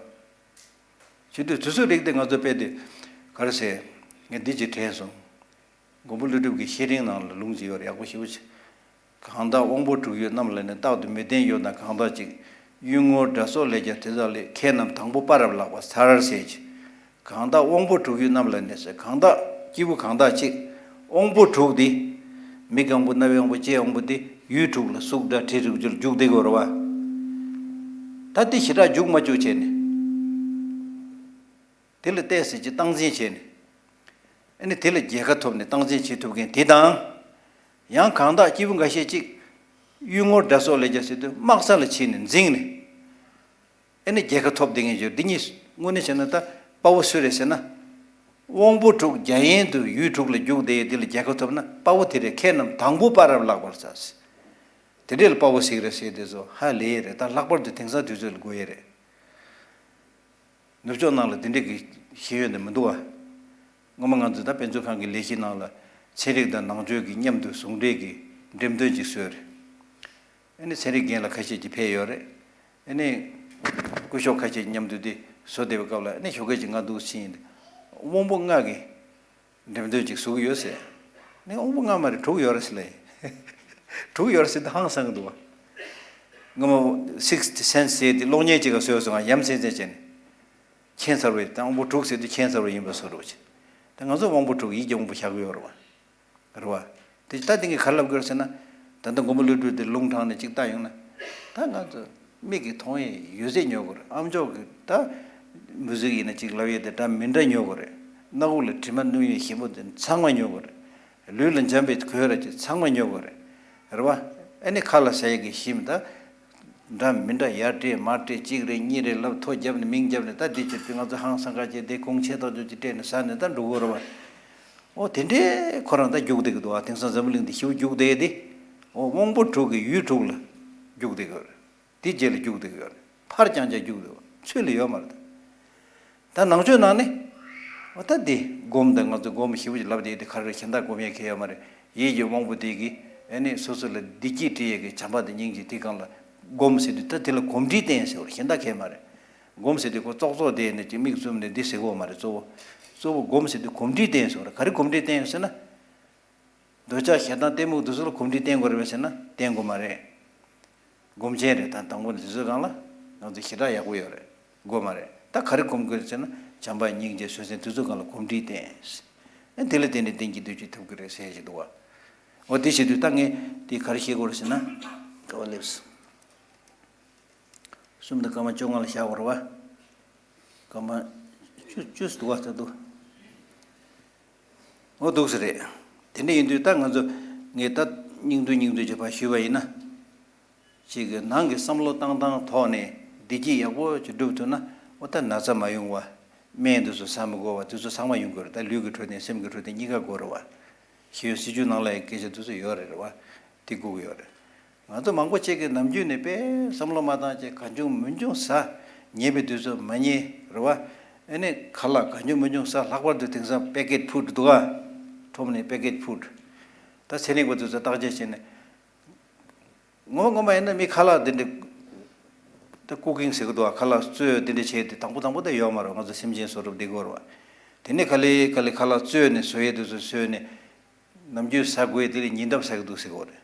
བྱེད་དུས་དུས་ཚོད་རིགས་དེ་ང་ཚོ་དཔེ་དེ་ག་རེ་ཟེར། ངས་འདི་ཅིག་དྲན་སོང་། མགོན་པོ་ཀླུ་སྒྲུབ་ཀྱི་བཤེས་སྤྲིང་ནང་ལ་ལུང་ཅིག་ཡོད་རེད། ཡག་པོ་ཞེ་པོ་ཅིག་གང་དག་དབང་པོ་དྲུག་ཡོད་རྣམས་ལ་ནི། རྟག་ཏུ་མི་བརྟན་ཡོད་ན་གང་དག་ཅིག་གཡུལ་ངོར་དགྲ་སོགས་ལས་ཀྱང་དེ་དག་ལས། མཁས་རྣམས་དང་པོ་དཔའ་རབ་ལགས་པར་ཚར་ཟེར་གྱི། གང་དག་དབང་པོ་དྲུག་ཡོད་རྣམས་ལ་ནི་ཟེར། གང་དག་སྐྱེས་བུ་གང་དག་ཅིག་དབང་པོ་དྲུག་འདི། མི་གང་པོ་རྣ་བའི་དབང་པོ་ལྕེའི་དབང་པོ་འདི་ཡུལ་དྲུག་ལ་གཟུགས་སྒྲ་དྲི་རེག་རྒྱུར་འཇུག་བསྡད་དགོས་རེད་བ། ད་འདི་ཞེ་དྲག་འཇུག་མ་བཅུག་བྱས་ནས། དེ་ལ་བལྟས་ཟེར་གྱི་སྟངས་འཛིན་བྱས་ནས། ཨ་ནི་དེ་ལ་རྒྱལ་ཁ་ཐོབ་ནས་སྟངས་འཛིན་བྱེད་ཐུབ་མཁན་དེ་དང་། ཡང་གང་དག་སྐྱེས་བུ་འགའ་ཤས་ཅིག་གཡུལ་ངོར་དགྲ་སོགས་ལས་ཀྱང་ཟེར་དུས་དམག་ས་ལ་ཕྱིན་ནས་འཛིངས་ནས། ཨ་ནི་རྒྱལ་ཁ་ཐོབ་བསྡད་མཁན་ཡོད། འདི་གཉིས་དངོས་གནས་བྱས་ན་ད་དཔའ་བོ་སུ་རེད་ཟེར་ན། དབང་པོ་དྲུག་རྒྱ་ཡན་དུ་ཡུལ་དྲུག་ལ་རྒྱུག་བསྡད་ཡོད། འདི་ལ་རྒྱལ་ཁ་ཐོབ་ན་དཔའ་བོ་དེ་རེད། མཁས་རྣམས་དང་པོ་དཔའ་རབ་ལགས་པར་ཚར་ཟེར། དེ་འདྲས་ལ་དཔའ་བོ་ཟེར་གི་རེད་ཟེར་དེ་ཚོ་ཧ་ལས་ཡས་རེད། ད་ལྷག་པར་དུ་དེང་སང་དུས་ཚོད་ལ་དགོས་ཡས་རེད། ནུབ་ཕྱོགས་ནང་ལ་དེ་འདྲས་ཀྱི་ཤེས་ཡོན་དེ་མི་འདུག་ཨ། སྔོན་མ་ང་ཚོ་ད་དཔེ་མཛོད་ཁང་གི་ལས་གཞི་ནང་ལ་ཚན་རིག་དང་ནང་ཆོས་ཀྱི་མཉམ་དུ་ཟུང་འབྲེལ་གྱི་འགྲེམས་སྟོན་ཅིག་བཟོས་རེད། ཨ་ནི་ཚན་རིག་རྒན་ལགས་ཁ་ཤས་ཀྱིས་ཕེབས་ཡོད་རེད། ཨ་ནི་སྐུ་ཞབས་ཁ་ཤས་ཀྱིས་མཉམ་དུ་དེ་བཟོ་བསྡད་པའི་སྐབས་ལ་ཨ་ནི་ཞོགས་ཀས་ཅིག་ང་འདུག་ཕྱིན་ཡིན། དབང་པོ་ལྔ་གི་འགྲེམས་སྟོན་ཅིག་བཟོ་གི་ཡོད་ཟེར། ནི་དབང་པོ་ལྔ་མ་རེད། དྲུག་ཡོད་རེད་ཟེར་ལེ། དྲུག་ཡོད་རེད་ཟེར་དུས་ཧང་སང་གི་འདུག་བ། སྔ་མོ་སིགས་སེན་སི་ཟེར་དེ་གློག་བརྙན་ཅིག་ག་བཟོས་སོང་ང་། ཡ་མཚན་ཚན་བྱས་ནས། མཁྱེན་ཚར་བས་དང་པོ་དྲུག་ཟེར་དུས་མཁྱེན་ཚར་བ་ཡིན་པ་བཟོ་འདྲ་བྱས། ད་ང་ཚོ་དབང་པོ་དྲུག་ཡིད་ཀྱི་དབང་པོ་བཞག་གི་ཡོད་རེད་བ། རེད་བ། དེ་ད་དེ་གས་ག་རེ་ལབ་དགོས་རེད་ཟེར་ན། ད་ལྟ་མགོན་པོ་ཀླུ་སྒྲུབ་དེ་ལུང་དྲངས་ནས་ཅིག་བལྟ་ཡོང་ན། ད་ང་ཚོ་མིག་གིས་མཐོང་ཡས་ཡོད་ཚད་ཉོ་དགོས་རེད། ཨ་མཆོག་གིས་ད་མུ་ཟིག་ཡིན་ན་ཅིག་ལབ་ཡས་དེ་འདྲ་མི་འདྲ་ཉོ་དགོས་རེད། སྣ་ཁུག་ལ་དྲི་མ་བསྣུན་ཡས་ཞིམ་པོ་དེ་ཚང་མ་ཉོ་དགོས་རེད། ལུས་ལ་འཇམ་པའི་གོས་ར་ཅིག་ཚང་མ་ཉོ་དགོས་རེད། རེད་བ། ཨ་ནི་ཁ་ལ་ཟ་ཡས་ཀྱི་ཞིམ་ད། འདྲ་མི་འདྲ་ཡར་སྤྲད་མར་སྤྲད་གཅིག་རེ་གཉིས་རེ་ལབ་ཐོ་བརྒྱབ་ནས་མིང་བརྒྱབ་ནས་ད་འདི་ཕྱིར་དུ་ང་ཚོ་ཧང་སང་ཁ་ཅིག་དེ་གོང་ཆེ་ཐག་ཆོད་ཅིག་སྤྲད་ནས་ཟ་ནས་ད་འགྲོ་དགོས་རེད་བ། ཨོ་དེ་འདྲའི་ཁོ་རང་ད་རྒྱུག་བསྡད་ཀྱི་འདུག་བ། དེང་སང་འཛམ་བུ་གླིང་འདི་ཞེ་པོ་རྒྱུག་བསྡད་དེ། ཨོ་དབང་པོ་དྲུག་གི་ཡུལ་དྲུག་ལ་རྒྱུག་བསྡད་ཀྱི་ཡོད་རེད། དེ་རྗེས་ལ་རྒྱུག་བསྡད་ཀྱི་ཡོད་རེད། ཕར་རྐྱང་རྐྱང་རྒྱུག་བསྡད་ཀྱི་ཡོད་རེད། ཚུར་ལ་ཡོད་མ་རེད་ད། ད་ནང་ཆོས་ནང་ནས། འོ་ད་འདི་སྒོམ་དང་ང་ཚོ་སྒོམ་ཞེ་པོ་ཅིག་ལབ་བསྡད་དེ་ག་རེ་གཞན་དག་སྒོམ་ཡས་གལ་ཡོད་མ་རེད། ཡིད་ཀྱི་དབང་པོ་དེ་གིས་ཨ་ནི་སོ་སོ་ལ་བདེ་སྐྱིད་སྤྲད་ཡས་ཀྱི་བྱམས་པ་དང་སྙིང་རྗེ་དེ་སྒང་ལ་སྒོམ་ཟེར་དུས་ད་དེ་ལ་གོམས་འདྲིས་བསྟེན་ཟེར་བ་རེད། གཞན་དག་གལ་མ་རེད། སྒོམ་ཟེར་དུས་ཁོ་ཙོག་ཙོག་བསྡད་ནས་ཅིག་མིག་བཙུམ་ནས་འདི་ཟེར་གོ་མ་རེད། གཙོ་བོ་གཙོ་བོ་སྒོམ་ཟེར་དུས་གོམས་འདྲིས་བསྟེན་ཟེར་བ་རེད། ག་རེ་གོམས་འདྲིས་བསྟེན་ཡོད་ཟེར་ན། འདོད་ཆགས་ཞེ་སྡང་གཏི་མུག་འདི་ཚོ་ལ་གོམས་འདྲིས་བསྟེན་དགོས་རེད་པས་ཟེར་ན་བསྟེན་དགོས་མ་རེད། སྒོམ་ཆེན་རེད། ད་དང་པོ་འདི་ཚོའི་སྒང་ལ་ང་ཚོ་ཞེ་དྲག་ཡག་པོ་ཡོད་རེད། དགོས་མ་རེད། ད་ག་རེ་སྒོམ་དགོས་རེད་ཟེར་ན་བྱམས་པ་སྙིང་རྗེ་བཟོད་བསྲན་འདི་ཚོའི་སྒང་ལ་གོམས་འདྲིས་བསྟེན། ཨ་དེ་ལ་བརྟེན་ནས་གཏན་གྱི་བདེ་སྐྱིད་ཐོབ་ཀྱི་རེད་ཟེར་བཞིན་འདུག་བ། འོ་དེ་བྱེད་དུས་ད་ངས་དེ་ག་རེ་བཤད་དགོས་རེད་ཟེར་ན། ག་བ་ལེབས། གསུམ་དང་སྐར་མ་བཅོ་ལྔ་ལ་བཞག་པ་རེད་བ། སྐར་མ་བཅུ་བཅུ་ཙམ་འདུག་བ་ད་དུ། འོ་འདུག་སེ་རེད། དེ་འདྲ་ཡིན་དུས་ད་ང་ཚོ་ངས་ད་སྙིང་བསྡུས་སྙིང་བསྡུས་ཀྱི་བར་ཞུས་པ་ཡིན་ན། གཅིག་གི་ནང་གི་བསམ་བློ་བཏང་སྟངས་ཐོག་ནས་བདེ་སྐྱིད་ཡག་པོ་ཅིག་སྒྲུབ་ཐུབ་ན་འོ་ད་ན་ཚ་མ་ཡོང་བ། སྨན་དེ་ཚོ་ཟ་མི་དགོས་པ་དེ་ཚོ་ཚང་མ་ཡོང་གི་རེད། ད་ལུས་ཀྱི་འཕྲོད་བསྟེན་སེམས་ཀྱི་འཕྲོད་བསྟེན་གཉིས་ཀ་དགོས་རེད་བ། ཤེས་ཡོན་སྲིད་བྱུས་ནང་ལ་ཡང་སྐད་ཆ་དེ་ཚོ་ཡོད་རེད་རེད་བ། དེ་དགོས་ཀྱི་ཡོད་རེད། ང་ཚོ་མང་པོ་ཅིག་གིས་ནམ་རྒྱུན་ནས་དཔེ་བསམ་བློ་མ་བཏང་བྱས་གང་བྱུང་མང་བྱུང་ཟ། ཉལ་བའི་དུས་ཚོད་མ་ཉལ་རེད་བ། ཨ་ནི་ཁ་ལག་གང་བྱུང་མང་བྱུང་ཟ། ལྷག་པར་དུ་དེང་སང་པེ་ཀེཊ་ཕུཌ་འདུག་ག་ཁྲོམ་ནས་པེ་ཀེཊ་ཕུཌ། ད་ཚན་རིག་པ་དེ་ཚོས་བརྟག་དཔྱད་བྱས་ནས། ངོ་མ་ངོ་མ་ཡིན་ན་མི་ཁ་ལག་འདི་འདྲ། ད་ཀུ་ཀིང་ཟེར་གི་འདུག་ག་ཁ་ལག་བཟོས་འདི་འདྲ་བྱས་ཏེ་དང་པོ་དང་པོ་ད་ཡོད་མ་རེད། ང་ཚོ་སེམས་ཅན་གསོ་རུབ་འདི་དགོས་རེད་བ། དེ་ནས་ག་ལེ་ག་ལེ་ཁ་ལག་བཟོས་ནས་བཟོ་ཡས་དེ་ཚོ་བཟོས་ནས། ནམ་རྒྱུན་ཟ་དགོས་དེ་ལས་ཉིན་ལྟར་ཟ་གི་འདུག་ཟེར་གོ་རེད།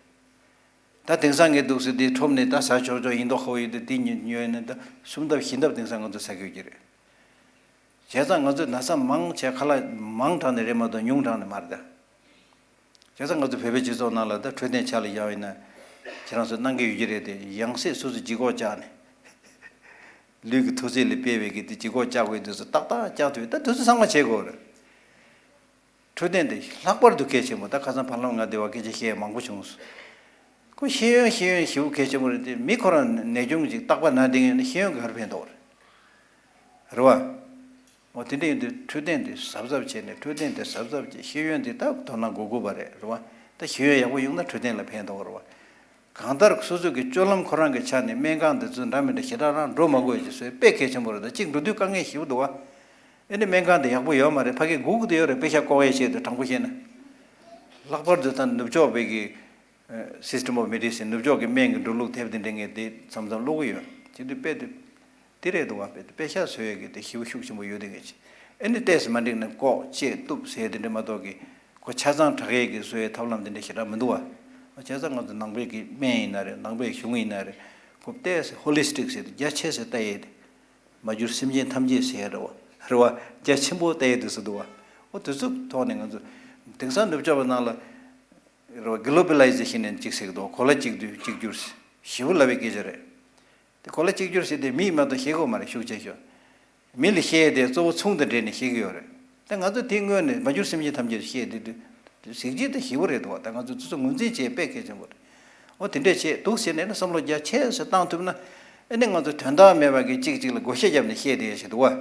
ད་དེང་སང་ངས་འདུག་སེ་དེ་ཁྲོམ་ནས་ད་ཟ་ཆོག་ཆོག་ཡིན་མདོག་ཁ་པོ་ཡོད་དུས་དེ་ཉོས་ཉོས་ནས་ད་གསུམ་ལྡབ་བཞི་ལྡབ་དེང་སང་ང་ཚོ་ཟ་གི་ཡོད་ཀྱི་རེད། བྱས་ཙང་ང་ཚོས་ན་ཚ་མང་ཆེ་ཁ་ལག་མང་དྲགས་ནས་རེད་མ་གཏོགས་ཉུང་དྲགས་ནས་མ་རེད་ད། བྱས་ཙང་ང་ཚོ་བོད་པའི་སྤྱི་ཚོགས་ནང་ལ་ད་འཕྲོད་བསྟེན་ཆ་ལ་བཞག་པ་ཡིན་ན་ཁྱེད་རང་ཚོས་གནང་གི་ཡོད་ཀྱི་རེད་དེ། ཡང་སྲིད་སོ་སོ་ལྗིད་ཁོག་བཅག་ནས་ལུས་ཀྱི་ཐོག་ཚད་ལ་དཔག་པའི་གི་དེ་ལྗིད་ཁོག་བཅག་དགོས་དུས་སུ་ཏག་ཏག་བཅག་ཐུབ་ཡོད། ད་དུས་ཚོད་ཚང་མ་བྱེད་དགོས་རེད། འཕྲོད་བསྟེན་དེ་ལྷག་པར་དུ་གལ་ཆེན་པོ། ད་ཁ་སང་བར་ལམ་ང་སྡེ་བ་སྐད་ཆ་བཤད་མང་པོ་བྱུང་སོང་། ཁོ་ཤེས་ཡོན་ཤེས་ཡོན་ཞེ་པོ་གལ་ཆེན་པོ་རེད་དེ། མི་ཁོ་རང་ནད་གཅོང་ཅིག་རྟག་པར་ན་བསྡད་ཡོད་ན་ཤེས་ཡོན་ག་རེ་ཕན་ཐོགས་རེད། རེད་བ། འོ་དེ་འདྲ་ཡིན་དུས་འཕྲོད་བསྟེན་དེ་གཟབ་གཟབ་བྱས་ནས། འཕྲོད་བསྟེན་དེ་གཟབ་གཟབ་བྱས། ཤེས་ཡོན་དེ་ད་དོ་སྣང་དགོས་དགོས་པ་རེད། རེད་བ། ད་ཤེས་ཡོན་ཡག་པོ་ཡོང་ན་འཕྲོད་བསྟེན་ལ་ཕན་ཐོགས་རེད་བ། གང་ལྟར་སོ་སོ་གི་སྤྱོད་ལམ་ཁོ་རང་གི་ཆ་ནས་སྨན་ཁང་དེ་ཚོ་འདྲ་མི་འདྲ་ཞེ་དྲག་རང་འགྲོ་མ་དགོས་ཀྱི་བཟོ་དཔེ་གལ་ཆེན་པོ་རེད། ད་གཅིག་འགྲོ་དུས་དཀའ་ངལ་ཞེ་པོ་འདུག་བ། ཨེ་ནི་སྨན་ཁང་དེ་ཡག་པོ་ཡོད་མ་རེད། ཕ་གི་སྒུག་གི་དེ་ཡོད་རེད། དཔེ་ཤ་ལྐོག་ཡས་བྱས་དུས་དྲང་པོ་བཤད་ན། ལྷག་པར་དུ་ད་ནུབ་ཕྱོགས་པའི་གི་System of Medicine, ནུབ་ཕྱོགས་ཀྱི་སྨན་གྱི་འགྲོ་ལུགས་དེབ་དེ་འདྲ་ངས་དེ་མཚམས་མཚམས་ཀློག་གི་ཡོད། དེ་དུས་དཔེ་དེ་དེ་རེད་འདུག་བ། དཔེ་དཔེ་ཤ་བཟོ་ཡས་ཀྱི་དེ་ཞེ་པོ་ཤུགས་ཆེན་པོ་ཡོད་དེ་ངས་ཅི། ཨེ་ནི་ཏོག་ཙམ་མ་འགྲིག་ན་ལྐོག་བཅད་གཏུབ་ཟེར་དེ་འདྲ་མ་གཏོགས་ཀྱི་ཁོ་ཆ་ཚང་དྲག་ཡས་ཀྱི་བཟོ་ཡས་ཐབས་ལམ་དེ་འདྲ་ཞེ་དྲག་མི་འདུག་བ། བྱས་ཙང་ང་ཚོ་ནང་པའི་གི་སྨན་ཡིན་ན་རེད། ནང་པའི་གཞུང་ཡིན་ན་རེད། ཁོ་ཏོག་ཙམ་Holistic ཟེར་དེ་རྒྱ་ཆེ་ས་ལྟ་ཡས་དེ། མ་གྱུར་སེམས་ཅན་ཐམས་ཅད་ཟེར་རེད་བ། རེད་བ། རྒྱ་ཆེན་པོ་ལྟ་ཡས་དུས་སུ་འདུག་བ། འོ་དུས་ཚོད་ཐོག་ནས་ང་ཚོ་དེང་སང་ནུབ་ཕྱོགས་པ་ནང་ལ་རེད་བ། Globalization ནས་གཅིག་ཟེར་གི་འདུག་གོ་ལ་གཅིག་བསྡུས་གཅིག་གྱུར་ཞེ་པོ་ལབ་པའི་སྐད་ཆ་རེད། དེ་གོ་ལ་གཅིག་གྱུར་ཟེར་དེ་མིས་མ་གཏོགས་ཤེས་གི་མ་རེད། ཤུགས་ཆེ་ཤོས་མི་ལ་བཤད་དེ་གཙོ་བོ་ཚོང་དང་འབྲེལ་ནས་བཤད་གི་ཡོད་རེད། ད་ང་ཚོ་དེ་སྔོན་ནས་མ་གྱུར་སེམས་ཅན་ཐམས་ཅད་བཤད་དེ་དུས་གཟི་བརྗིད་དང་ཞེ་པོ་རེད་འདུག་ད་ང་ཚོ་དེ་ཚོ་ངོས་འཛིན་བྱེད་དཔེ་གལ་ཆེན་པོ་རེད། འོ་དེ་འདྲས་བྱེད་འདུག་ཟེར་ནས་ནི་བསམ་བློ་རྒྱ་ཆེ་ཙམ་བཏང་ཐུབ་ན། ཨེ་ནི་ང་ཚོ་དོན་དག་མེད་པ་གི་གཅིག་གཅིག་ལ་བགོ་བཤའ་བརྒྱབ་ནས་བཤད་བསྡད་ཡ་ཞིག་འདུག་བ།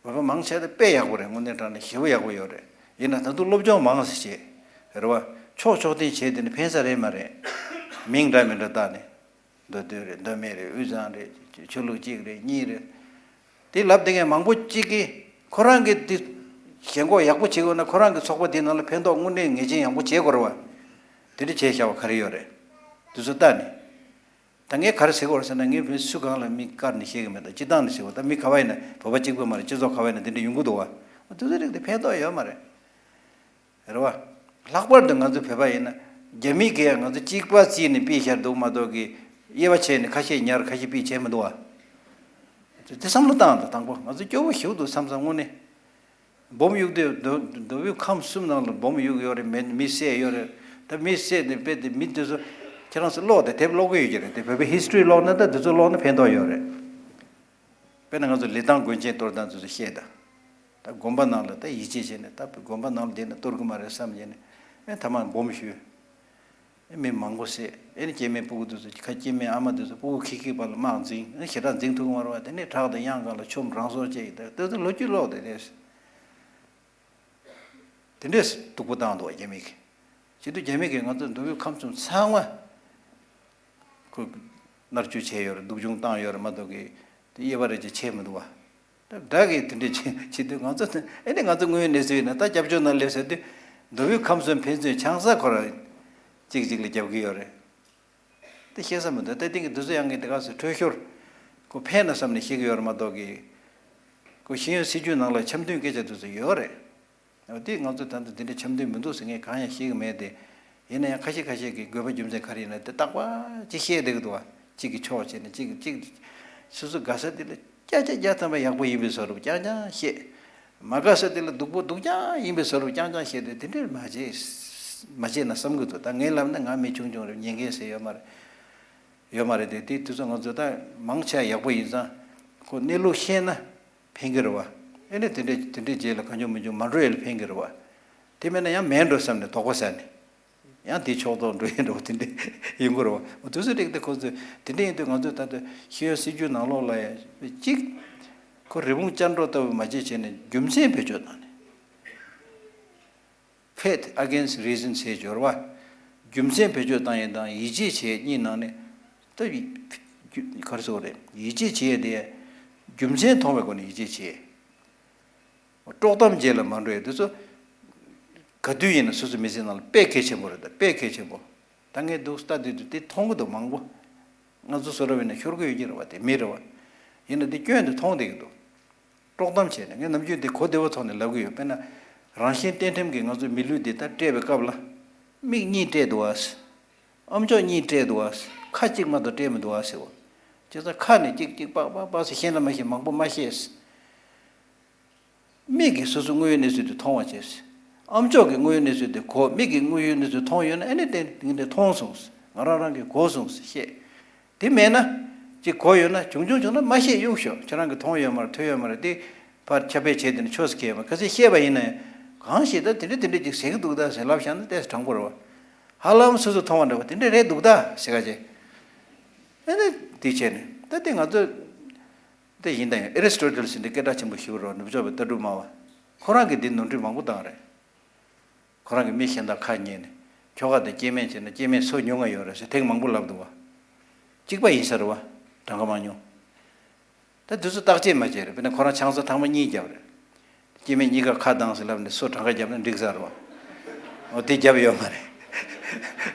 བོད་པ་མང་ཆེ་ད་དཔེ་ཡག་པོ་རེད། དངོས་གནས་དྲང་གནས་ཞེ་པོ་ཡག་པོ་ཡོད་རེད། ཡིན་ན་ད་དུང་སློབ་སྦྱོང་མང་ཙམ་བྱེད། རེད་བ། ཕྱོགས་ཕྱོགས་འཐེན་བྱས་དེ་ནི་ཕན་ས་རེད་མ་རེད། མིང་འདྲ་མི་འདྲ་བཏགས་ནས། མདོ་སྟོད་རེད། མདོ་སྨད་རེད། དབུས་གཙང་རེད། ཆོས་ལུགས་གཅིག་རེད། གཉིས་རེད། དེ་ལབ་བསྡད་མཁན་མང་པོ་གཅིག་གིས་ཁོ་རང་གི་དེ་ཞེན་ཁོག་ཡག་པོ་བྱེད་དགོས་ན་ཁོ་རང་གི་ཚོགས་པ་དེ་ནང་ལ་ཕན་ཐོགས་དངོས་གནས་ངེས་ཅན་ཡག་པོ་བྱེད་དགོས་རེད་བ། དེ་འདྲ་བྱས་བཞག་པ་ག་རེ་ཡོད་རེད། དེ་ཚོ་ལྟ་ནས། ད་ངས་ག་རེ་ཟེར་དགོས་རེད་ཟེར་ན། ངས་བོད་སུ་གང་ལ་མི་བཀར་ནས་བཤད་གི་མེད། ད་སྤྱིར་བཏང་ནས་ཟེར་བ། ད་མི་ག་བ་ཡིན་ན། བོད་པ་གཅིག་པུ་མ་རེད། སྤྱི་ཚོགས་ག་བ་ཡིན་ན་དེ་འདྲ་ཡོང་གི་འདུག་བ། དེ་ཚོ་རིགས་དེ་ཕན་ཐོགས་ཡོད་མ་རེད། རེད་བ། ལྷག་པར་དུ་ང་ཚོ་བོད་པ་ཡིན་ན་རྒྱ་མི་གིས་ཡང་ང་ཚོ་གཅིག་པ་བརྩིས་ནས་ཕུད་བཞག་འདུག་མ་གཏོགས་ཀྱི། དབྱེ་བ་ཕྱེ་ནས་ཁ་ཤས་ཉར་ཁ་ཤས་ཕུད་བྱས་མི་འདུག་བ། དེ་བསམ་བློ་བཏང་དང་། དང་པོ་ང་ཚོ་སྐྱོ་བོ་ཞེ་པོ་འདུག་བསམ་བསམ་དངོས་གནས། སྦོམ་གཡུག་དུས་མདོ་མདོ་དབུས་ཁམས་གསུམ་ནང་ལ་སྦོམ་གཡུག་ཡོད་རེད། མི་མི་བསད་ཡོད་རེད། ད་མི་བསད་དེ་དཔེ་དེ་མི་དེ་ཚོ་ཁྱེད་རང་ཚོ་ཀློག་དེ་དེབ་ཀློག་གི་ཡོད་ཀྱི་རེད་དེ། བོད་པའི་ཧི་སི་ཊོ་རི་ཀློག་ན་ད་དེ་ཚོ་ཀློག་ན་ཕན་ཐོགས་ཡོད་རེད། དཔེར་ན་ང་ཚོ་ལི་ཐང་དགོན་ཆེན་གཏོར་སྟངས་དེ་ཚོ་བཤད་དང་། ད་དགོན་པ་ནང་ལ་ད་ཡིད་ཆེས་བྱས་ནས། ད་དགོན་པ་ནང་ལ་བསྡད་ན་གཏོར་གི་མ་རེད་བསམ་བྱས་ནས། ཨེ་ཐ་མག་སྦོམ་ཞུས། ཨེ་མི་མང་པོ་བསད། ཨེ་ནི་སྐྱེ་དམན་སྤུ་གུ་དེ་ཚོ། ཁ་སྐྱེ་དམན་ཨ་མ་དེ་ཚོ་སྤུ་གུ་ཁྱི་ཁྱི་བར་ལ་དམག་འཛིང་། ཨེ་ཞེ་དྲག་འཛིང་ཐུབ་ཀྱི་མ་རེད་བ། དེ་ནས་བྲག་དང་གཡང་སྒང་ལ་ཆོམ་རང་སྲོག་བཅད་ཡི། ད་དེ་ཚོ་ལོ་རྒྱུས་ཀློག་དེ་རེད། དེ་འདྲས་སྡུག་པོ་བཏང་འདུག་རྒྱ་མི་གིས། བྱེད་དུས་རྒྱ་མི་གིས་ང་ཚོ་མདོ་དབུས་ཁམས་གསུམ་ཚང་མ་ཁོ་མནར་གཅོད་བྱས་ཡོད་རེད། སྡུག་སྦྱོང་བཏང་ཡོད་རེད་མ་གཏོགས་ཀྱི། དེ་དབྱེ་བ་རེ་ཅིག་ཕྱེ་མི་འདུག་བ། ད་དགྲ་གིས་དེ་འདྲས་བྱེད་བྱེད་དུས་ང་ཚོ་ཨེ་ནི་ང་ཚོ་དངོས་ཡོད་གནས་ཚུལ་ཡིན་ན། ད་སྐྱབས་བཅོལ་ནང་སླེབས་ཟེར་དུས་མདོ་དབུས་ཁམས་གསུམ་ཕན་ཚུན་ཆང་ས་ཁོ་རང་གཅིག་གཅིག་ལ་རྒྱབ་ཀྱི་ཡོད་རེད། དེ་བཤད་ས་མི་འདུག་ད་ཐེངས་ཀྱི་དུས་ཚོད་ཡང་གི་དེ་ག་ཚོད་འཕྲོད་ཤོར། ཁོ་ཕན་ན་བསམ་ནས་བཤད་ཀྱི་ཡོད་རེད་མ་གཏོགས་ཀྱི། ཁོ་ཤེས་ཡོན་སྲིད་བྱུས་ནང་ལ་འཆམ་མཐུན་སྐད་ཆ་དེ་ཚོ་ཡོད་རེད། འོ་དེ་ང་ཚོ་ད་ལྟ་དེ་འདྲ་འཆམ་མཐུན་མི་འདུག་ཟེར་ངས་གང་ཡང་བཤད་ཀྱི་མེད་དེ། ཡིན་ན་ཡང་ཁ་ཤས་ཁ་ཤས་ཀྱིས་དགོས་པ་རྒྱུ་མཚན་ག་རེ་ཡིན་ན་དེ་རྟག་པར་ཅིག་བཤད་བསྡད་ཀྱི་འདུག་བ། གཅིག་གི་ཕྱོགས་བྱས་ནས་གཅིག་གིས་གཅིག། སོ་སོ་དགའ་ས་དེ་ལ་བརྒྱ་ཆ་བརྒྱ་ཐམ་པ་ཡག་པོ་ཡིན་པའི་བཟོ་འདྲ་རྐྱང་རྐྱང་བཤད། མ་དགའ་ས་དེ་ལ་སྡུག་པོ་སྡུག་རྐྱང་ཡིན་པའི་བཟོ་འདྲ་རྐྱང་རྐྱང་བཤད་དེ། དེ་འདྲས་མ་བྱེད། མ་བྱེད་ན་བསམ་གྱི་འདུག་ད་ངས་ལབ་ན་ང་མི་ཆུང་ཆུང་རེད། ཉན་མཁན་ཟེར་ཡོད་མ་རེད། ཡོད་མ་རེད་དེ། དེ་དུས་ཚོད་ང་ཚོ་ད་མང་ཆེ་བ་ཡག་པོ་ཡིན་ཙང་ཁོ་གནས་ལུགས་ཤེས་ན་ཕན་གྱི་རེད་བ། ཨེ་ནས་དེ་འདྲས་དེ་འདྲས་རྗེས་ལ་གང་བྱུང་མི་བྱུང་མ་འགྲོ་ཡས་ལ་ཕན་གྱི་རེད་བ། དེ་མེད་ན་ཡང་མེད་འགྲོ་བསམ་ནས་དོགས་པ་ཟ་ནས། ཡང་དེའི་ཕྱོགས་གཏོགས་འགྲོ་ཡས་འགྲོ་དེ་འདྲས་ཡིན་དགོས་རེད་བ། འོ་དུས་ཚོད་རིགས་དེ་ཁོ་ཚོས་དེ་འདྲས་ཡིན་དུས་ང་ཚོས་ད་ལྟ་ཤེས་ཡོན་སྲིད་བྱུས་ནང་ལོགས་ལ་ཡང་གཅིག་ཁོ་རི་བོང་ཅལ་འདྲོགས་ལྟ་བུ་མ་བྱེད་བྱས་ནས་རྒྱུ་མཚན་བེད་སྤྱོད་བཏང་ནས། Faith against reason ཟེར་སྦྱོར་བ། རྒྱུ་མཚན་བེད་སྤྱོད་བཏང་ཡས་དང་ཡིད་ཆེས་བྱེད་ཡས་གཉིས་ནང་ནས། ད་ག་རེ་ཟེར་དགོས་རེད། ཡིད་ཆེས་བྱེད་ཡས་དེ་རྒྱུ་མཚན་མཐོང་བའི་སྒོ་ནས་ཡིད་ཆེས་བྱེད། དཀྲོག་གཏམ་རྗེས་ལ་མ་འགྲོ་ཡས་དེ་ཚོ་ག་དུས་ཡིན་ན་སོ་སོའི་མི་ཚེ་ནང་ལ་དཔེ་གལ་ཆེན་པོ་རེད། ད་དཔེ་གལ་ཆེན་པོ། ད་ངས་འདུག་ལྟ་དུས་དུས་དེ་མཐོང་གི་འདུག་མང་པོ། ང་ཚོ་བཟོ་འདྲ་བས་ན་ཤོར་གི་ཡོད་ཀྱི་རེད་བ། དེ་མི་རེད་བ། ཡིན་ན་དེ་སྐྱོན་དེ་མཐོང་བསྡད་ཀྱི་འདུག་དཀྲོག་གཏམ་བྱས་ནས། ངས་ནམ་རྒྱུན་དེ་གོ་བདེ་བོ་ཐོག་ནས་ལབ་ཀྱི་ཡོད། དཔེར་ན། རང་གཞན་གཏན་ཁྲིམས་ཀྱིས་ང་ཚོའི་མི་ལུས་འདི་ལྟར་སྤྲད་པའི་སྐབས་ལ། མིག་གཉིས་སྤྲད་འདུག་ཨ། ཨམ་ཅོག་གཉིས་སྤྲད་འདུག་བ། ཁ་གཅིག་མ་གཏོགས་སྤྲད་མི་འདུག་བ་ཟེར་བ། བྱས་ཙང་ཁ་ནས་གཅིག་གཅིག་པག་པག་པག་ཟེར། ཤེས་ན་མ་ཤེས། མང་པོ་མ་ཤེས། མིག་གིས་སོ་སོ་དངོས་ཡོད་གནས་ཚུལ་དེ་མཐོང་བ་བྱས། ཨམ་ཅོག་གིས་དངོས་ཡོད་གནས་ཚུལ་དེ་གོ། མིག་གིས་དངོས་ཡོད་གནས་ཚུལ་མཐོང་ཡོད་ན། ཨ་ནི་དེ་དེ་འདྲ་མཐོང་སོང་། ང་རང་རང་གིས་གོ་སོང་ཞེས་བཤད། དེ་མེད་ན། ཅིག་གོ་ཡོད་ན། བྱུང་བྱུང་བྱུང་ན་མ་བཤད་གཡུག་ཞོག་ཁྱེད་རང་གིས་མཐོང་ཡོད་མ་རེད། ཐོས་ཡོད་མ་རེད། དེ་ཕར་ཁྱབ་སྤེལ་བྱས། དེ་ནི་ཆོས་སུ་ཁེལ་ཡོད་མ་རེད། གལ་སྲིད་བཤད་པ་ཡིན་ན་ཡང་། གང་ཞིག་ད་དེ་འདྲ་དེ་འདྲ་ཅིག་ཟེར་གྱི་འདུག་ད་ཟེར་ལབ་བཞག་ན་ཏོག་ཙམ་དྲང་པོ་རེད་བ། ཧ་ལམ་སོ་སོ་མཐོང་བ་འདྲ་བ། དེ་འདྲ་རེད་འདུག་ད་ཟེར་ག་བྱས། ཨ་ནི་དེ་བྱས་ནས་ད་དེ་ང་ཚོ། དེ་ཡིན་ད་ཡང་ཨེ་རི་སི་ཊོ་ཊལ་ཟེར་འདི་སྐད་གྲགས་ཆེན་པོ་ཞིག་རེད་བ། ནུབ་ཕྱོགས་པའི་ལྟ་གྲུབ་སྨྲ་བ། ཁོ་རང་གིས་འདི་ནོར་འཁྲུལ་མང་པོ་བཏང་རེད། ཁོ་རང་གིས་མི་གཞན་དང་ཁ་ཉན་ནས། ཁྱོ་ག་དང་སྐྱེ་དམན་བྱས་ན་སྐྱེ་དམན་སོ་ཉུང་ང་ཡོད་རེད་ཟེར་ཐེངས་མང་པོ་ལབ་འདུག་བ། གཅིག་པ་ཡིན་ས་རེད་བ། གྲངས་ཀ་མང་ཉུང་། ད་དུས་ཚོད་བརྟག་དཔྱད་མ་བྱས་རེད། དཔེར་ན་ཁོ་རང་ཆང་ས་ཐེངས་མ་གཉིས་བརྒྱབ་རེད། སྐྱེ་དམན་གཉིས་ཀ་ཁ་བཏང་ཟེར་ལབ་ནས་སོ་གྲངས་ཀ་བརྒྱབ་ན་འགྲིག་ས་རེད་བ། འོ་དེ་བརྒྱབ་ཡོད་མ་རེད།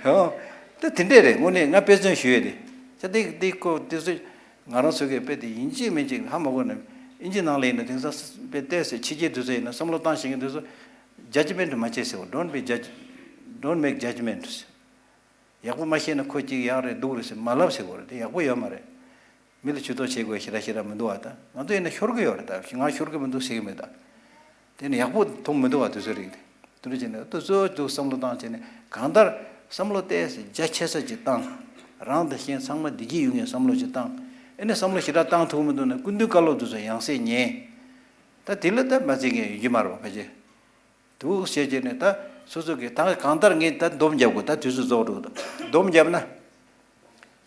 འོ། ད་དེ་འདྲས་རེད། དངོས་གནས་ང་དཔེ་མཚོན་ཞུ་ཡས་རེད། ད་དེ་དེ་ཀོ་དེ་ཚོ་ང་རང་ཚོ་གིས་དཔེ་དེ་ཡིན་གཅིག་མིན་གཅིག་ཧ་མ་གོ་ན། ཨིན་ཇི་ནང་ལ་ཡིན་ན་དེང་སང་དཔེ་བལྟས་ཚེ་ཕྱི་རྒྱལ་དུས་ཚོད་ཡིན་ན་བསམ་བློ་བཏང་ཤེས་མཁན་དེ་ཚོ། Judgment མ་བྱེད་ཟེར་བ། Don't be judge, don't make judgments. ཡག་པོ་མ་ཤེས་ན་ཁོ་གཅིག་ཡག་རེད་སྡུག་རེད་ཟེར་མ་ལབ་ཟེར་བ་རེད། དེ་ཡག་པོ་ཡོད་མ་རེད། མི་ལ་ཇུས་གཏོགས་བྱེད་དགོས་ཞེ་དྲག་ཞེ་དྲག་མི་འདུག་བ། ད་ང་ཚོ་ཡིན་ན་ཤོར་གི་ཡོད་རེད། ད་ང་ཤོར་གི་མི་འདུག་ཟེར་གི་མེད་ད། དེ་ནི་ཡག་པོ་མཐོང་མི་འདུག་བ། དེ་ཚོའི་རིགས་དེ། དེ་འདྲ་བྱས་ནས་དེ་ཚོ་འདུག་བསམ་བློ་བཏང་བྱས་ནས། གང་ལྟར་བསམ་བློ་ཏོག་ཙམ་རྒྱ་ཆེ་ས་ཅིག་བཏང་། རང་དང་གཞན་ཚང་མ་བདེ་སྐྱིད་ཡོང་ངེས་བསམ་བློ་ཅིག་བཏང་། ཨེ་ནས་བསམ་བློ་ཞེ་དྲག་བཏང་ཐུབ་མི་འདུག་ན། སྐུ་མདུན་བཀའ་སློབ་དེ་ཚོ་ཡང་སེ་ཉན། ད་དེ་ལ་ད་མ་བརྩི་མཁན་ཡོང་གི་མ་རེད་བ། ཕལ་ཆེར། འདུག་བྱས་བྱས་ནས་ད་སོ་སོ་གིས་ད་གང་ལྟར་ངས་ད་སྡོམ་རྒྱབ་དགོས། ད་དུས་ཚོད་རྫོགས་འགྲོ་གི་འདུག་སྡོམ་རྒྱབ་ན།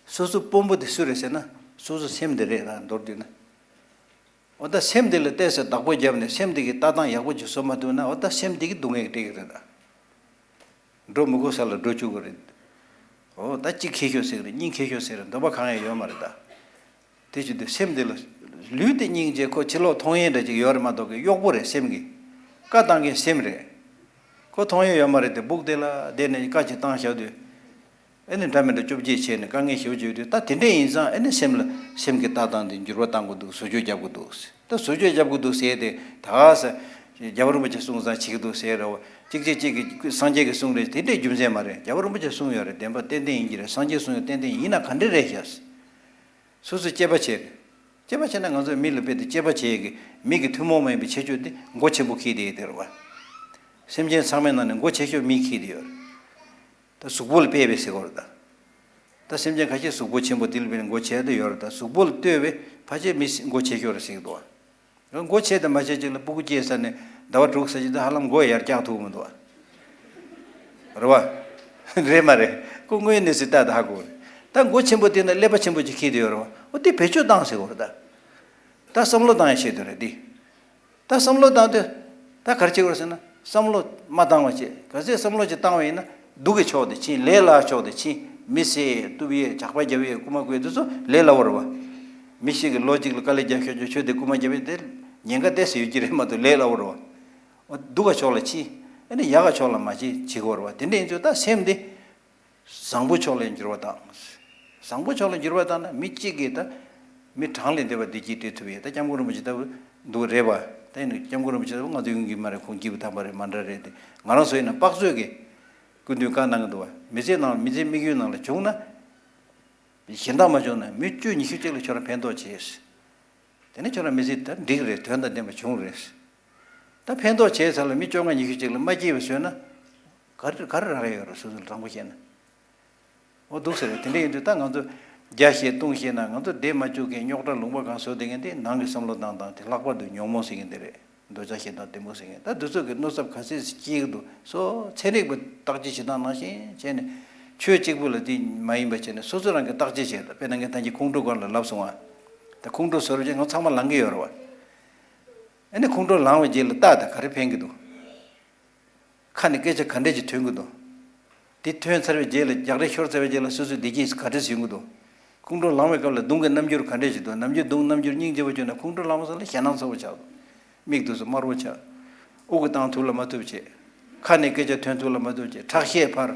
སོ་སོ་དཔོན་པོ་དེ་སུ་རེད་ཟེར་ན། སོ་སོ་སེམས་དེ་རེད། ད་མདོར་བསྡུས་ན། འོ་ད་སེམས་དེ་ལ་ཏོག་ཙམ་བདག་པོ་བརྒྱབ་ནས་སེམས་དེ་གི་ལྟ་སྟངས་ཡག་པོ་ཅིག་བཟོ་མ་ཐུབ་ན། འོ་ད་སེམས་དེ་གི་སྡུག་བསྔལ་སྤྲད་ཀྱི་རེད་ད། འགྲོ་མི་དགོས་ས་ལ་འགྲོ་བཅུག་གི་རེད། འོ་ད་གཅིག་ཁེ་ཤོར་ཟེར་གི་རེད། གཉིས་ཁེ་ཤོར་ཟེར་གི་རེད། འདོད་པ་གང་ཡང་ཡོད་མ་རེད་ད། དེ་བྱེད་དུས་སེམས་དེ་ལ། ལུས་དེ་སྙིང་རྗེ། ཁོ་ཕྱི་ལོགས་མཐོང་ཡས་འདྲ་ཅིག་ཡོད་རེད་མ་གཏོགས་གི་གཡོག་པོ་རེད་སེམས་ཀྱི། བཀའ་བཏང་མཁན་སེམས་རེད། ཁོ་མཐོང་ཡས་ཡོད་མ་རེད་དེ། སྦུག་དེ་ལ་བསྡད་ནས་བཀའ་ཅིག་བཏང་བཞག་དུས། ཨེ་ནི་འདྲ་མི་འདྲ་བཅོ་བརྒྱད་བྱས་ནས་དཀའ་ངལ་ཞེ་པོ་ཅིག་ཡོད་དུས། ད་དེ་འདྲས་ཡིན་ཙང་ཨེ་ནི་སེམས་ལ། སེམས་ཀྱི་ལྟ་སྟངས་དེ་འགྱུར་བ་གཏང་དགོས་འདུག་བཟོ་བཅོས་རྒྱབ་དགོས་འདུག་ད་བཟོ་བཅོས་རྒྱབ་དགོས་འདུག་ཟེར་ཏེ། ད་ས། རྒྱལ་བ་རིན་པོ་ཆེ་གསུང་ཙང་བྱེད་ཀྱི་འདུག་ཟེར་རེད་བ། གཅིག་གཅིག་གཅིག་གིས་སངས་རྒྱས་ཀྱིས་གསུངས་རེད། དེ་འདྲས་རྒྱུ་མཚན་མ་རེད། རྒྱལ་བ་རིན་པོ་ཆེས་གསུངས་ཡོད་རེད། བདེན་པ་ཏན་ཏན་ཡིན་གྱི་རེད། སངས་རྒྱས་གསུངས་ཡོད་ཏན་ཏན་ཡིན་ན་ག་འདྲས་རེད་ཤག་སོ་སོས་དཔྱད་པ་བྱེད། དཔྱད་པ་བྱས་ན་ང་ཚོའི་མི་ལ་དཔེ་དེ་དཔྱད་པ་བྱེད་ཀྱི། མི་གི་ཐུན་མོང་མ་ཡིན་པའི་ཁྱད་ཆོས་དེ་མགོ་ཆེན་པོ་འཁྱེར་བསྡད་ཡོད་དེ་རེད་བ། སེམས་ཅན་ཚང་མའི་ནང་ནས་མགོ་ཆེ་ཤོས་མིས་འཁྱེར་བསྡད་ཡོད་རེད། ད་གཟུགས་པོ་ལ་དཔེ་བས་ཟེར་གོ་རེད་ད། ད་སེམས་ཅན་ཁ་ཤས་གཟུགས་པོ་ཆེན་པོ་དེ་ལ་དཔེ་ནས་མགོ་ཆེ་དེ་ཡོད་རེད། ད་གཟུགས་པོ་ལ་ལྟོས་པའི་ཕལ་ཆེར་མི་མགོ་ཆེ་ཤོས་རེད་ཟེར་གི་འདུག་བ། མགོ་ཆེ་དང་མ་ཆེ་གཅིག་ལ་སྤུ་གུ་སྐྱེས་ཚར་ནས་ཟླ་བ་དྲུག་ཙམ་ཅིག་ད་ཧ་ལམ་མགོ་ཡར་བཀྱག་ཐུབ་མི་འདུག་བ། རེད་བ། རེད་མ་རེད། ཁོ་དངོས་གནས་སུ་ལྟ་ད་ཧ་གོ་རེད། ད་མགོ་ཆེན་པོ་དེ་ན་ཀླད་པ་ཆེན་པོ་ཅིག་འཁྱེར་དེ་ཡོད་རེད་བ། འོ་དེ་བེད་སྤྱོད་བཏང་ཟེར་གོ་རེད་ད། ད་བསམ་བློ་བཏང་ཡ་ཆེད་དུ་རེད་དེ། ད་བསམ་བློ་བཏང་དུས། ད་ག་རེ་བྱེད་དགོས་ཟེར་ན། བསམ་བློ་མ་བཏང་བ་བྱེད། གལ་སྲིད་བསམ་བློ་ཅིག་བཏང་བ་ཡིན་ན། སྡུག་གི་ཕྱོགས་དེ་ཕྱིན། ལས་སླ་བ་ཕྱོགས་དེ་ཕྱིན། མི་བསད་གཏུབ་ཡས། ཇག་པ་རྒྱབ་ཡས། རྐུ་མ་རྐུ་ཡས་དེ་ཚོ་ལས་སླ་བོ་རེད་བ། མི་ཞིག་གིས་ལོ་གཅིག་ལ་དཀའ་ལས་རྒྱབ་ཤོར་ཆོག་ཁྱོད་དེ་རྐུ་མ་རྒྱབ་ཡས་དེ་ཉེན་ཁ་ཏོག་ཙམ་ཡོད་ཀྱི་རེད་མ་གཏོགས་ལས་སླ་བོ་རེད་བ། འོ་སྡུག་ག་ཕྱོགས་ལ་ཕྱིན། ཨ་ནི་ཡག་ག་ཕྱོགས་ལ་མ་ཕྱིན་བྱེད་དགོས་རེད་བ། དེ་འདྲ་ཡིན་དུས་ད་སེམས་དེ། བཟང་པོ་ཕྱོགས་ལ་འགྱུར་བ་བཏང་། བཟང་པོ་ཕྱོགས་ལ་འགྱུར་བ་བཏང་ན་མི་གཅིག་གིས་ད། མི་གྲངས་ལས་འདས་པ་བདེ་སྐྱིད་སྤྲད་ཐུབ་ཡས། ད་སྐྱབས་མགོན་རིན་པོ་ཆེ་ལྟ་བུ་འདུག་རེད་པ། ད་ཡིན་ན་སྐྱབས་མགོན་རིན་པོ་ཆེ་ལྟ་བུ་ང་ཚོ་ཡོང་གི་མ་རེད། ཁོང་སྐྱེས་བུ་དམ་པ་རེད། མ་འདྲ་རེད་དེ། ང་རང་ཚོ་ཡིན་ན་དཔག་ཚོད་ཀྱི་སྐུ་མདུན་བཀའ་གནང་གི་འདུག་བ། མི་ཚེ་ནང་མི་ཚེ་དམིགས་ཡུལ་ནང་ལ་བྱུང་ན། གཞན་དག་མ་བྱུང་ན་མི་བཅུ་ཉི་ཤུ་གཅིག་ལ་ཁྱོད་རང་ཕན་ཐོགས་བྱས། དེ་ནས་ཁྱོད་རང་མི་ཚེ་ད་འགྲིག་རེད། དོན་དང་ལྡན་པ་བྱུང་རེད། ད་ཕན་ཐོགས་བྱས་ཚར་ལ་མི་བཅོ་ལྔ་ཉི་ཤུ་གཅིག་ལ་མ་སྐྱེས་པ་བཟོས་ན། ག་རེ་ག་རེ་རག་ཡ་ཡོད་རེད། སོ་སོ་ལ་དྲང་པོ་བཤད་ན། འོ་འདུག་ཟེར་རེད། དེ་འདྲ་ཡིན་དུས་ད་ང་ཚོ་རྒྱ་བཤད་ལྟུང་བཤད་ན་ང་ཚོ་བསྡད་མ་བཅུག་མཁན། རྙོག་དྲ་ལུང་པ་གང་བཟོ་བསྡད་མཁན་དེ་ནང་གི་བསམ་བློ་བཏང་སྟངས་དེ། ལྷག་པར་དུ་ཉོན་མོངས་ཟེར་མཁན་དེ་རེད། འདོད་ཆགས་ཞེ་སྡང་གཏི་མུག་ཟེར་མཁན། ད་འདི་ཚོ་གི་མནོ་ཚབ་ག་ཚད་སྐྱེ་གི་འདུག་སོ་ཚན་རིག་པ་བརྟག་དཔྱད་བྱེད་སྟངས་ནང་བཞིན་བྱས་ནས། ཆོས་གཅིག་པུ་ལ་དེ་མ་ཡིན་པ་བྱས་ནས་སོ་སོ་རང་གི་བརྟག་དཔྱད་བྱས། ད་དཔེར་ན་ངས་ད་གིན་ཁོང་ཁྲོ་སྐོར་ལ་ལབ་སོང་ང་། ད་ཁོང་ཁྲོ་བཟོ་རུ་བྱས་ང་ཚང་མ་ལང་གི་ཡོད་རེད་བ། ཨ་ནི་ཁོང་ཁྲོ་ལངས་པའི་རྗེས་ལ་ལྟ་ད་ག་རེ་ཕན་གི་འདུག་ཁ་ནས་སྐད་ཆ་ག་འདྲས་ཅིག་ཐོན་གི་འདུག་དེ་ཐོན་ཚར་བའི་རྗེས་ལ། རྒྱག་རེས་ཤོར་ཚར་བའི་རྗེས་ལ་སོ་སོའི་བདེ་སྐྱིད་ག་འདྲས་ཡོང་གི་འདུག་ཁོང་ཁྲོ་ལངས་པའི་སྐབས་ལ་གདོང་གི་རྣམ་འགྱུར་ག་འདྲས་ཅིག་འདུག་ནམ་རྒྱུན་གདོང་རྣམ་འགྱུར་སྙིང་རྗེ་པོ་བྱུང་ན། ཁོང་ཁྲོ་ལངས་པ་ཙམ་ལ་ཞེད་སྣང་ཚ་པོ་ཆགས་འདུག་མིག་དེ་ཚོ་དམར་པོ་ཆགས། དབུགས་ཀྱི་བཏང་ཐུབ་ལ་མ་ཐུབ་བྱེད། ཁ་ནས་སྐད་ཆ་ཐོན་ཐུབ་ལ་མ་ཐུབ་བྱེད། ཁྲག་ཤེད་འཕར།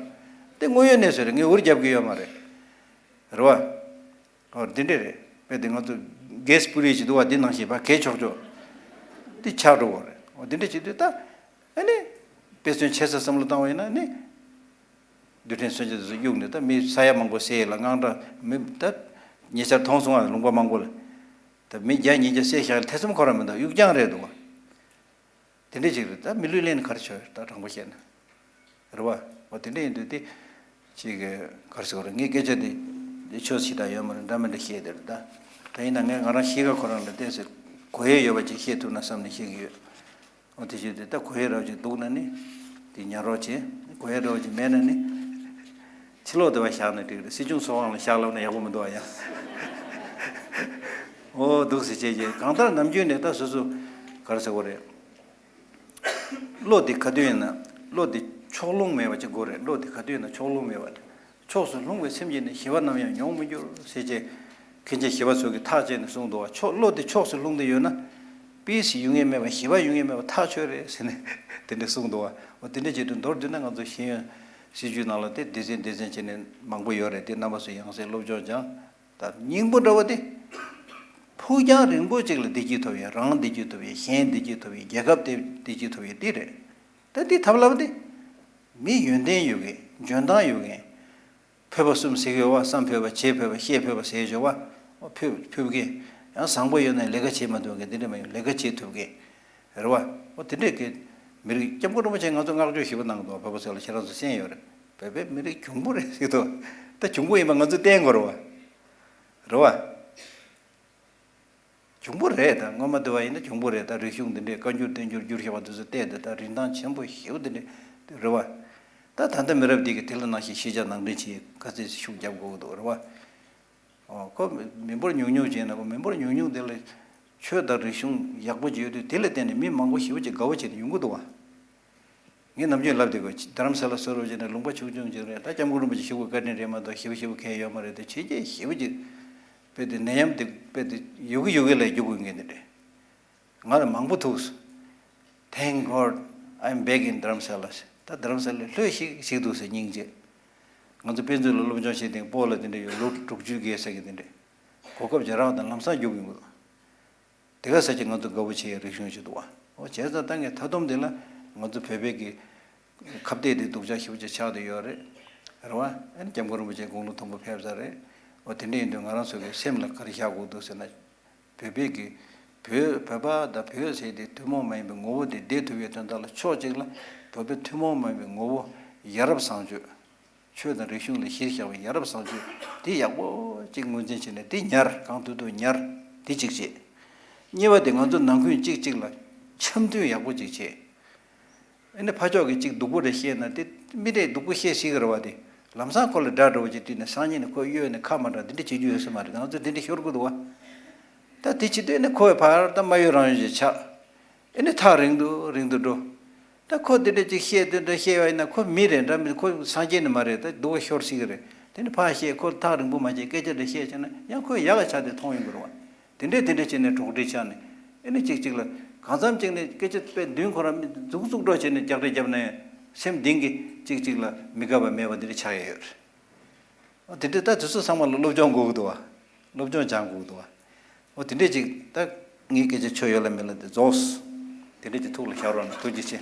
དེ་དངོས་ཡོད་གནས་ཚུལ་རེད། ངས་འུར་རྒྱབ་གི་ཡོད་མ་རེད། རེད་བ། ཨོ་འདི་འདྲས་རེད། དཔེ་དེ་ང་ཚོ་གེས་པུ་རི་ཅིག་འདུག་བ། འདི་ནང་བཞིན་ཕར་གས་ཆོག་ཆོག་འདི་ཆགས་འགྲོ་གི་རེད། ཨོ་འདི་འདྲས་བྱེད་དུས་ད། ཨ་ནི། དཔེ་མཚོན་ཆེ་ས་བསམ་བློ་བཏང་བ་ཡིན་ན་ནི། རྡུལ་ཕྲན་མཚོན་ཆ་དེ་ཚོ་གཡུགས་ནས། ད་མི་ས་ཡ་མང་པོ་བསད་ཡོད་ལ། དངངས་སྐྲག་མི་ད་ཉེ་ཆར་མཐོང་སོང་ང་། ལུང་པ་མང་པོ་ལ། ད་མི་བརྒྱ་ཉིས་བརྒྱ་བསད་བཞག་ཡོད་ལ། ཐེ་ཚོམ་ཁོ་རང་མི་འདུག་གཡུག་རྐྱང་རེད་འདུག་བ། དེ་འདྲ་ཅིག་རེད། ད་མི་ལུས་ལེན་ནས་ག་རེ་བྱས་ཡོད། ད་དྲང་པོ་བཤད་ན། རེད་བ། འོ་དེ་འདྲ་ཡིན་དུས་དེ་ཅིག་ག་རེ་ཟེར་དགོས་རེད། ངས་སྐད་ཆ་དེ་དེ་ཆོས་ཞེ་དྲག་ཡོད་མ་རེད། འདྲ་མི་འདྲ་བཤད་དེ་རེད། ད་ད་ཡིན་ན་ངས་ང་རང་གཤིས་ཀ་ཁོ་རང་ལ་ཏོག་ཙམ་གོ་ཡས་ཡོད་པ་ཅིག་བཤད་ཐུབ་ན་བསམ་ནས་བཤད་ཀྱི་ཡོད། འོ་དེ་བྱས་དུས་ད་གོ་ཡས་འདྲ་བ་ཅིག་འདུག་ན་ནི་དེ་ཉར་རོགས་བྱེད། གོ་ཡས་འདྲ་བ་ཅིག་མེད་ན་ནི་ཕྱི་ལོགས་དེ་བ་བཞག་ན་འགྲིག་རེད། སྲིད་སྐྱོང་ཚོགས་ཁང་ལ་བཞག་ལབ་ན་ཡག་པོ་མི་འདུག་ཨ། ཡང་འོ་འདུག་སེ་བྱས་རྗེས་གང་ལྟར་ནམ་རྒྱུན་ནས་ད་སོ་སོ་ག་རེ་ཟེར་དགོས་རེད། བློ་དེ་ག་དུས་ཡིན་ན་བློ་དེ་ཕྱོགས་ལྷུང་མེད་པ་ཅིག་དགོས་རེད། བློ་དེ་ག་དུས་ཡིན་ན་ཕྱོགས་ལྷུང་མེད་པ། ཕྱོགས་སུ་ལྷུང་བའི་སེམས་ཀྱིས་ནི། ཞི་བ་ནམ་ཡང་མྱོང་མི་འགྱུར་ཟེར་བྱས། མཁན་ཆེན་ཞི་བ་འཚོ་གིས་ཐག་བཅད་ནས་གསུངས་འདུག་བ། ཕྱོགས་བློ་དེ་ཕྱོགས་སུ་ལྷུང་སྟེ་ཡོད་ན། པིས་ཡོང་ཡས་མེད་པ། ཞི་བ་ཡོང་ཡས་མེད་པ་ཐག་ཆོད་རེད་ཟེར་ནས་དེ་འདྲ་གསུངས་འདུག་བ། འོ་དེ་འདྲ་བྱེད་དུས་མདོར་བསྡུས་ན་ང་ཚོ་ཤེས་ཡོན་སྲིད་བྱུས་ནང་ལ་དེ་སྡེ་ཚན་སྡེ་ཚན་བྱས་ནས་མང་པོ་ཡོད་རེད། དེ་རྣམ་པ་ཚོས་ཡང་སེ་སློབ་སྦྱོང་སྦྱང་། ད་སྙིང་པོ་འདྲ་བོ་དེ། ཕུགས་རྒྱང་རིང་པོ་ཅིག་ལ་བདེ་སྐྱིད་ཐོབ་ཡས། རང་བདེ་སྐྱིད་ཐོབ་ཡས། གཞན་བདེ་སྐྱིད་ཐོབ་ཡས། རྒྱལ་ཁབ་དེ་བདེ་སྐྱིད་ཐོབ་ཡས་དེ་རེད། ད་དེ་ཐབས་ལམ་དེ། མི་ཡོན་ཏན་ཡོད་མཁན། འཇོན་ཐང་ཡོད་མཁན། ཕོད་པ་གསུམ་ཟེར་གྱི་ཡོད་པ། བསམ་ཕོད་པ། བྱེད་ཕོད་པ། ཤེས་ཕོད་པ་ཟེར་གྱི་ཡོད་པ། ཕོད་ཕོད་མཁན། ཡང་བཟང་པོ་ཡོད་ན་ལས་ཀ་བྱེད་མ་ཐུབ་མཁན། དེ་འདྲ་མ་ཡོང་། ལས་ཀ་བྱེད་ཐུབ་མཁན། རེད་བ། འོ་དེ་འདྲས་ཀྱི་མི་རིགས། སྐྱབས་མགོན་རིན་པོ་ཆེ་ང་ཚོ་བསྔགས་བརྗོད་ཞེ་པོ་གནང་འདུག་བོད་པ་ཚོ་ལ། ཁྱེད་རང་ཚོ་གསན་ཡོད་རེད། བོད་པའི་མི་རིགས་གྱོང་པོ་རེད་ཟེར་འདུག་ད་གྱོང་པོ་ཡིན་པ་ང་ཚོས་བསྟན་དགོས་རེད་བ། རེད་བ། གྱོང་པོ་རེད། ད་སྔོན་མ་དུ་བ་ཡིན་ན་གྱོང་པོ་རེད། ད་རིག་གཞུང་འདི་འདྲས་བཀའ་འགྱུར་བསྟན་འགྱུར་བསྒྱུར་བཞག་པ་འདི་ཚོ་བལྟས་ཏེ། ད་རིན་ཐང་ཆེན་པོ་ཞེ་པོ་འདི་འདྲས་རེད་བ། ད་ད་ལྟ་མི་རབས་འདི་གིས་དེ་ལ་ནང་བཞིན་ཤེས་བྱ་ནང་འདྲེན་བྱེད་ག་ཚད་ཤུགས་རྒྱབ་དགོས་ཀྱི་འདུག་རེད་བ། ཨོ། ཁོ་མི་འབོར་ཉུང་ཉུང་བྱས་ན། ཁོ་མི་འབོར་ཉུང་ཉུང་དེ་ལ་ཆོས་དང་རིག་གཞུང་ཡག་པོ་ཅིག་ཡོད་དུས། དེ་ལ་བརྟེན་ནས་མི་མང་པོ་ཞེ་པོ་ཅིག་དགའ་བོ་བྱས་ནས་ཡོང་གི་འདུག་བ། ངས་ནམ་རྒྱུན་ལབ་བསྡད་ཀྱི་ཡོད། རྡ་རམ་ས་ལ་བཟོ་འདྲ་བྱས་ནས་ལུང་པ་ཆུང་ཆུང་ཅིག་རེད། ད་སྐྱབས་མགོན་རིན་པོ་ཆེ་ཞུ་དགོས་བཀའ་དྲིན་རེད་མ་གཏོགས། ཞེ་པོ་ཞེ་པོ་གང་ཡང་ཡོད་མ་རེད་དེ། བྱས་རྗེས་ཞེ་པོ་ཅིག་དཔེ་དེ་ནད་ཡམས་དེ་དཔེ་དེ་ཡོད་གི་ཡོད་གི་ལ་རྒྱུག་དགོས་མཁན་དེ་འདྲས། ང་ལ་མང་པོ་ཐུག་སོང་། Thank God I'm back in Dharamsala. ད་རྡ་རམ་ས་ལ་ལྷོད་ཤིག་ཤིག་འདུག་ཟེར། སྙིང་རྗེ། ང་ཚོ་དཔེ་མཛོད་ལ་སློབ་སྦྱོང་བྱེད་སྟེང་སྤོ་ལགས་དེ་འདྲས་ཡོད། ལོ་དྲུག་ཅུ་བརྒལ་ས་གི་དེ་འདྲས། གོ་སྐབས་ཅིག་རག་དང་ལམ་སང་རྒྱུག་གི་འདུག་དེ་ག་ས་ཅིག་ང་ཚོ་དགའ་བོ་བྱེད་ཡའི་རིག་གཞུང་ཞིག་འདུག་བ། འོ་བྱས་ཙང་ད་ངས་མཐའ་སྡོམ་དེ་ལ་ང་ཚོ་བོད་པའི་གི་ཁ་གཏད་དེ་སྡུག་ཅག་ཞེ་པོ་ཅིག་ཆགས་བསྡད་ཡོད་རེད། རེད་བ། ཨ་ནི་སྐྱབས་མགོན་རིན་པོ་ཆེ་དགུང་ལོ་མཐོན་པོ་ཕེབས་ཚར་རེད། འོ་དེ་འདྲ་ཡིན་དུས་ང་རང་ཚོ་གི་སེམས་ལ་ག་རེ་བཞག་དགོས་འདུག་ཟེར་ན། བོད་པའི་གི་བོད་བོད་པ་དང་བོད་ཟེར་དེ་ཐུན་མོང་མ་ཡིན་པའི་ངོ་བོ་དེ་བདེ་ཐུབ་པའི་དོན་དག་ལ། ཕྱོགས་གཅིག་ལ་བོད་པའི་ཐུན་མོང་མ་ཡིན་པའི་ངོ་བོ་ཡ་རབས་བཟང་སྤྱོད། ཆོས་དང་རིག་གཞུང་ལ་གཞི་བཞག་པའི་ཡ་རབས་བཟང་སྤྱོད་དེ་ཡག་པོ་ཅིག་ངོས་འཛིན་བྱས་ནས། དེ་ཉར། གང་ཐུབ་ཐུབ་ཉར། དེ་གཅིག་བྱེད། གཉིས་པ་དེ་ང་ཚོ་ནང་ཁུལ་གཅིག་གཅིག་ལ་འཆམ་མཐུན་ཡག་པོ་ཅིག་བྱེད། ཨ་ནི་ཕ་ཕྱོགས་ཀྱིས་གཅིག་སྡུག་པོ་རེ་བཤད་ན། དེ་མི་དེས་སྡུག་པོ་བཤད་སྲིད་ཀྱི་རེད་བ། དེ་ལམ་སང་ཁོ་ལ་དགྲ་འདྲ་བོ་ཅིག་བསྟན་ནས་སང་ཉིན་ནས་ཁོ་གཡོལ་ནས་ཁ་མ་གྲག་འདི་འདྲ་བྱེད་རྒྱུ་ཡོད་ས་མ་རེད། ང་ཚོ་འདི་འདྲ་ཤོར་གི་འདུག་བ། ད་དེ་བྱེད་དུས་ཨ་ནི་ཁོ་བས་ཕར་ད་མ་གཡོལ་རང་གཡོལ་ཅིག་ཆགས། ཨ་ནི་ཐག་རིང་དུ་རིང་དུ་འགྲོ། ད་ཁོ་དེ་འདྲ་ཅིག་བཤད། དེ་འདྲ་བཤད་པ་ཡིན་ན། ཁོ་མི་རེད་འདྲ་མི། ཁོ་སངས་རྒྱས་ནི་མ་རེད། ད་སྡུག་པོ་ཤོར་སྲིད་ཀྱི་རེད། དེ་ནི་ཕར་བཤད། ཁོ་ཐག་རིང་པོ་མ་བྱས་སྐད་ཆ་འདྲ་བཤད་བྱས་ན་ཡང་ཁོ་ཡག་ག་ཆགས་ཏེ་མཐོང་ཡོང་གི་རེད་བ། དེ་འདྲས་དེ་འདྲས་བྱས་ནས་གྲོགས་འདྲིས་ཆགས་ནས། ཨེ་ནི་གཅིག་གཅིག་ལ་གང་འཚམ་གཅིག་ནས་སྐད་ཆ་དཔེ་མདུན་ཁོ་རང་མི་འཛུགས་འཛུགས་འགྲོ་བྱས་ནས་རྒྱག་རེས་རྒྱབ་ན་ཡང་། སེམས་གཏིང་གི་གཅིག་གཅིག་ལ་མི་དགའ་བ་མེད་པ་འདི་འདྲས་ཆགས་ཡ་ཡོད་རེད། ཨོ་དེ་འདྲས་ད་དེ་ཚོ་ཚང་མ་ལ་སློབ་སྦྱོང་དགོས་ཀྱི་འདུག་བ། སློབ་སྦྱོང་སྦྱང་དགོས་ཀྱི་འདུག་བ། ཨོ་དེ་འདྲས་ཅིག་ད་ངའི་སྐད་ཆ་ཆོ་ཡོད་ལ་མེད་ལ་དེ་རྫོགས། དེ་འདྲས་ཅིག་ཐུགས་ལ་ཤར་རོགས་གནང་། ཐུགས་རྗེ་ཆེ།